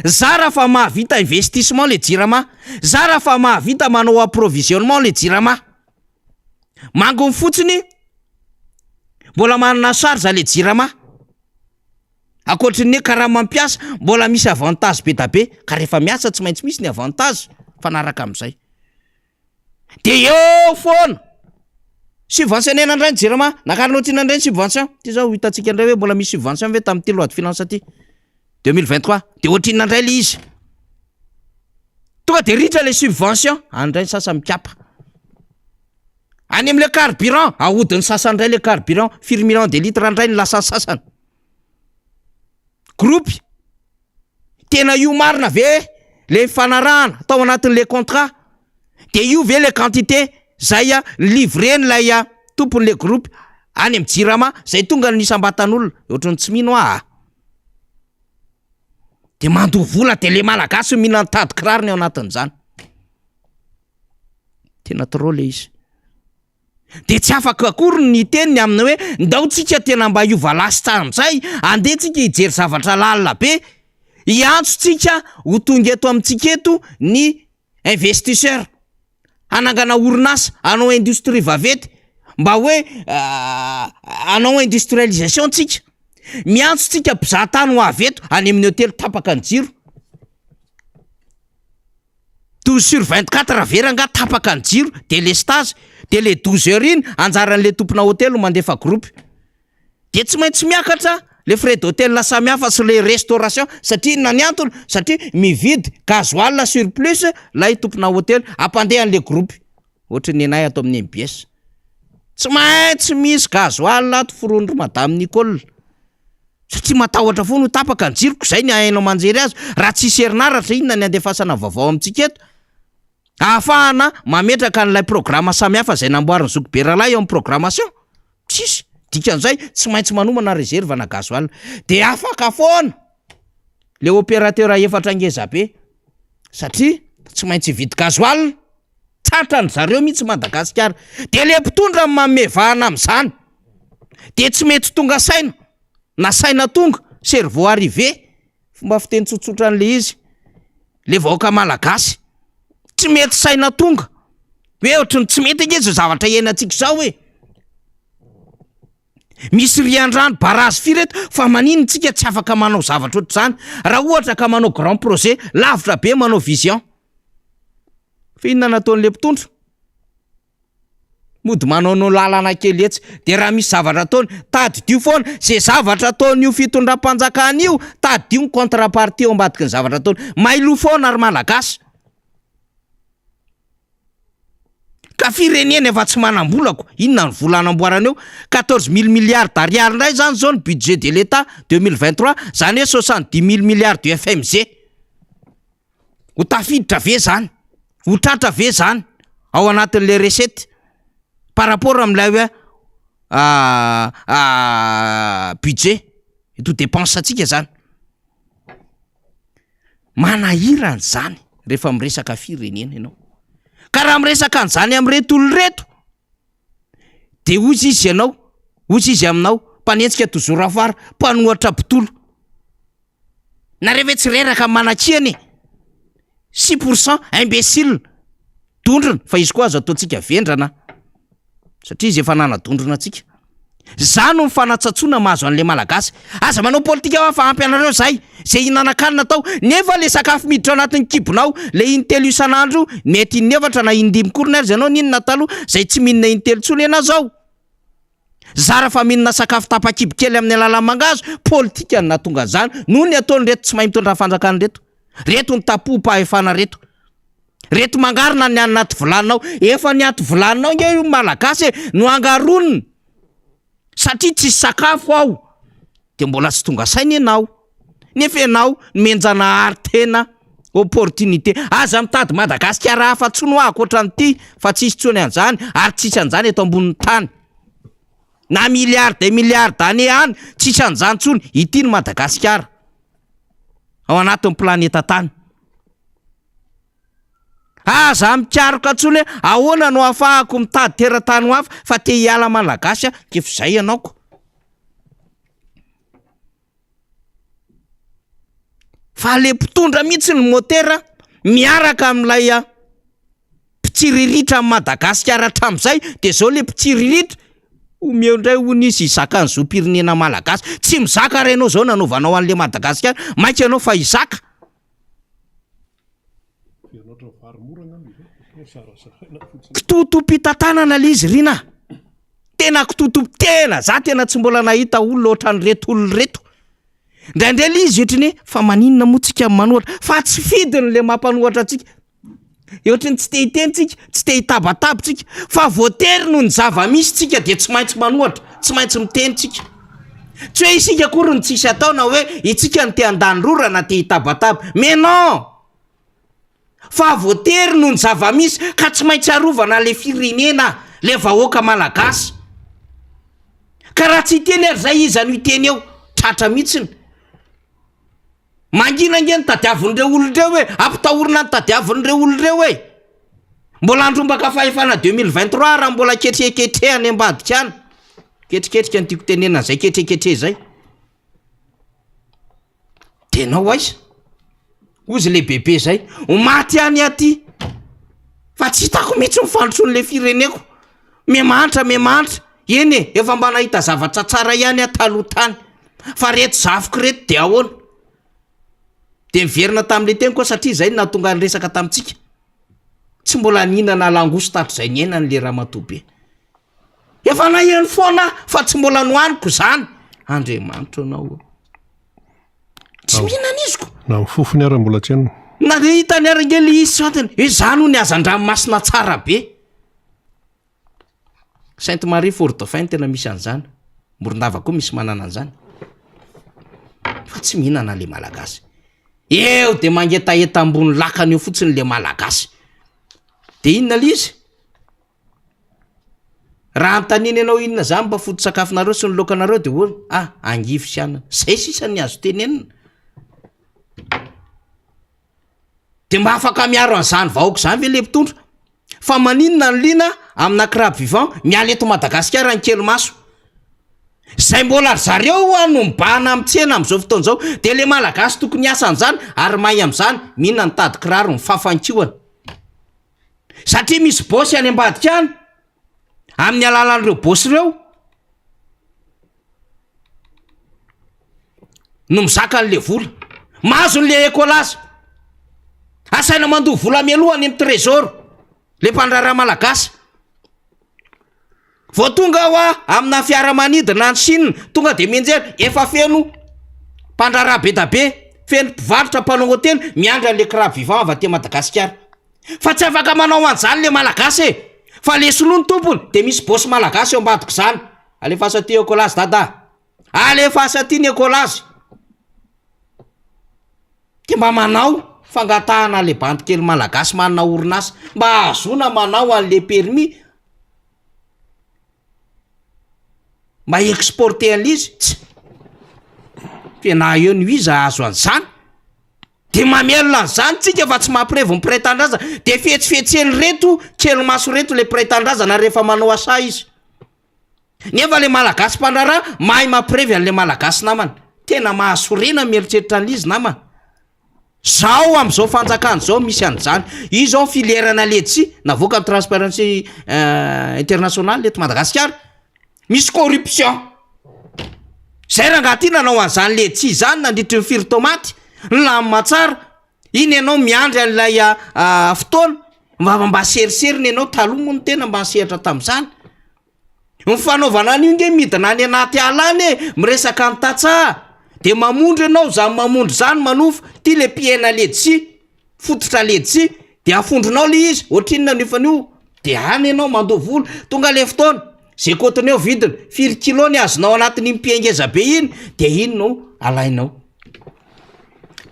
Zara fa mahavita investissement le jirama, zara fa mahavita manao approvisionnement le jirama. Mangony fotsiny mbola manana charge le jirama. Ankoatry ny hoe karama mpiasa, mbola misy avantage be da be, ka rehefa miasa tsy maintsy misy ny avantage mifanaraka amin'izay. De eo foana, subventionner-na indray ny jirama, nakarina ohatrinona indray ny subvention, ty zao hitantsika indray hoe mbola misy subvention ve tamin'ity loi de finance ty, 2023, de ohatrinona indray le izy? Tonga de ritra le subvention, any indray ny sasany mikapa. Any am'le carburant, ahodin'ny sasany indray le carburant, firy millions de litres indray ny lasan'ny sasany. Groupe, tena io marina ve le fifanarahana tao anatin'le contrat? De io ve le quantité zay livrer-n'ilay tompon'le groupe any am jirama zay tonga ny isam-batan'olona? Ohatran'ny tsy mino aho a! De mandoa vola de le malagasy no mihinana tady kirarony ao anatin'izany. Tena trop le izy. De tsy afaka akory ny hiteny ny amin'ny hoe ndao tsika tena mba hiova lasitra amin'izay, andeha tsika hijery zavatra lalina be, hiantso tsika ho tonga eto amintsika eto ny investisseur, hanangana orinasa, hanao industrie vaventy, mba hoe hanao industrialisation tsika. Miantso tsika mpizaha tany ho avy eto, any amin'ny hotely tapaka ny jiro. 12 sur 24 ve rangah tapaka ny jiro delestage de le 12 heures iny anjaran'le tompona hotely no mandefa groupe de tsy maintsy miakatra le frais d'hôtel samihafa sy le restauration satria inona ny antony satria mividy gasoil surplus lay tompona hotely ampandeha an'le groupe ohatry ny anay ato amin'ny mbs tsy maintsy misy gasoil ato foronon'ry madame Nicole Satria matahotra foana ho tapaka ny jiroko, zay ny haino aman-jery azy, raha tsisy herinaratra inona ny andefasana vaovao amintsika eto? Ahafahana mametraka an'ilay programa samihafa izay namboarin'i zokibe Ralay ao amin'ny programmation? Tsisy, dikan'izay tsy maintsy manomana reserve na gasoil. Dia afaka foana le opérateur efatra ngeza be satria tsy maintsy hividy gasoil, tratran-dry zareo mihitsy Madagasikara, dia le mpitondra no manome vahana amin'izany. de tsy mety tonga saina na saina tonga, cerveau arrivé, fomba fiteny tsotsotra an'le izy, le vahoaka malagasy tsy mety saina tonga, hoe ohatry ny tsy mety ange zao zavatra iainantsika zao e, misy riandrano barrage firy eto fa maninona tsika tsy afaka manao zavatra ohatr'izany, raha ohatra ka manao grand projet lavitra be manao vision, fa inona nataon'le mpitondra? Mody manaonao lalana kely etsy de raha misy zavatra ataony tadidio foana ze zavatra ataon'io fitondram-panjakana io tadidio ny contrepartie ao ambadiky ny zavatra ataony mailo foana ry malagasy. Ka firenena efa tsy manam-bola ko, inona ny vola hanamboarana eo? 14 mille milliards d'ariary indray zany zao ny budget de l'Etat 2023, zany hoe 70 mille milliards de FMG. Ho tafiditra ve zany? Ho tratra ve zany ao anatin'le recette par rapport amin'ilay hoe budget eto dépense antsika zany? Manahirana izany rehefa miresaka firenena ianao. Ka raha miresaka an'izany amin'ireto olona ireto de hozy izy ianao, hozy izy aminao, mpanenjika toujours afara, mpanohatra mpitolo. Nareo ve tsy reraka manakiana e? 6 % imbécile, dondrona, fa izy koa azo ataontsika vendrana satria izy efa nanadondrona antsika. Za no mifanatsatsoana mahazo an'le malagasy. Aza manao politika hoa fa ampy anareo zay, zay hinanan-kanina atao, nefa le sakafo miditra ao anatin'ny kibonao le intelo isan'andro io mety inefatra na indimy korona aza ianao n'inona taloha, zay tsy mihinana intelo tsony ianao zao. Zara fa mihinana sakafo tapa-kibo kely amin'ny alalan'ny mangahazo, politika no nahatonga an'izany noho ny ataon'ireto tsy mahay mitondra fanjakana ireto. Reto ny tapoham-pahefana reto. Reto mangarona ny any anaty vilaninao. Efa ny ato vilaninao nge io malagasy e, no angaronina. Satria tsisy sakafo ao. De mbola tsy tonga saina ianao. Nefa ianao nomen-janahary tena opportunité. Aza mitady Madagasikara hafa tsony hoa ankoatran'ity fa tsisy tsony an'izany ary tsisy an'izany eto ambonin'ny tany. Na milliard des milliards d'années any tsisy an'izany tsony. Ity ny Madagasikara ao anatin'ny planeta tany. Aza mikaroka intsony hoe ahoana no ahafahako mitady teratany ho hafa fa te hiala malagasy aho k'efa izay ianao ko. Fa le mpitondra mihitsy ny motera miaraka amin'ilay mpitsiriritra an'i Madagasikara hatramin'izay de zao le mpitsiriritra omeo indray hono izy hizaka ny zom-pirenena malagasy. Tsy mizaka ary ianao zao nanaovanao an'le Madagasikara, maika ianao fa hizaka. Kitotoam-pitantanana le izy Rina a! Tena kitoto, tena za tena tsy mbola nahita olona ohatran'ireto olona ireto. Indraindray le izy ohatran'ny hoe fa maninona moa tsika no manohatra fa tsy fidiny le mampanohatra antsika. Ohatran'ny tsy te hiteny tsika, tsy te hitabataba tsika fa voatery noho ny zava-misy tsika de tsy maintsy manohatra, tsy maintsy miteny tsika. Tsy hoe isika akory no tsisy atao na hoe itsika no te handany rora na te hitabataba, mais non! Fa voatery noho ny zava-misy ka tsy maintsy arovana le firenena, le vahoaka malagasy. Ka raha tsy hiteny ary zay iza no hiteny eo? Tratra mihitsiny. Mangina ange ny tadiavin'ireo olona ireo e! Ampitahorina ny tadiavin'ireo olona ireo e! Mbola handrombaka fahefana 2023 raha mbola ketriketrehana any ambadika any. Ketriketrika no tiako tenenana zay ketriketre zay. De nao aiza? Hozy le bebe zay, ho maty ihany aho ty fa tsy hitako mihitsy ny fandrosoan'le fireneko. Miha-mahantra, miha-mahantra. Eny e, efa mba nahita zavatra tsara ihany aho taloha tany. Fa reto zafiko reto de ahoana? De niverina tamin'le teniko aho satria zay no nahatonga ny resaka tamintsika. Tsy mbola nihinana langouste hatrizay niainany le ramatoa be. Efa naheno foana aho fa tsy mbola nohaniko zany. Andriamanitra anao ô. Tsy mihinana izy ko. Na ny fofony ara mbola tsy henony. Na de hitany ary ange le izy santiny hoe zany hono ny hazan-dranomasina tsara be. Sainte Marie Fort Dauphin no tena misy an'izany. Morondava koa misy manana an'izany. Fa tsy mihinana le Malagasy. Eo de mangetaheta ambony lakana eo fotsiny le Malagasy. De inona le izy? Raha anontaniana ianao inona zany mba foto-tsakafonareo sy ny laokanareo de hoy ah angivy sy anana. Zay sisa ny azo tenenina. De mba afaka miaro an'izany vahoaka izany ve le mpitondra? Fa maninona no liana amina crabe vivant miala eto Madagasikara ny kely maso? Zay mbola ry zareo hoa no mibahana amin'ny tsena amin'izao fotoana izao de le Malagasy tokony hiasa an'izany ary mahay amin'izany mihina ny tady kiraro mifafa ny kihony. Satria misy boss any ambadika any amin'ny alalan'ireo boss ireo no mizaka an'le vola. Mahazo an'le écolage. Asaina mandoa vola mialoha any amin'ny trésor le mpandraharaha malagasy. Vao tonga hoa amina fiaramanidina any Chine, tonga de mianjera, efa feno mpandraharaha be da be, feno mpivarotra, mpanao hotely, miandry an'le crabe vivant avy aty Madagasikara. Fa tsy afaka manao an'izany le Malagasy e! Fa le sinoa ny tompony de misy boss malagasy eo ambadik'izany. Alefaso aty écolage dada a. Alefaso aty ny écolage. De mba manao fangatahana le bandy kely malagasy manana orinasa mba ahazoana manao an'le permis mba hi-exporter an'le izy, tsy tena eo no iza ahazo an'izany. De mamelona an'izany tsika fa tsy mampirevy ny mpiray tanindrazana, de fetsifetsen'ireto kely maso reto le mpiray tanindrazana rehefa manao asa izy. Nefa le malagasy mpandraharaha mahay mampirevy an'le malagasy namany. Tena mahasorena ny mieritreritra an'izy namana. Zao am'zao fanjakana zao misy an'izany. Io zao ny filière-na letchi navoakan'ny Transparency International eto Madagasikara. Misy corruption. Zay rangaha ty nanao an'izany letchi zany nandritry ny firy tomaty, nilamina tsara. Iny ianao miandry an'ilay fotoana, mba mba seriseriny ianao, taloha moa ny tena mba nisehatra tamin'izany. Ny fanaovana an'io nge midina any anaty ala any e, miresaka ny tantsaha, de mamondro ianao, zany mamondro zany manofa, ty le mpihena letchi, fototra letchi, de afondronao le izy, ohatrinona ny hofan'io, de any ianao mandoa vola, tonga le fotoana, ze kôtinao vidiny, firy kilo ny azonao anatin'iny pied ngeza be iny, de iny no alainao.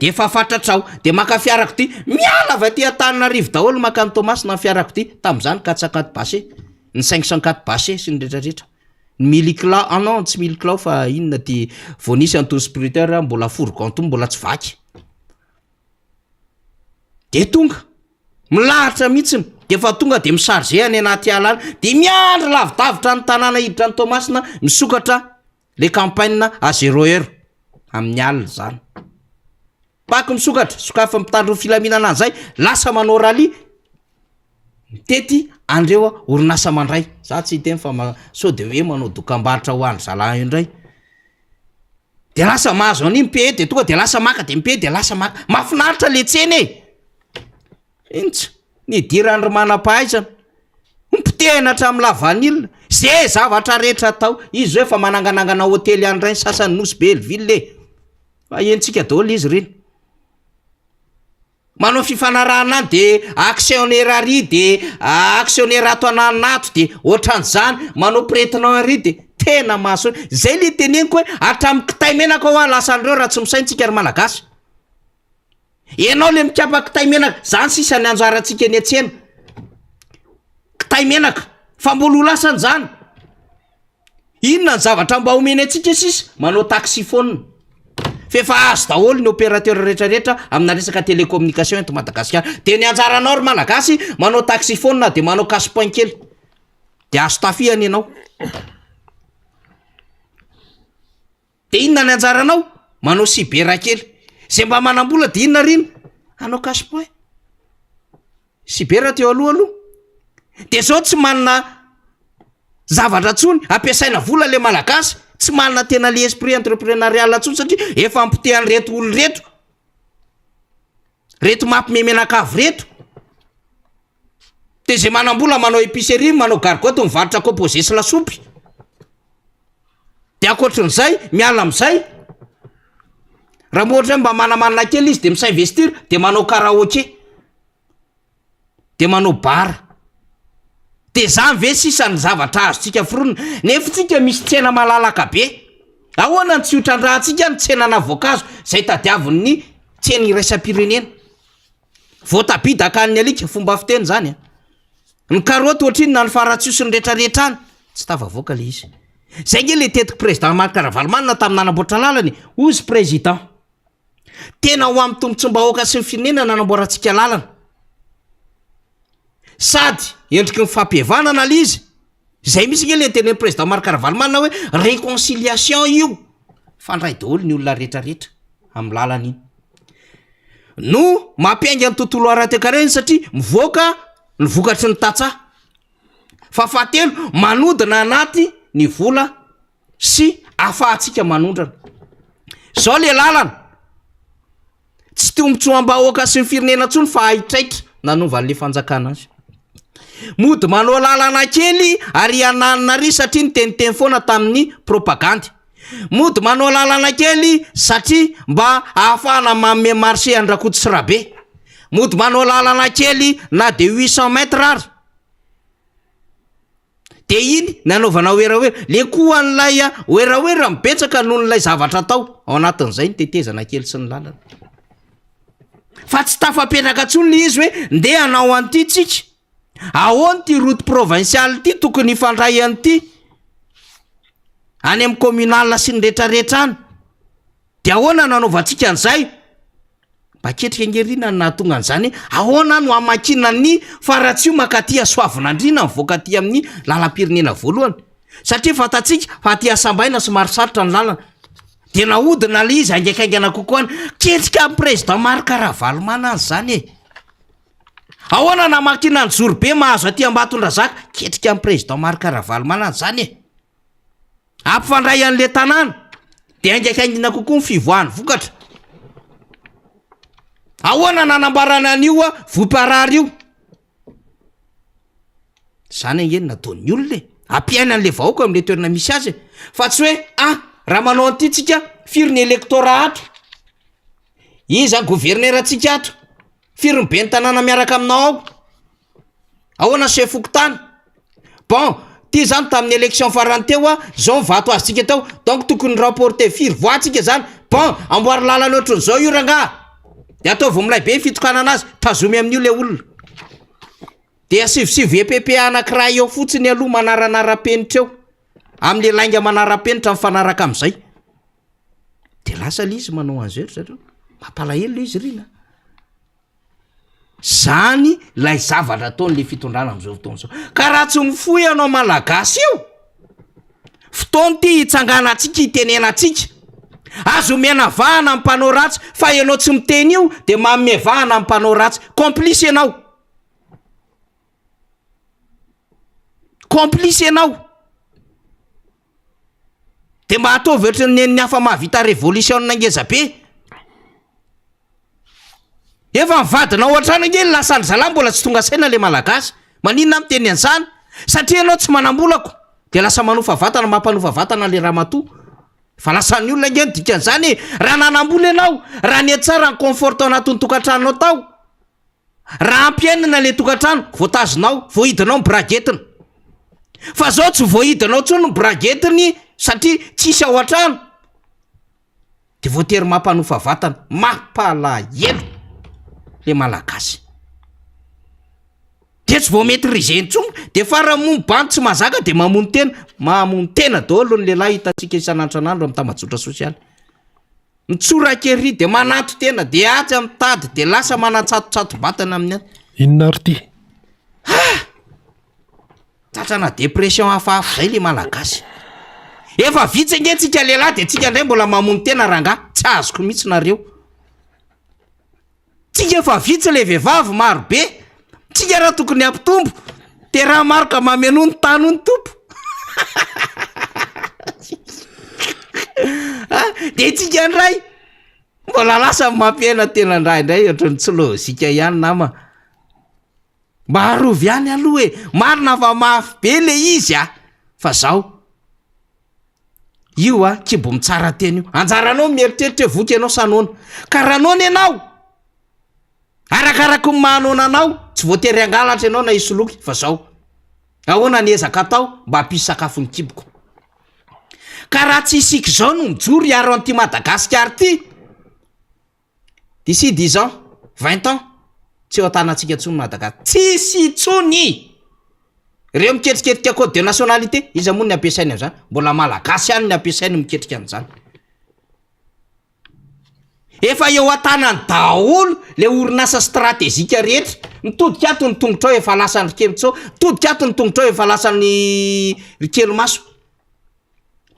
De efa fantatrao, de maka fiarakodia, miala avy aty Antananarivo daholo maka an'i Toamasina ny fiarakodia, tamin'izany 404 base, ny 504 base sy ny retraretra, ny mille kilao, ah non tsy mille kilao fa inona ty vao nisy an'itony sprinter mbola fourgon tony mbola tsy vaky. De tonga, milahatra mihitsiny, de efa tonga de mi-charger any anaty ala any, de miandry lavidavitra ny tanàna hiditra an'i Toamasina, misokatra Le campagne à zéro heure amin'ny alina zany. Paky misokatra, sokafan'ny mpitandro ny filaminana an'izay, lasa manao rallye, mitety an'ireo orinasa mandray. Za tsy hiteny fa ma- sao de hoe manao dokambarotra ho an-dry zalahy io indray. De lasa mahazo an'iny mi-payer de tonga de lasa maka de mi-payer de lasa maka. Mahafinaritra le tsena e! Intsy, nidiran'ny ry manam-pahaizana, nipotehina hatramin'ny lavanila, ze zavatra rehetra atao, izy zao efa mananganangana hotely any indray ny sasany Nosy Belle ville e, fa henontsika daholo izy ireny, manao fifanarahana any de actionnaire ary de actionnaire ato ananona ato de ohatran'izany, manao pretenant ary de tena mahasoa, zay le teneniko hoe hatramin'ny kitay menaka hoa lasan'ireo raha tsy misaina tsika ry malagasy. Enao le mikapa kitay menaka, zany sisa ny anjarantsika eny an-tsena. Kitay menaka, fa mbola ho lasany zany. Inona ny zavatra mba omeny antsika sisa? Manao taxiphone. F'efa azo daholo ny opérateur rehetra rehetra amina resaka télécommunication eto Madagasikara. De ny anjaranao ry Malagasy manao taxiphone de manao cash point kely. De azo tafihana ianao. De inona ny anjaranao? Manao cyber kely. Zay mba manam-bola de inona rina? Hanao cash point. Cyber teo aloha aloha. De zao tsy manana zavatra tsony, ampiasaina vola le malagasy, tsy manana tena le esprit entrepreneurial tsony satria efa ampotehan'ireto olo reto. Reto mampime menakavy reto. De zay manam-bola manao épicerie, manao gargote, mivarotra composé sy lasopy. De ankoatrin'izay, miala am'zay, raha moa ohatra hoe mba manamanana kely izy de mi-s'investir de manao karaoke, de manao bar. De zany ve sisa ny zavatra azontsika foronina? Nefa tsika misy tsena malalaka be. Ahoana no tsy ho trandrahantsika ny tsenana voankazo zay tadiavin'ny tsena iraisam-pirenena? Voatabia dakan'ny alika, fomba fiteny zany a. Ny karaoty ohatrinona ny faratsiho sy ny retraretra any, tsy tafavoaka le izy. Zay nge le tetik'i président Marc Ravalomanana tamin'ny nanamboatra lalana e, hozy président, tena ho amin'ny tombotsoam-bahoaka sy ny firenena nanamboarantsika lalana. Sady endriky ny fampihavanana le izy, zay mihitsy nge le nitenenin'i président Marc Ravalomanana hoe réconciliation io, mifandray daholo ny olona retraretra amin'ny lalana iny. No mampiainga ny tontolo ara-toekarena satria mivoaka ny vokatry ny tantsaha. Fa fahatelo, manodina anaty ny vola sy ahafahantsika manondrana. Zao le lalana, tsy tombotsoam-bahoaka sy ny firenena intsony fa haitraitra nanovan'le fanjakana azy. Mody manao lalana kely ary ananina ary satria niteniteny foana tamin'ny propagandy. Mody manao lalana kely satria mba ahafahana manome marché an-dRakoto sy Rabe. Mody manao lalana kely na de 800 mètres ary. De iny nanaovana werawera, le koa an'ilay werawera no betsaka noho n'ilay zavatra atao, ao anatin'izay ny tetezana kely sy ny lalana. Fa tsy tafapetraka intsony le izy hoe ndeha hanao an'ity tsika, ahoana ity route provinciale ity tokony hifandray an'ity any amin'ny communal sy ny retraretra any, de ahoana no hanaovantsika an'izay? Mba ketrika ange ry na nahatonga an'izany hoe ahoana no hamakiana ny Faratsiho mankaty Soavinandriana mivoaka aty amin'ny lalam-pirenena voalohany satria fantatsika fa aty Asambaina somary sarotra ny lalana dia nahodina ilay izy haingankaingana kokoa any. Ketrika amin'ny président Marc Ravalomanana izany e! Ahoana no hamakiana ny Jorobe mahazo aty Ambatondrazaka? Ketrika amin'ny président Marc Ravalomanana izany e! Ampifandray an'le tanàna de haingankaingina kokoa ny fivoahan'ny vokatra. Ahoana nanambarana an'io a vohiparary io? Zany ange no nataon'ny olona e, ampiaina an'le vahoaka am'le toerana misy azy e, fa tsy hoe ah raha manao an'ity tsika firy ny électorat ato, iza ny governerantsika ato, firy ny ben'ny tanàna miaraka aminao ao. Ahoana chef fokontany? Bon, ty zany tamin'ny élection farany teo a, zao ny vato azontsika tao, donc tokony remporter firy voix tsika zany, bon, amboary lalana ohatran'izao io rangaha, de ataovy milay be ny fitokanana azy, tazomy amin'io le olona, de asivosivo EPP anakiray eo fotsiny aloha manaranara-penitra eo, am'le lainga manara-penitra mifanaraka am'zay, de lasa le izy manao an'zay ry zareo, mampalahelo le izy ry na. Zany lay zavatra ataon'le fitondrana am'zao fotoana zao. Ka raha tsy mifoha ianao malagasy io, fotoana ity hitsanganantsika hitenenantsika. Aza omena vahana ny mpanao ratsy fa ianao tsy miteny io de manome vahana ny mpanao ratsy. Complice ianao. Complice ianao. De mba ataovy ohatran'ny nen'ny hafa mahavita révolution ngeza be. Efa ny vadinao ao an-trano ange no lasa ry zalahy mbola tsy tonga saina le malagasy. Maninona aho miteny an'izany? Satria ianao tsy manam-bolako de lasa manofa vatana mampanofa vatana le ramatoa. Fa lasan'ny olona ange ny dikan'izany e! Raha nanam-bola ianao, raha nihatsara ny confort tao anatin'ny tokantranonao tao, Raha ampiainana le tokantrano, voatazonao, voahidinao ny braguette-ny. Fa zao tsy voahidinao intsony ny braguette-ny satria tsisy ao an-trano. De voatery mampanofa vatana. Mampalahelo le malagasy. De tsy voa-maitriser intsony, de farany moa ny bandy tsy mahazaka de mamono tena. Mamono tena daholo ny lehilahy hitantsika isan'andro isan'andro amin'ny tambajotra sosialy. Mitsoraka ery de mananton-tena de atsy amin'ny tady de lasa manantsatotsato-batana amin'ny any. Inona ary ty? Ha! Tratrana dépression hafahafa zay le malagasy. Efa vitsy ange tsika lehilahy de tsika indray mbola mamono tena rangahy, tsy azoko mihitsy nareo. Tsika efa vitsy le vehivavy maro be, tsika raha tokony hampitombo, teraha maro ka mamenoa ny tany hoy ny Tompo. Ah, de tsika indray mbola lasa mampiaina tena ndray indray ohatran'ny tsy lôjika ihany nama. Mba arovy ihany aloha e, marina fa mafy be le izy a, fa zao. Io a, kibo mitsara tena io. Anjaranao ny mieritreritra hoe voky ianao sa noana. Ka raha noana ianao, arakaraky ny maha noana anao, tsy voatery hangalatra ianao na hisoloky fa zao, ahoana ny ezaka atao mba hampisy sakafo ny kiboko. Ka raha tsy isika izao no mijoro hiaro an'ity Madagasikara ity, D'ici dix ans, 20 ans, tsy eo an-tanantsika intsony Madagascar. Tsisy intsony! Ireo miketriketrika code de nationalité, iza moa ny ampiasainy an'izany? Mbola malagasy ihany ny ampiasainy miketrika an'izany. Efa eo an-tanany daholo le orinasa stratejika rehetra. Mitodika ato ny tongotrao efa lasan'ny ry Kemitso, mitodika ato ny tongotrao efa lasan'ny ry Kelimaso.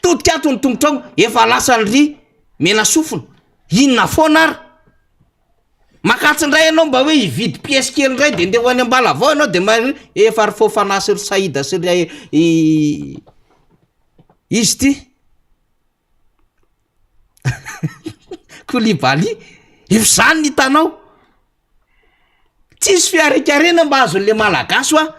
Todika ato ny tongotrao efa lasan'ny ry mena sofina, inona foana ary? Makatsy indray ianao mba hoe hividy pièce kely indray de ndeha ho any Ambalavao ianao de ma- efa ry Fofana sy ry Saida sy ry izy ty Koulibaly, efa zany ny hitanao. Tsisy fiharinkarena mba azon'le malagasy hoa.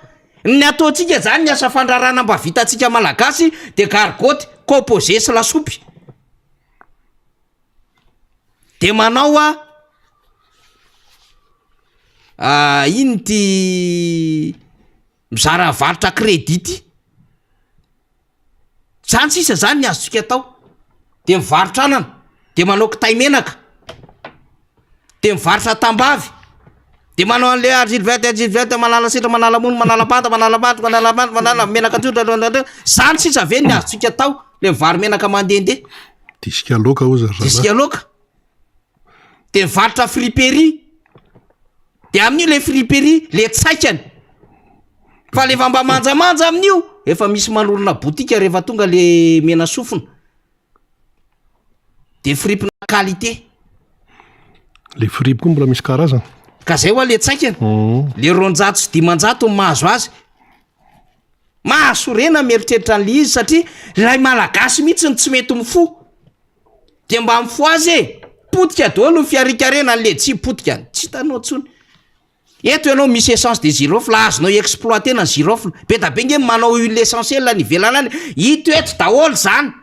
Ny ataontsika zany ny asa fandrarana mba vitantsika malagasy de gargote, composé sy lasopy. De manao a ino ty mizara varotra crédit ty. Zany sisa zany ny azontsika atao. De mivarotra anana, de manao kitay menaka, de mivarotra tambavy, de manao an'le argile verte, argile verte, manala sira, manala mony, manala panta, manala maty, manala maty, manala menaka tsotra, zany sisa ve ny azontsika atao, le mivaro menaka mandehandeha. Disque loaka hozy ry zalahy. Disque loaka. De mivarotra friperie. De amin'io le friperie le tsaikany. Fa le efa mba manjamanja amin'io efa misy manorina boutique rehefa tonga le mena sofina. De fripina qualité. Le fripy koa mbola misy karazana. Ka zay hoa le tsaikany. Le 200 sy 500 no mahazo azy. Mahasorena mieritreritra an'le izy satria ilay malagasy mihitsy no tsy mety mifoha. Dia mba mifohaza e! Potika daholo ny fiarikarena an'le tsy potika, tsy hitanao intsony. Eto ianao misy essence de girofle azonao exploiter-na ny girofle. Be da be nge manao huile essentielle any ivelany any, ito eto daholo zany.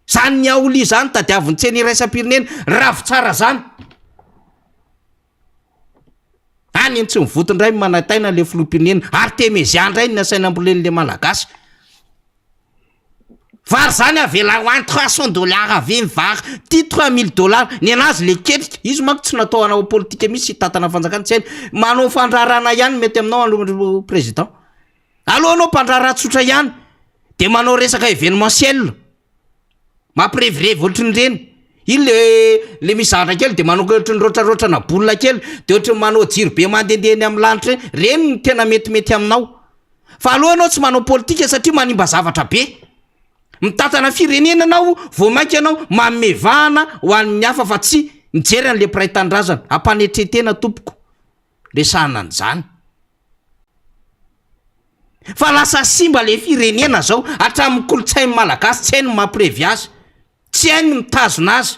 Zany niaolia zany tadiavin'ny tsena iraisam-pirenena, ravitsara zany. Any ny tsy mivoto indray manaitaina le filoham-pirenena, artemezia indray ny nasaina ambolen'le malagasy. Vary zany avela ho any trois cent dollars ve ny vary, ty 3000 dollars, ny anazy le ketrika, izy manko tsy natao hanao politika mihitsy hitantana fanjakana, tsy hainy, manao fandraharahana ihany mety aminao aloha président, aleo anao mpandraharaha tsotra ihany de manao resaka événementiel. Mampirevirevy ohatrin'ireny. Iny le le misy zavatra kely de manao ohatrin'ny rotrarotrana boule kely de ohatrin'ny manao jiro be mandehandeha eny amin'ny lanitra eny. Reny no tena metimety aminao. Fa aleo ianao tsy manao politika satria manimba zavatra be. Mitantana firenena ianao vao mainka ianao manome vahana ho an'ny hafa fa tsy mijery an'le mpiray tanindrazana. Ampanetren-tena tompoko. Resahana an'izany. Fa lasa simba le firenena zao, hatramin'ny kolontsain'ny malagasy tsy hainy ny mampirevy azy, tsy hainy ny mitazona azy.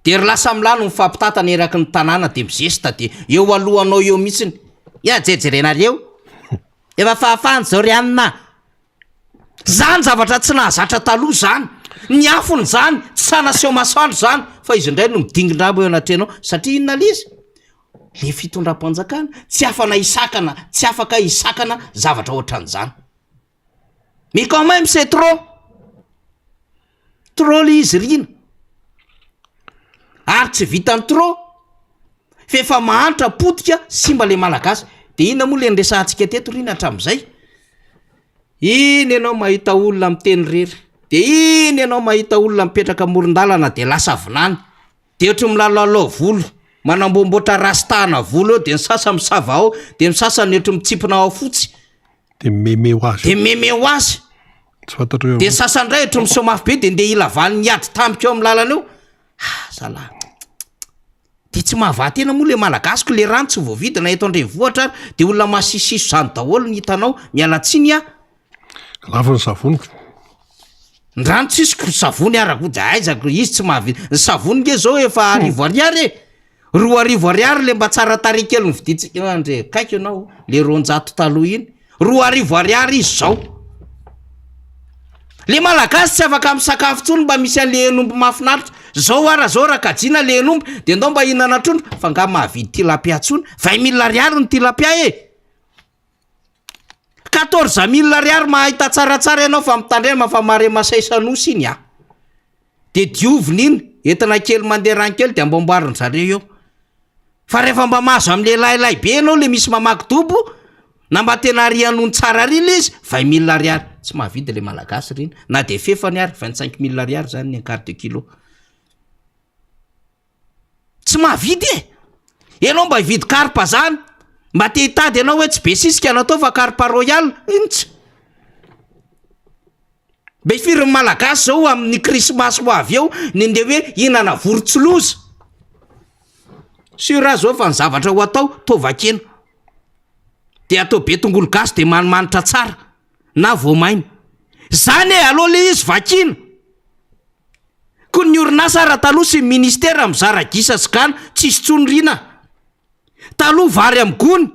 De ry lasa milalo mifampitantana eraky ny tanàna de mizesta de eo alohanao eo mihitsiny, ya jejerenareo, efa fahafahana zao ry anona a! Zany zavatra tsy nahazatra taloha zany, ny afony zany tsy sahy naseho masoandro zany fa izy indray no midingin-drambo eo anatrehanao satria inona le izy? Le fitondram-panjakana tsy afana hisakana, tsy afaka hisakana zavatra ohatran'izany. Mais quand même c'est trop! Trop le izy Rina. Ary tsy vitan'ny trop fa efa mahantra potika simba le malagasy. De inona moa le niresahantsika teto Rina hatramin'izay? Iny ianao mahita olona miteny irery, de iny ianao mahita olona mipetraka amoron-dalana de lasa vinany. De ohatry ny milalaolao volo, manamboamboatra rasta-na volo eo de ny sasany misava ao, de ny sasany ohatry mitsipona ao fotsy. De meme ho azy. De meme ho azy. Tsy fantatro hoe De ny sasany indray ohatry miseho mafy be de ndeha hila valiny hiady tampoka eo amin'ny lalana eo. Ah zalahy. De tsy mahavaha tena moa le malagasy ko le rano tsy voavidy na eto an-drenivohitra ary de olona masisiso zany daholo ny hitanao, miala tsiny ah. Lafo ny savony. Ny rano tsisy ko savony ara ko de aiza ko izy tsy mahavita ny savony nge zao efa arivo ariary e 2000 ariary le mba tsara tarehy kely novidintsika andre kaiky ianao le 200 taloha iny 2000 ariary izy zao le malagasy tsy afaka misakafo tsony mba misy an'le henomby mahafinaritra zao ara zao raha kajiana le henomby de ndao mba hihinana trondro fa nga mahavidy tilapia tsony 20 000 ariary ny tilapia e 14 000 ariary mahita tsaratsara ianao fa mitandrema fa mare masaisa nosy iny ah. De diovina iny, entina kely mandeha rano kely de amboamboarin zareo eo. Fa rehefa mba mahazo amin'ny lehilahilahy be ianao le misy mamaky dobo, na mba tena arianony tsara ary le izy, 20 000 ariary. Tsy mahavidy le malagasy reny, na de fefany ary 25 000 ariary zany ny un quart de kilo. Tsy mahavidy e! Ianao mba hividy karpa zany, mba te hitady ianao hoe tsy be sisika no atao fa karpa royal, intsy. Be firy ny malagasy zao amin'ny krismasy ho avy eo ny ndeha hoe hihinana vorontsiloza. Sûr aho zao fa ny zavatra ho atao tovakena. De atao be tongolo gasy de manimanitra tsara na voamaina. Zany e, aleo le izy vakiana. Koa ny orinasa ara taloha sy ny ministera mizara gisa sy gana tsisy tsony rina. Taloha vary am gony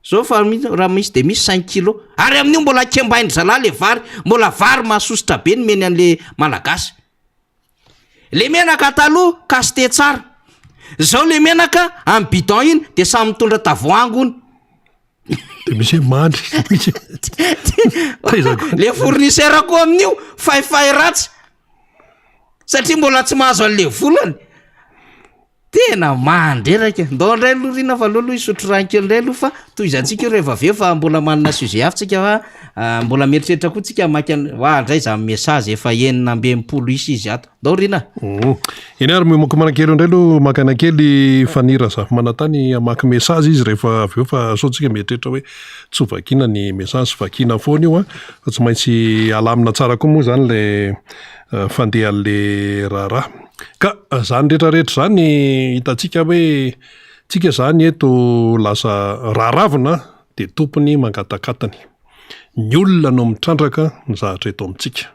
zao fa raha misy de misy cinq kilo ary amin'io mbola kembain-dry zalahy le vary mbola vary mahasosotra be nomeny an'le malagasy. Le menaka taloha cacheté tsara zao le menaka am bidon iny de samy mitondra tavoahangy hono. De misy hoe mandry, misy taiza koa. Le fournisseur koa amin'io fahifay ratsy satria mbola tsy mahazo an'le volany. Tena mandreraka. Ndao indray aloha Rina fa aleo aloha hisotro rano kely indray aloha fa tohizantsika io rehefa avy eo fa mbola manana sujet hafa tsika fa ah, mbola mieritreritra koa tsika hamaky an wa indray zany message efa 66 isa izy ato. Ndao Rina. Mm. Eny ary miomankomana kely indray aloha makana kely Fanny Razafimanantany hamaky message izy rehefa avy eo fa sao tsika mieritreritra hoe tsy ho vakiana ny message, vakiana foana io an, fa tsy maintsy alamina tsara koa moa izany ilay fandehan'le raharaha. Ka zany rehetra rehetra zany hitantsika hoe tsika zany eto lasa raha ravina dia tompony mangatakatany. Ny olona no mitrandraka ny zavatra eto amintsika.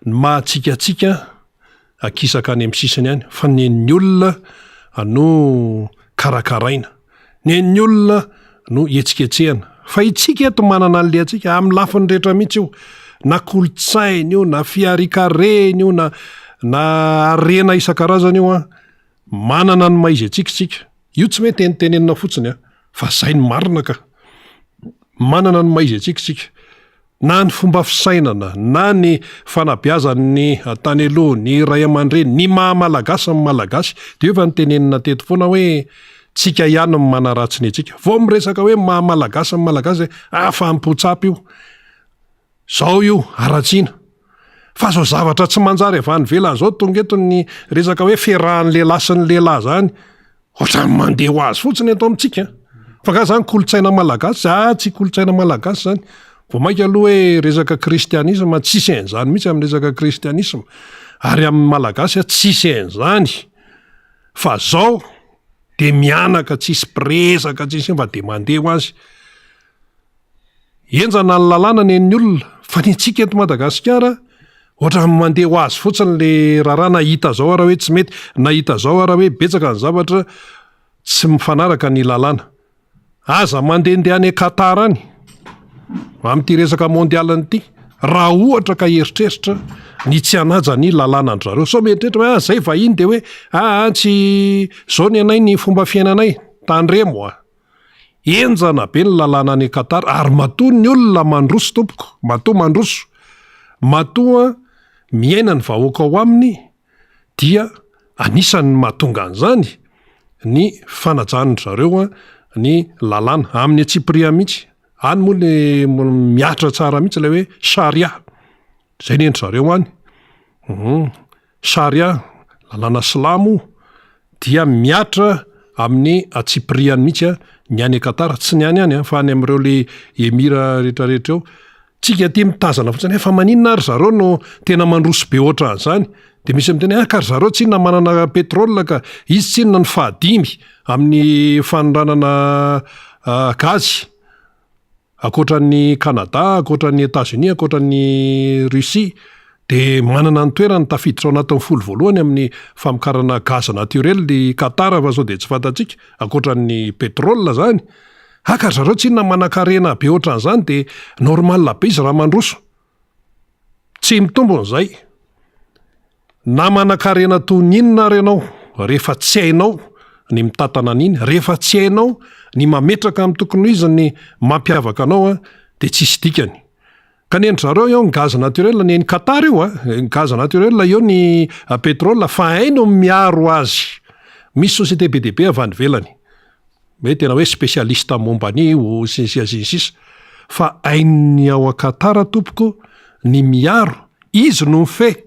Ny maha antsika antsika akisaka any amin'ny sisiny any fa ny an'ny olona no karakaraina. Ny an'ny olona no hetsiketsehana. Fa itsika eto manana an'le antsika amin'ny lafiny rehetra mihitsy io. Na kolontsaina io, na fiharikarena io, na na harena isan-karazany io an. Manana ny maha izy antsika isika. Io tsy hoe tenitenenina fotsiny an, fa zay ny marina ka. Manana ny maha izy antsika isika. Na ny fomba fisainana, na ny fanabeazan'ny tany aloha, ny ray aman-dreny, ny maha malagasy ny malagasy, dia io efa notenenina teto foana hoe tsika ihany no manaratsy ny antsika. Vao miresaka hoe maha malagasy ny malagasy dia afahampo-tsapa io. Zao io, haratsiana. Fa zao zavatra tsy manjary avy any ivelany zao tonga eto ny resaka hoe fiarahan'ny lehilahy sy ny lehilahy zany. Ohatran'ny mandeha ho azy fotsiny eto amintsika. Fa nga zany kolontsaina malagasy? Ah, tsy kolontsaina malagasy zany. Vao mainka aloha hoe resaka kristianisma, tsisy an'izany mihitsy amin'ny resaka kristianisma. Ary amin'ny malagasy tsisy an'izany. Fa zao de mianaka tsisy mpiresaka tsisy inona fa de mandeha ho azy. Henjana ny lalàna ny an'ny olona fa ny antsika eto Madagasikara ohatran'ny mandeha ho azy fotsiny le raharaha na hita zao ara hoe tsy mety, na hita zao ara hoe betsaka ny zavatra tsy mifanaraka ny lalàna. Aza mandehandeha any Qatar any amin'ity resaka mondial ity raha ohatra ka hieritreritra ny tsy hanaja ny lalàna an-dry zareo. Sao mieritreritra hoe ah zay vahiny de hoe aa tsy zao ny anay ny fomba fiainanay, tandremo a! Henjana be ny lalàna any Qatar ary matoa ny olona mandroso tompoko, matoa mandroso, matoa miaina ny vahoaka ao aminy dia anisan'ny mahatonga an'izany ny fanajan-dry zareo ny lalàna, amin'ny antsipiriany mihitsy, any moa le mihatra tsara mihitsy ilay hoe charia, zay ny endry zareo any, Sharia, lalàna silamo, dia mihatra amin'ny antsipiriany mihitsy ny any Qatar, tsy ny any ihany an, fa any amin'ireo le emira rehetrarehetra eo. Tsika aty mitazana fotsiny hoe fa maninona ary zareo no tena mandroso be ohatran'izany? De misy miteny hoe ah ka ry zareo tsinona manana pétrole ka, izy tsinona no fahadimy amin'ny fanondranana gazy. Ankoatra an'i Canada, ankoatra an'i Etats-Unis, ankoatra an'i Russie, dia manana ny toerany tafiditra ao anatin'ny folo voalohany amin'ny famokarana gaz naturel i Qatar fa sao dia tsy fantatsika, ankoatra ny pétrole izany. Haka ry zareo tsinona manankarena be ohatran'izany dia normal be izy raha mandroso. Tsy mitombina izay. Na manankarena toy ny inona ary ianao, rehefa tsy hainao ny mitantana an'iny, rehefa tsy hainao ny mametraka amin'ny tokony ho izy ny mampiavaka anao dia tsisy dikany. Ka ny an-dry zareo eo ny gaz naturel, ny an'i Qatar io an, gaz naturel eo ny pétrole fa hainy ny miaro azy. Misy société be dia be avy any ivelany. hoe tena hoe spécialiste momba an'io sy ny sisa sy ny sisa fa hain'ny ao Qatar tompoko ny miaro, izy no mifehy,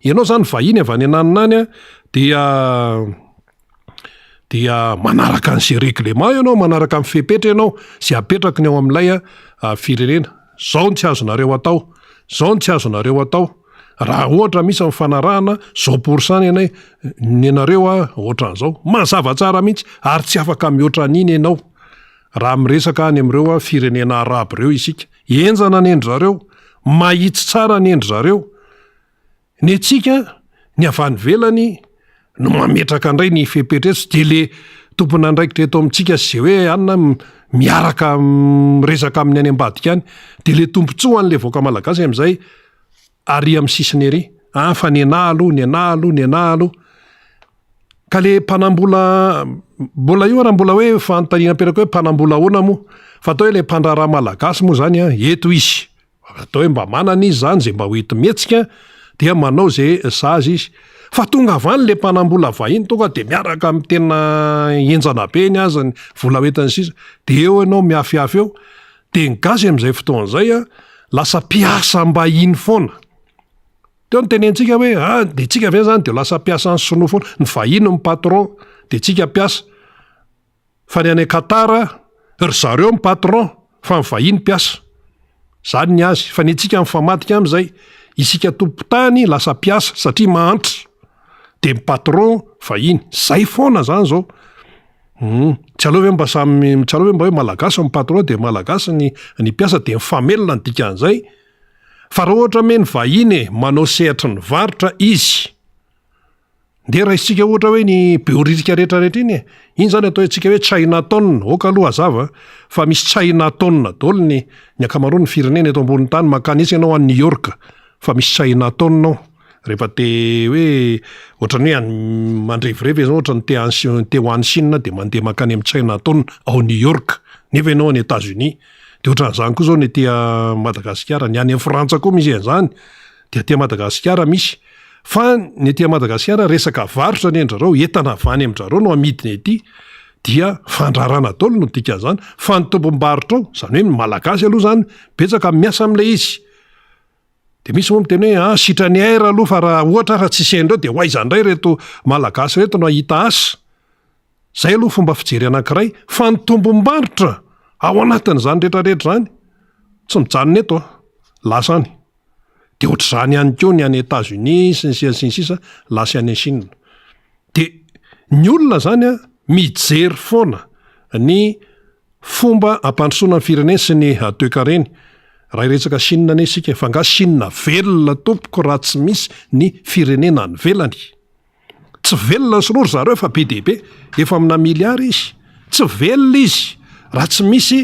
ianao zany vahiny avy any ananona any dia dia manaraka an'izay règlement ianao, manaraka ny fepetra ianao izay apetraky ny ao amin'ilay firenena, zao no tsy azonareo atao, zao no tsy azonareo atao. Raha ohatra misy ny fanarahana, zao pour cent ny anay, ny anareo a ohatran'izao. Mazava tsara mihitsy ary tsy afaka mihoatra an'iny ianao raha miresaka any amin'ireo firenena arabo ireo isika. Henjana ny an-dry zareo, mahitsy tsara ny an-dry zareo. Ny antsika, ny avy any ivelany no mametraka indray ny fepetra eto, tsy dia le tompon'andraikitra eto amintsika sy izay hoe anona miaraka miresaka amin'ny any ambadika any, dia le tombontsoa an'le vahoaka malagasy amin'izay ary amin'ny sisiny ery, ah fa nenaha aloha, nenaha aloha, nenaha aloha. Ka le mpanambola, mbola io ara mbola hoe fanontaniana apetraka hoe mpanambola ahoana moa? Fa atao hoe ilay mpandraharaha malagasy moa izany an, eto izy, atao hoe mba manana izy izany izay mba ho enti-mihetsika dia manao izay sahaza izy. Fa tonga avy any ilay mpanam-bola vahiny tonga dia miaraka amin'ny tena henjana be ny azy ny vola hoentiny sisa, dia eo ianao miafiafy eo. Dia ny gasy amin'izay fotoana izay an, lasa mpiasam-bahiny foana. Teo no tenentsika hoe ah dia tsika ve zany dia lasa mpiasan'ny sinoa foana, ny vahiny no patron dia tsika mpiasa. Fa ny any Qatar ry zareo ny patron fa ny vahiny mpiasa. Zany ny azy fa ny antsika mifamadika amizay, isika tompon-tany lasa mpiasa satria mahantra dia ny patron vahiny. Zay foana zany zao. Hum, tsy aleo ve mba samy, tsy aleo ve mba hoe malagasy ny patron dia malagasy ny ny mpiasa dia mifamelona ny dikan'izay. Fa raha ohatra ame ny vahiny e, manao sehatry ny varotra izy, ndeha raisintsika ohatra hoe ny Behoririka rehetra rehetra iny e, iny zany atao antsika hoe China town, ok aloha hazava fa misy China town daholo ny ny ankamaroan'ny firenena eto ambonin'ny tany, mankany etsy ianao any New York fa misy China town ao, rehefa te hoe ohatran'ny hoe any mandrevirevy ianao ohatran'ny te any te ho any Chine dia mandeha mankany amin'ny China town ao New York nefa ianao any Etats Unis. De ohatran'izany koa zao ny aty Madagasikara, ny any Frantsa koa misy an'izany, de aty Madagasikara misy. Fa ny aty Madagasikara resaka varotra anie an-dRareo, entana avy any amin-dRareo no amidiny aty, dia fandrarana daholo no dikan'izany, fa ny tompom-barotra ao, izany hoe ny Malagasy aloha izany betsaka miasa amin'ilay izy. De misy moa miteny hoe ah sitrany air aloha fa raha ohatra ary tsisy an'ireo de ho aiza indray ireto Malagasy ireto no hahita asa? Zay aloha fomba fijery anankiray fa ny tombom-barotra ao anatin'izany rehetra rehetra izany tsy mijanona eto an, lasa any. De ohatr'izany ihany koa ny any Etats Unis sy ny sisa sy ny sisa lasa any Chine. De ny olona zany an mijery foana ny fomba hampandrosoana ny fireneny sy ny toekareny. Raha hiresaka Chine anie isika, fa nga Chine velona tompoko raha tsy misy ny firenena any ivelany? Tsy velona ny sinoa ry zareo fa be dia be, efa amina milliard izy. Tsy velona izy raha tsy misy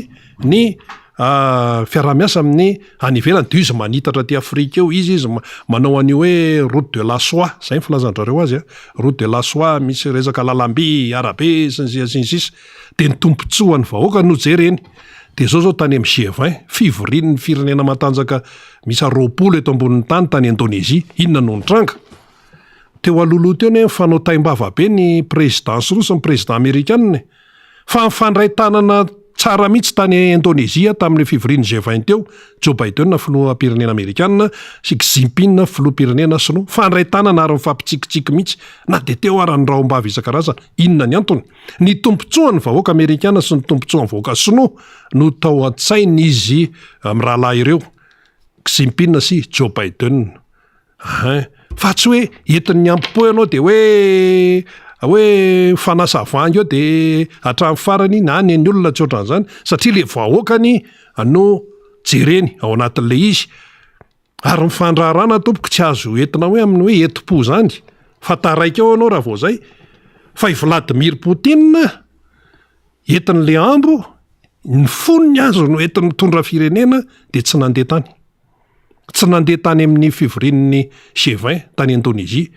ny fiaraha-miasa amin'ny any ivelany, dia izy manitatra aty Afrika eo, izy izy manao an'io hoe route de la soie, zay ny filazan-drareo azy an, route de la soie, misy resaka lalam-by, arabe sy ny sisa sy ny sisa, dia ny tombontsoan'ny vahoaka no jereny. Dia zao zao tany amin'ny G20, fivorian'ny firenena matanjaka miisa 20 eto ambonin'ny tany tany Indonésie, inona no nitranga? Teo alohaloha teo anie nifanao taim-bava be ny président sinoa sy ny président amerikana e! Fa nifandray tanana tsara mihitsy tany Indonezia tamin'ilay fivorian'ny G20 teo, Joe Biden filoham-pirenena amerikana sy Xi Jinping filoham-pirenena sinoa. Nifandray tanana ary nifampitsikitsiky mihitsy na dia teo ara ny rahom-bava isan-karazany. Inona ny antony? Ny tombontsoan'ny vahoaka amerikana sy ny tombontsoan'ny vahoaka sinoa no tao an-tsain'izy mirahalahy ireo, Xi Jinping sy Joe Biden. Hein! Fa tsy hoe entin'ny ampo ianao dia hoe hoe mifanasa vangy eo dia hatramin'ny farany na ny an'ny olona tsy ohatran'izany satria le vahoakany no jereny ao anatin'ilay izy. Ary ny fandraharahana tompoko tsy azo entina hoe amin'ny hoe entim-po izany fa taraiky eo ianao raha vao izay. Fa i Vladimir Poutine entin'ilay ambo, ny fony aza no entiny mitondra firenena dia tsy nandeha tany. Tsy nandeha tany amin'ny fivorian'ny G20 tany Indonezia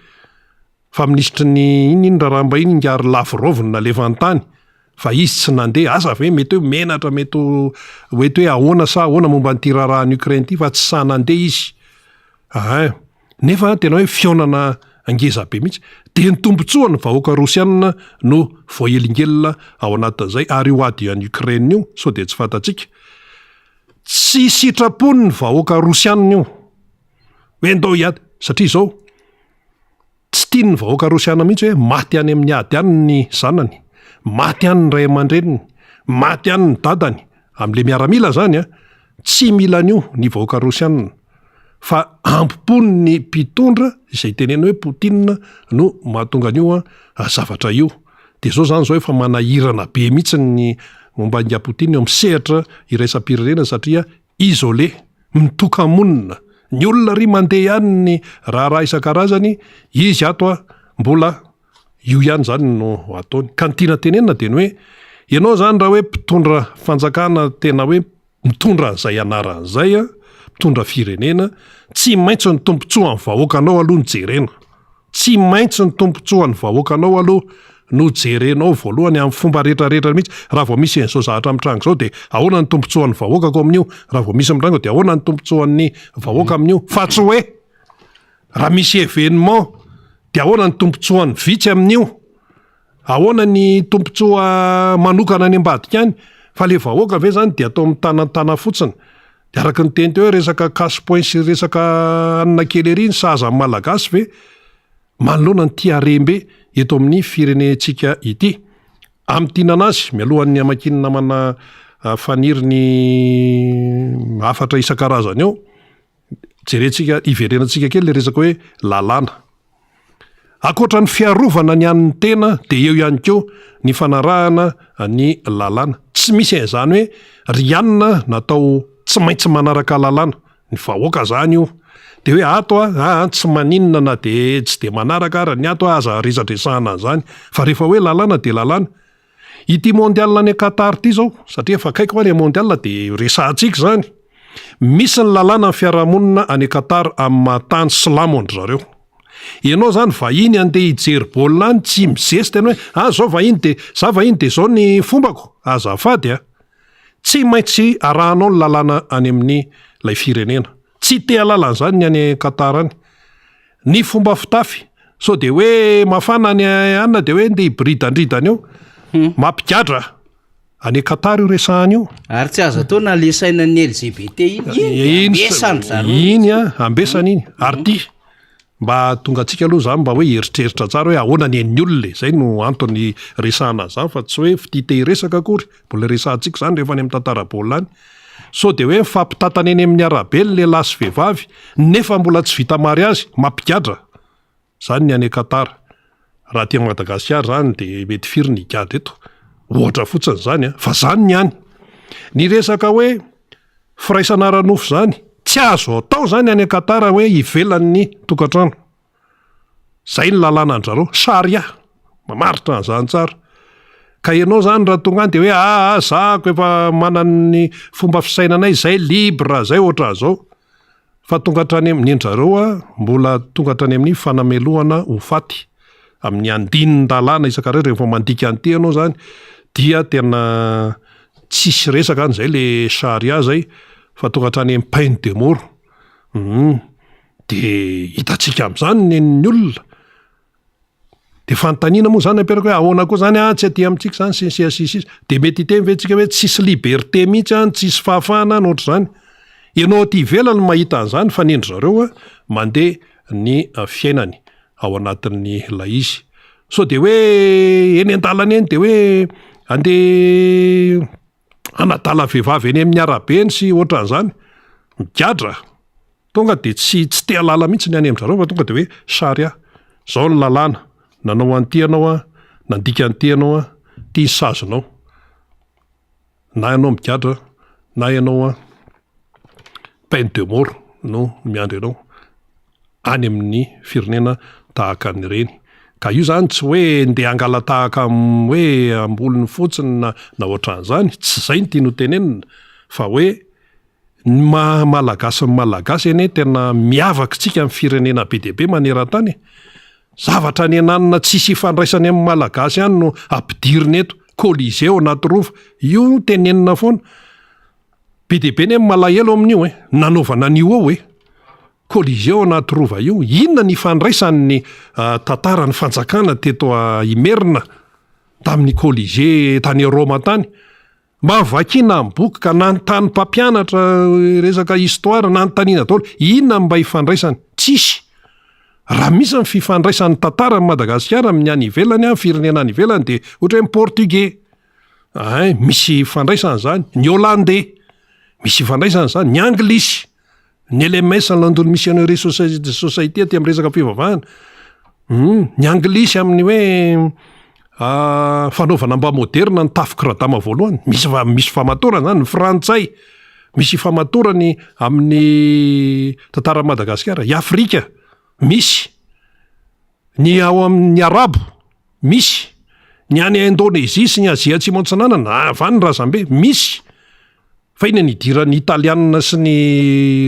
fa minisitry ny inona iny raharaham-bahiny ingahy Lavrov no nalefany tany fa izy tsy nandeha. Asa ve mety hoe menatra mety ho mety hoe ahoana sa ahoana momba an'ity raharahan'i Ukraine ity fa tsy sahy nandeha izy. Ain. Nefa tena hoe fihaonana ngeza be mihitsy. Dia ny tombontsoan'ny vahoaka rosiana no voahelingelina ao anatin'izay ary io ady any Ukraine io sao dia tsy fantatsika. Tsy sitrapon' ny vahoaka rosianina io hoe ndao hiady satria izao tsy tian' ny vahoaka rosiana mihitsy hoe maty any amin' ny ady any ny zanany, maty any ny ray aman-dreniny, maty any ny dadany, amin' le miaramila zany an, tsy mila an' io ny vahoaka rosianina fa ampo-pon' ny mpitondra izay tenenina hoe Poutine no mahatonga an' io zavatra io. Dia izao izany izao efa manahirana be mihitsy ny momba an'i Putin eo amin'ny sehatra iraisam-pirenena satria isolé, mitoka-monina. Ny olona ary mandeha ihany ny raharaha isan-karazany, izy ato a, mbola io ihany izany no ataony. Ka ny tiana tenenina dia ny hoe, ianao izany raha hoe mpitondra fanjakana tena hoe mitondra an'izay anarana izay a, mitondra firenena, tsy maintsy ny tombontsoan'ny vahoakanao aloha no jerena. Tsy maintsy ny tombontsoan'ny vahoakanao aloha no jerenao voalohany amin'ny fomba rehetra rehetra mihitsy. Raha vao misy an'izao zavatra mitranga izao dia ahoana ny tombontsoan'ny vahoakako amin'io? Raha vao misy mitranga dia ahoana ny tombontsoan'ny vahoaka amin'io? Fa tsy hoe raha misy événement dia ahoana ny tombontsoan'ny vitsy amin'io? Ahoana ny tombontsoa manokana any ambadika any? Fa le vahoaka ve zany dia atao mitanantana fotsiny? Dia araka ny teny teo hoe resaka cash point sy resaka hanina kely ery ny sahaza ny Malagasy ve manoloana an'ity harem-be eto amin'ny firenentsika ity? Amintinana azy, mialohan'ny hamakian'ny namana Faniry ny hafatra isan-karazany eo, jerentsika, hiverenantsika kely le resaka hoe lalàna. Ankoatra ny fiarovana ny an'ny tena dia eo ihany koa ny fanarahana ny lalàna. Tsy misy an'izany hoe ry anona natao tsy maintsy manaraka lalàna. Ny vahoaka izany io. Dia hoe ato a, aa tsy maninona na dia tsy dia manaraka ara ny ato a, aza resadresahana an'izany. Fa rehefa hoe lalàna dia lalàna. Ity mondial any Qatar ity izao, satria efa akaiky hoa ilay mondial dia resahantsika izany. Misy ny lalàna ny fiarahamonina any Qatar amin'ny maha tany silamo an-dry zareo. Ianao izany vahiny andeha hijery baolina any tsy mizesta ianao hoe ah zao vahiny dia za vahiny dia izao ny fombako. Azafady a! Tsy maintsy arahanao ny lalàna any amin'ny ilay firenena. Tsy te hahalala an'izany ny any Qatar any. Ny fomba fitafy, sao dia hoe mafana any anona dia hoe ndeha hiboridandridana eo. Mampigadra. Any Qatar io resahana io. Ary tsy azo atao na le sainan'ny LGBT iny, iny dia ambesan-dry zareo. Iny an, ambesana iny. Ary ity, mba hahatonga antsika aloha izany mba hoe hieritreritra tsara hoe ahoana ny ain'ny olona e. Izay no antony resahana an'izany fa tsy hoe fitia te hiresaka akory. Mbola resahantsika izany rehefa any amin'ny tantara baolina any. Sao dia hoe mifampitantana eny amin'ny arabe ny lehilahy sy vehivavy nefa mbola tsy vita mariazy, mampigadra. Izany ny any Qatar. Raha aty Madagasikara izany dia mety firy ny higadra eto. Ohatra fotsiny izany an, fa izany ny any. Ny resaka hoe firaisana ara-nofo izany, tsy azo atao izany any Qatar hoe ivelan'ny tokantrano. Zay ny lalàna an-dry zareo, charia, mamaritra an'izany tsara. Ka ianao zany raha tonga any de hoe aa zahako efa manana ny fomba fisainanay, zay libre, zay ohatran'izao. Fa tonga hatrany amin'ny, ny an-dry zareo a, mbola tonga hatrany amin'ny fanamelohana ho faty, amin'ny andinin-dalàna isan-karazany, rehefa mandika an'ity ianao zany dia tena tsisy resaka any, zay le charia zay, fa tonga hatrany amin'ny peine de mort. Hum. De hitantsika amin'izany ny nen'ny olona. De fanontaniana moa zany apetraka hoe ahoana koa zany ah tsy aty amintsika zany sy ny sisa sy ny sisa. De mety hiteny ve tsika hoe tsisy liberté mihitsy any, tsisy fahafahana any ohatr'izany. Ianao aty ivelany no mahita an'izany fa ny an-dry zareo a mandeha ny fiainany ao anatin'ny ilay izy. Sao de hoe eny an-dalana eny de hoe andeha hanadala vehivavy eny amin'ny arabe eny sy ohatran'izany, migadra. Tonga dia tsy tsy te halala mihitsy ny any amin-dry zareo fa tonga dia hoe charia. Izao ny lalàna, nanao an'ity ianao an, nandika an'ity ianao an, ity ny sazinao. Na ianao migadra na ianao an, peine de mort no miandry anao any amin'ny firenena tahaka an'ireny. Ka io izany tsy hoe ndeha hangala-tahaka hoe ambolony fotsiny na na ohatran'izany, tsy izay no tiany ho tenenina fa hoe Ny maha Malagasy ny Malagasy anie tena miavaka tsika amin'ny firenena be dia be maneran-tany e. Zavatra any ananona tsisy ifandraisany amin'ny Malagasy ihany no ampidirina eto, Colisée ao anaty rova, io tenenina foana. Be dia be anie ny malahelo amin'io e, nanaovana an'io ao e. Colisée ao anaty rova io, inona ny ifandraisan'ny tantaran'ny fanjakana teto Imerina tamin'ny Colisée tany Roma tany? Mba vakiana ny boky ka nanontany mpampianatra resaka histoire, nanontaniana daholo, inona no mba ifandraisany? Tsisy. Raha misy ny fifandraisan'ny tantaran'i Madagasikara amin'ny any ivelany, firenena any ivelany dia ohatra hoe ny portugais, ein, misy ifandraisany izany, ny hollandais, misy ifandraisany izany, ny anglisy. Ny LMS, London Missionary Society aty amin'ny resaka fivavahana. Hum, ny anglisy amin'ny hoe fanaovana mba moderna ny tafik'i Radama voalohany. Misy fa- misy famatorana zany, ny frantsay misy ifamatorany amin'ny tantaran'i Madagasikara, i Afrika misy, ny ao amin'ny arabo misy, ny any Indonezia sy ny Azia Atsimo Atsinanana, avy any ny razambe, misy. Fa inona ny idiran'ny italianina sy ny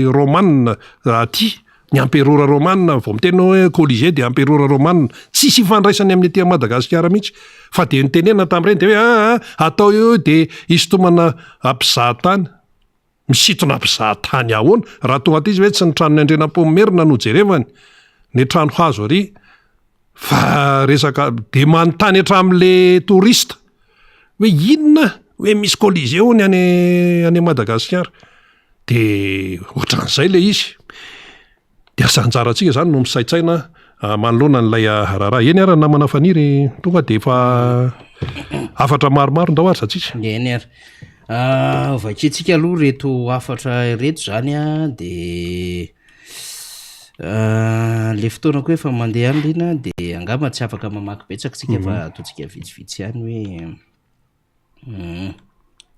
romanina aty? Ny amperora romana, vao miteny hoe Colisée dia amperora romana. Tsisy ifandraisany amin'ny aty Madagasikara mihitsy. Fa dia nitenenana tamin'ireny dia hoe aa atao eo dia hisintomana mpizahatany. Misintona mpizahatany ahoana? Raha tonga aty izy hoe tsy ny tranon'i Andrianampoinimerina no jerevany, ny trano hazo ary fa resaka dia manontany hatramin'le touriste hoe inona hoe misy Colisée hono any any Madagasikara. De ohatran'izay le izy. De asa anjarantsika zany no misaintsaina manoloana an'ilay raharaha. Eny ary namana Faniry, tonga de efa hafatra maromaro ndao ary zatsika. Eny ary. Vakintsika aloha ireto hafatra ireto zany an, de le fotoana koa efa mandeha any Rina de angamba tsy afaka mamaky betsaka tsika fa ataontsika vitsivitsy ihany hoe.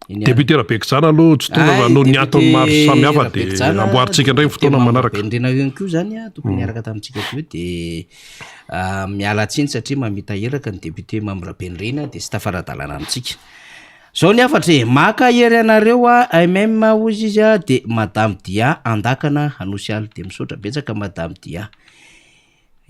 Député Rabekijana aloha tsy tonga fa noho ny antony maro samihafa dia amboarintsika indray ny fotoana manaraka. Bendrena ihany koa zany a, tokony niaraka tamintsika teo dia miala tsiny satria mamita iraka ny député Mamy Rabenirina dia tsy tafara-dalana amintsika. Zao ny hafatra e, maka hery anareo a MM hozy izy a dia Madame Dia Andakana Anosiala dia misaotra betsaka Madame Dia.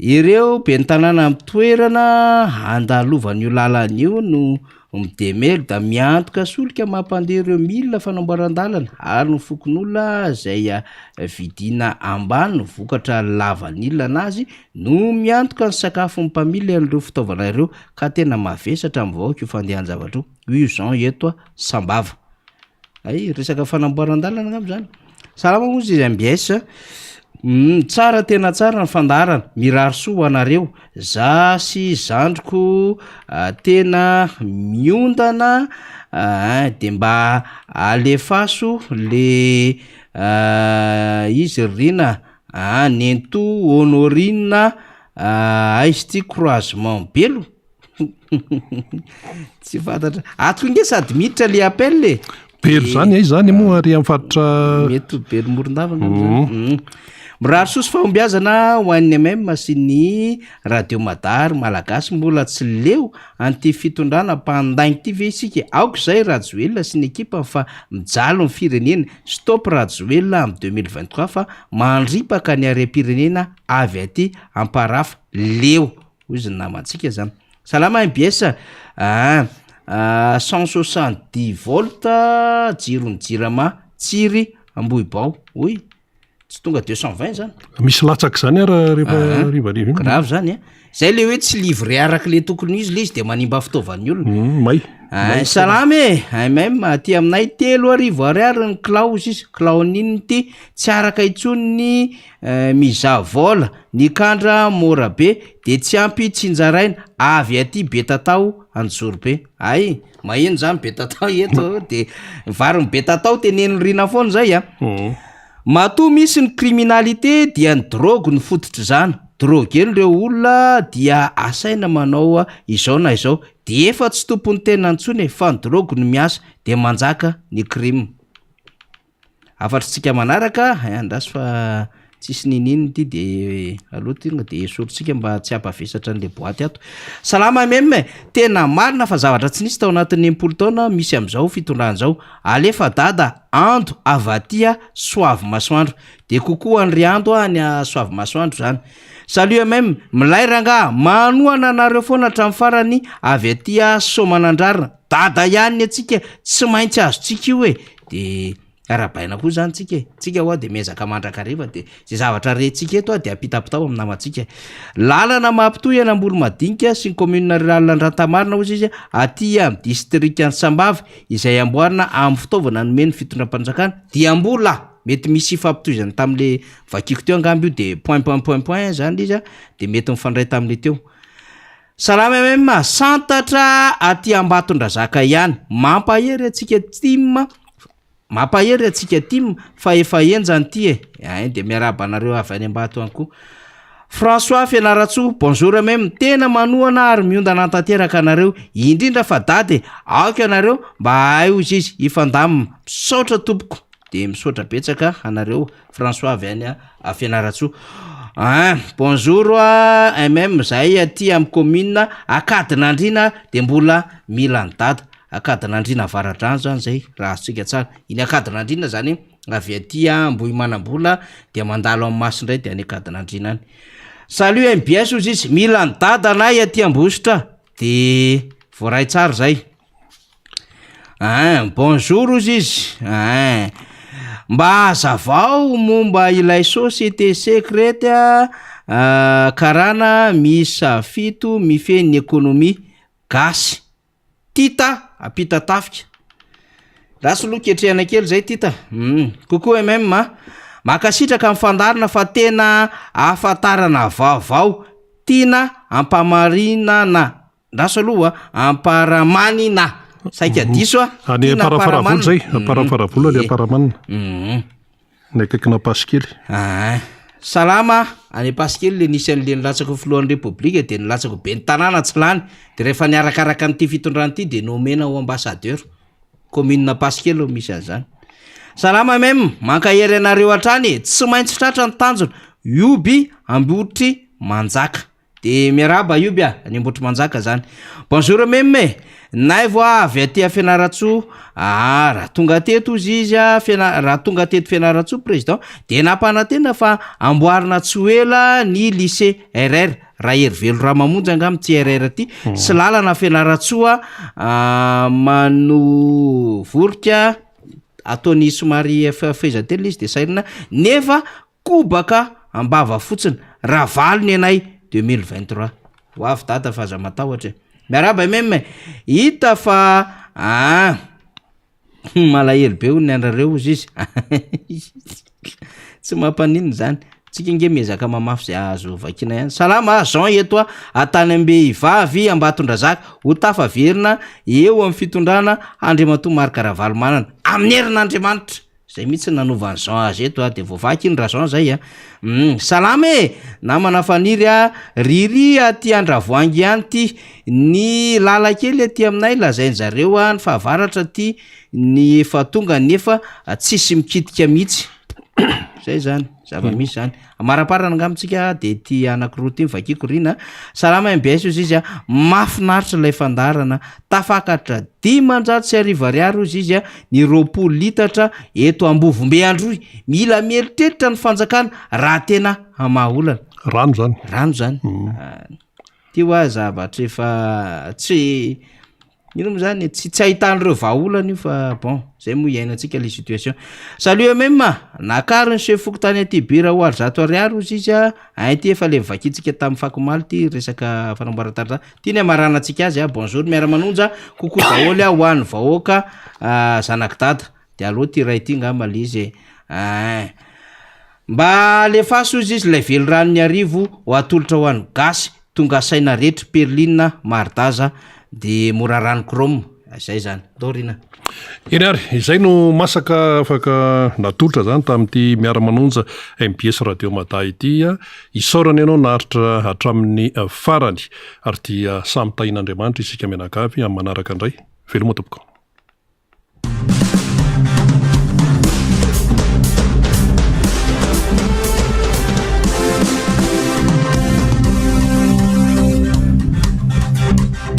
Ireo ben'ny tanàna amin'ny toerana andalovan'io lalana io no midemelda miantoka solika mampandeha ireo milina fanamboaran-dalana ary ny fokonolona izay vidiana ambany ny vokatra lavanila anazy no miantoka ny sakafon'ny mpamily an'ireo fitaovana ireo ka tena mavesatra amin'ny vahoaka io fandehan-javatra io, hoy Jean eto Sambava. Hay, resaka fanamboaran-dalana angamba zany. Salama moa izy MBS. Tsara tena tsara ny fandaharana. Mirary soa ho anareo. Za sy zandriko tena miondana de mba alefaso le izy ry Rina a, Nenitoa Honorine aiza ty croisement Belo? Tsy fantatra. Ato koa nge sady miditra le appel e. Belo zany aiza zany moa ary amin'ny faritra Mety ho Belo Morondava angamba zany. Mirary soa sy fahombiazana ho an'ny MM sy ny Radio Madar Malagasy mbola tsy leo an'ity fitondrana mpandainga ity ve isika e? Aoka izay Rajoelina sy ny ekipany fa mijaly ny firenena. Stop Rajoelina amin'ny 2023 fa mandripaka ny harem-pirenena avy aty Amparafa. Leo. Hoy izy ny namantsika zany. Salama MBS a! 170 volt jiron'ny jirama Tsiry Ambohibao. Hoy, tsy tonga 220 zany. Misy latsaka zany ara rehefa harivariva iny. Grave zany a. Zay le hoe tsy livré araka le tokony ho izy le izy de manimba fitaovan'ny olona. May. Ah, salama e, MM aty aminay 3000 ariary ny kilao hozy izy, kilaon'inona ity? Tsy araka intsony ny Mizaha vola, ny kandra mora be de tsy ampy tsinjaraina avy aty Betatao Anjozorobe. Hay, maheno zany Betatao eto de varin'i Betatao tenenin'i Rina foana zay a. Matoa misy ny criminalité dia ny drogue no fototr'izany, droguer-n'ireo olona dia asaina manao izao na izao de efa tsy tompon'ny tena intsony e, fa ny drogue no miasa de manjaka ny crime. Hafatritsika manaraka, hay andraso fa tsisy niniana ity de aleo tonga de esorintsika mba tsy hampavesatra an'le boaty ato. Salama MM e! Tena marina fa zavatra tsy nisy tao anatin'ny 60 taona misy amin'izao fitondrana izao. Alefa dada Ando avy aty a Soavimasoandro. De coucou an'i ry Ando any Soavimasoandro zany. Salut MM, milay rangaha, manohana anareo foana hatramin'ny farany avy aty a Soamanandrarina. Dada ihany ny antsika, tsy maintsy azontsika io e! De arahabaina koa zany tsika e, tsika hoa de miezaka mandrakariva de zay zavatra rentsika eto a de ampitapitao amin'ny namantsika e. Lalana mampitohy an'Ambolomadinika sy ny commune rurale Andrantamarina hozy izy aty amin'ny distrikan'i Sambava izay amboarina amin'ny fitaovana nomen'ny fitondram-panjakana dia mbola mety misy ifampitohizany tamin'le vakiko teo angamba io de point point point point zany le izy a de mety mifandray tamin'le teo. Salama MM a! Santatra aty Ambatondrazaka ihany. Mampahery antsika tim Mampahery antsika tim fa efa henjana ity e! Ein dia miarahaba anareo avy any Ambato any koa. François Fianarantsoa, bonjour MM, tena manohana ary miondana tanteraka anareo, indrindra fa dada e! Aoka ianareo mba hahay hozy izy hifandamina. Misaotra tompoko. Dia misaotra betsaka anareo. François avy any Fianarantsoa. Ein, bonjour MM, zahay aty amin'ny commune Ankadinandriana de mbola mila an'i Dada. Ankadinandriana Avaradrano zany zay raha azontsika tsara. Iny Ankadinandriana zany. Avy aty Ambohimanambola dia mandalo amin'ny Masy indray dia any Ankadinandriana any. Salut MBS hozy izy, mila an'i dadanay aty Ambositra de voaray tsara zay. Ein, bonjour hozy izy, ein, mba hazavao momba ilay société secrète karana miisa fito mifehy ny économie gasy. Tita Ampitatafika. Lasa aloha ketrehana kely zay Tita. Hum. Coucou MM a. Mankasitraka ny fandaharana fa tena ahafantarana vaovao tiana ampamarinana. Ndraso aloha a, amparamanina. Saika diso a. Any Tiana Amparafaravola zay, amparamanina. Amparafaravola le Ie. Amparamanina. Hum. Ny akaikin'Ampasikely. Aa. Salama, any Ampasikely le nisy an'le nilatsaka ho filohan'ny Repoblika dia nilatsaka ho ben'ny tanàna tsy lany, dia rehefa niarakaraka an'ity fitondrana ity dia nomena ho ambassadeur. Commune Ampasikely no misy an'izany. Salama MM, mankahery anareo hatrany e, tsy maintsy tratra ny tanjona, Ioby Ambotry Manjaka. De miarahaba Ioby a, any Ambohitrimanjaka zany. Bonjour Meme e, Naivo a avy aty Fianarantsoa, aa raha tonga teto ozy izy a Fiana- raha tonga teto Fianarantsoa président de nampanantena fa amboarina tsy ho ela ny lycée RR, Raherivelo Ramamonjy angamba ity RR ty, sy lalana Fianarantsoa Manovorika, ataony somary fehezanteny le izy de sahirana, nefa Kobaka ambava fotsiny. Ravalo ny anay 2023. Ho avy dada fa aza matahotra e. Miarahaba MM e. Hita fa ah malahelo be hono ny andrareo hozy izy. Tsy mampaninona izany. Tsika nge miezaka mamafy izay azo vakiana ihany. Salama a, Jean eto a, atany Ambehivavy Ambatondrazaka. Ho tafaverina eo amin'ny fitondrana Andriamatoa Marc Ravalomanana. Amin'ny herin'Andriamanitra. Zay mihitsy no nanovan'i Jean azy eto a, de voavaky iny ra-Jean zay a. Humm, salama e! Namana Faniry a, Riri aty Andravoahangy ihany ty, ny lalan-kely aty aminay lazain-jareo a, ny fahavaratra aty ny efa tonga nefa tsisy mikitika mihitsy. Zay zany, zava-misy zany. Amaraparana angamba tsika de ity anakiroa ity no vakiko Rina a. Salama mbs ozy izy a, mafinaritra ilay fandaharana, tafakatra 1500 ariary ozy izy a ny 20 litatra eto Ambovombe Androy, mila mieritreritra ny fanjakana raha tena hamaha olana. Rano zany. Rano zany. Ty hoa zavatra efa tsy Ino moa zany e, tsy tsy ahitan'ireo vahaolana io fa bon, zay moa iainantsika le situation. Salut MM a! Nakarin'ny chef fokontany aty Bira ho ary zato ariary hozy izy a, ein ty efa le novakintsika tamin'ny fac omaly ty resaka fanamboaran-taratasy, ty ny hamaranantsika azy a, bonjour miara-manonja, coucou daholo a ho an'ny vahoaka zanak'i dada, de aleo ty iray ty ngamba le izy e, ein. Mba alefaso hozy izy ilay veliranon'Iarivo ho atolotra ho an'ny gasy Tonga saina retry Perline Mardaza de Morarano Chrome zay zany. Ndao Rina. Eny ary, izay no masaka afaka natolotra zany tamin'ity miara-manonja mbs Radio Mada ity. Isaorana ianao naharitra hatramin'ny farany ary dia samy tahian'Andriamanitra isika mianakavy amin'ny manaraka indray. Veloma tompoko.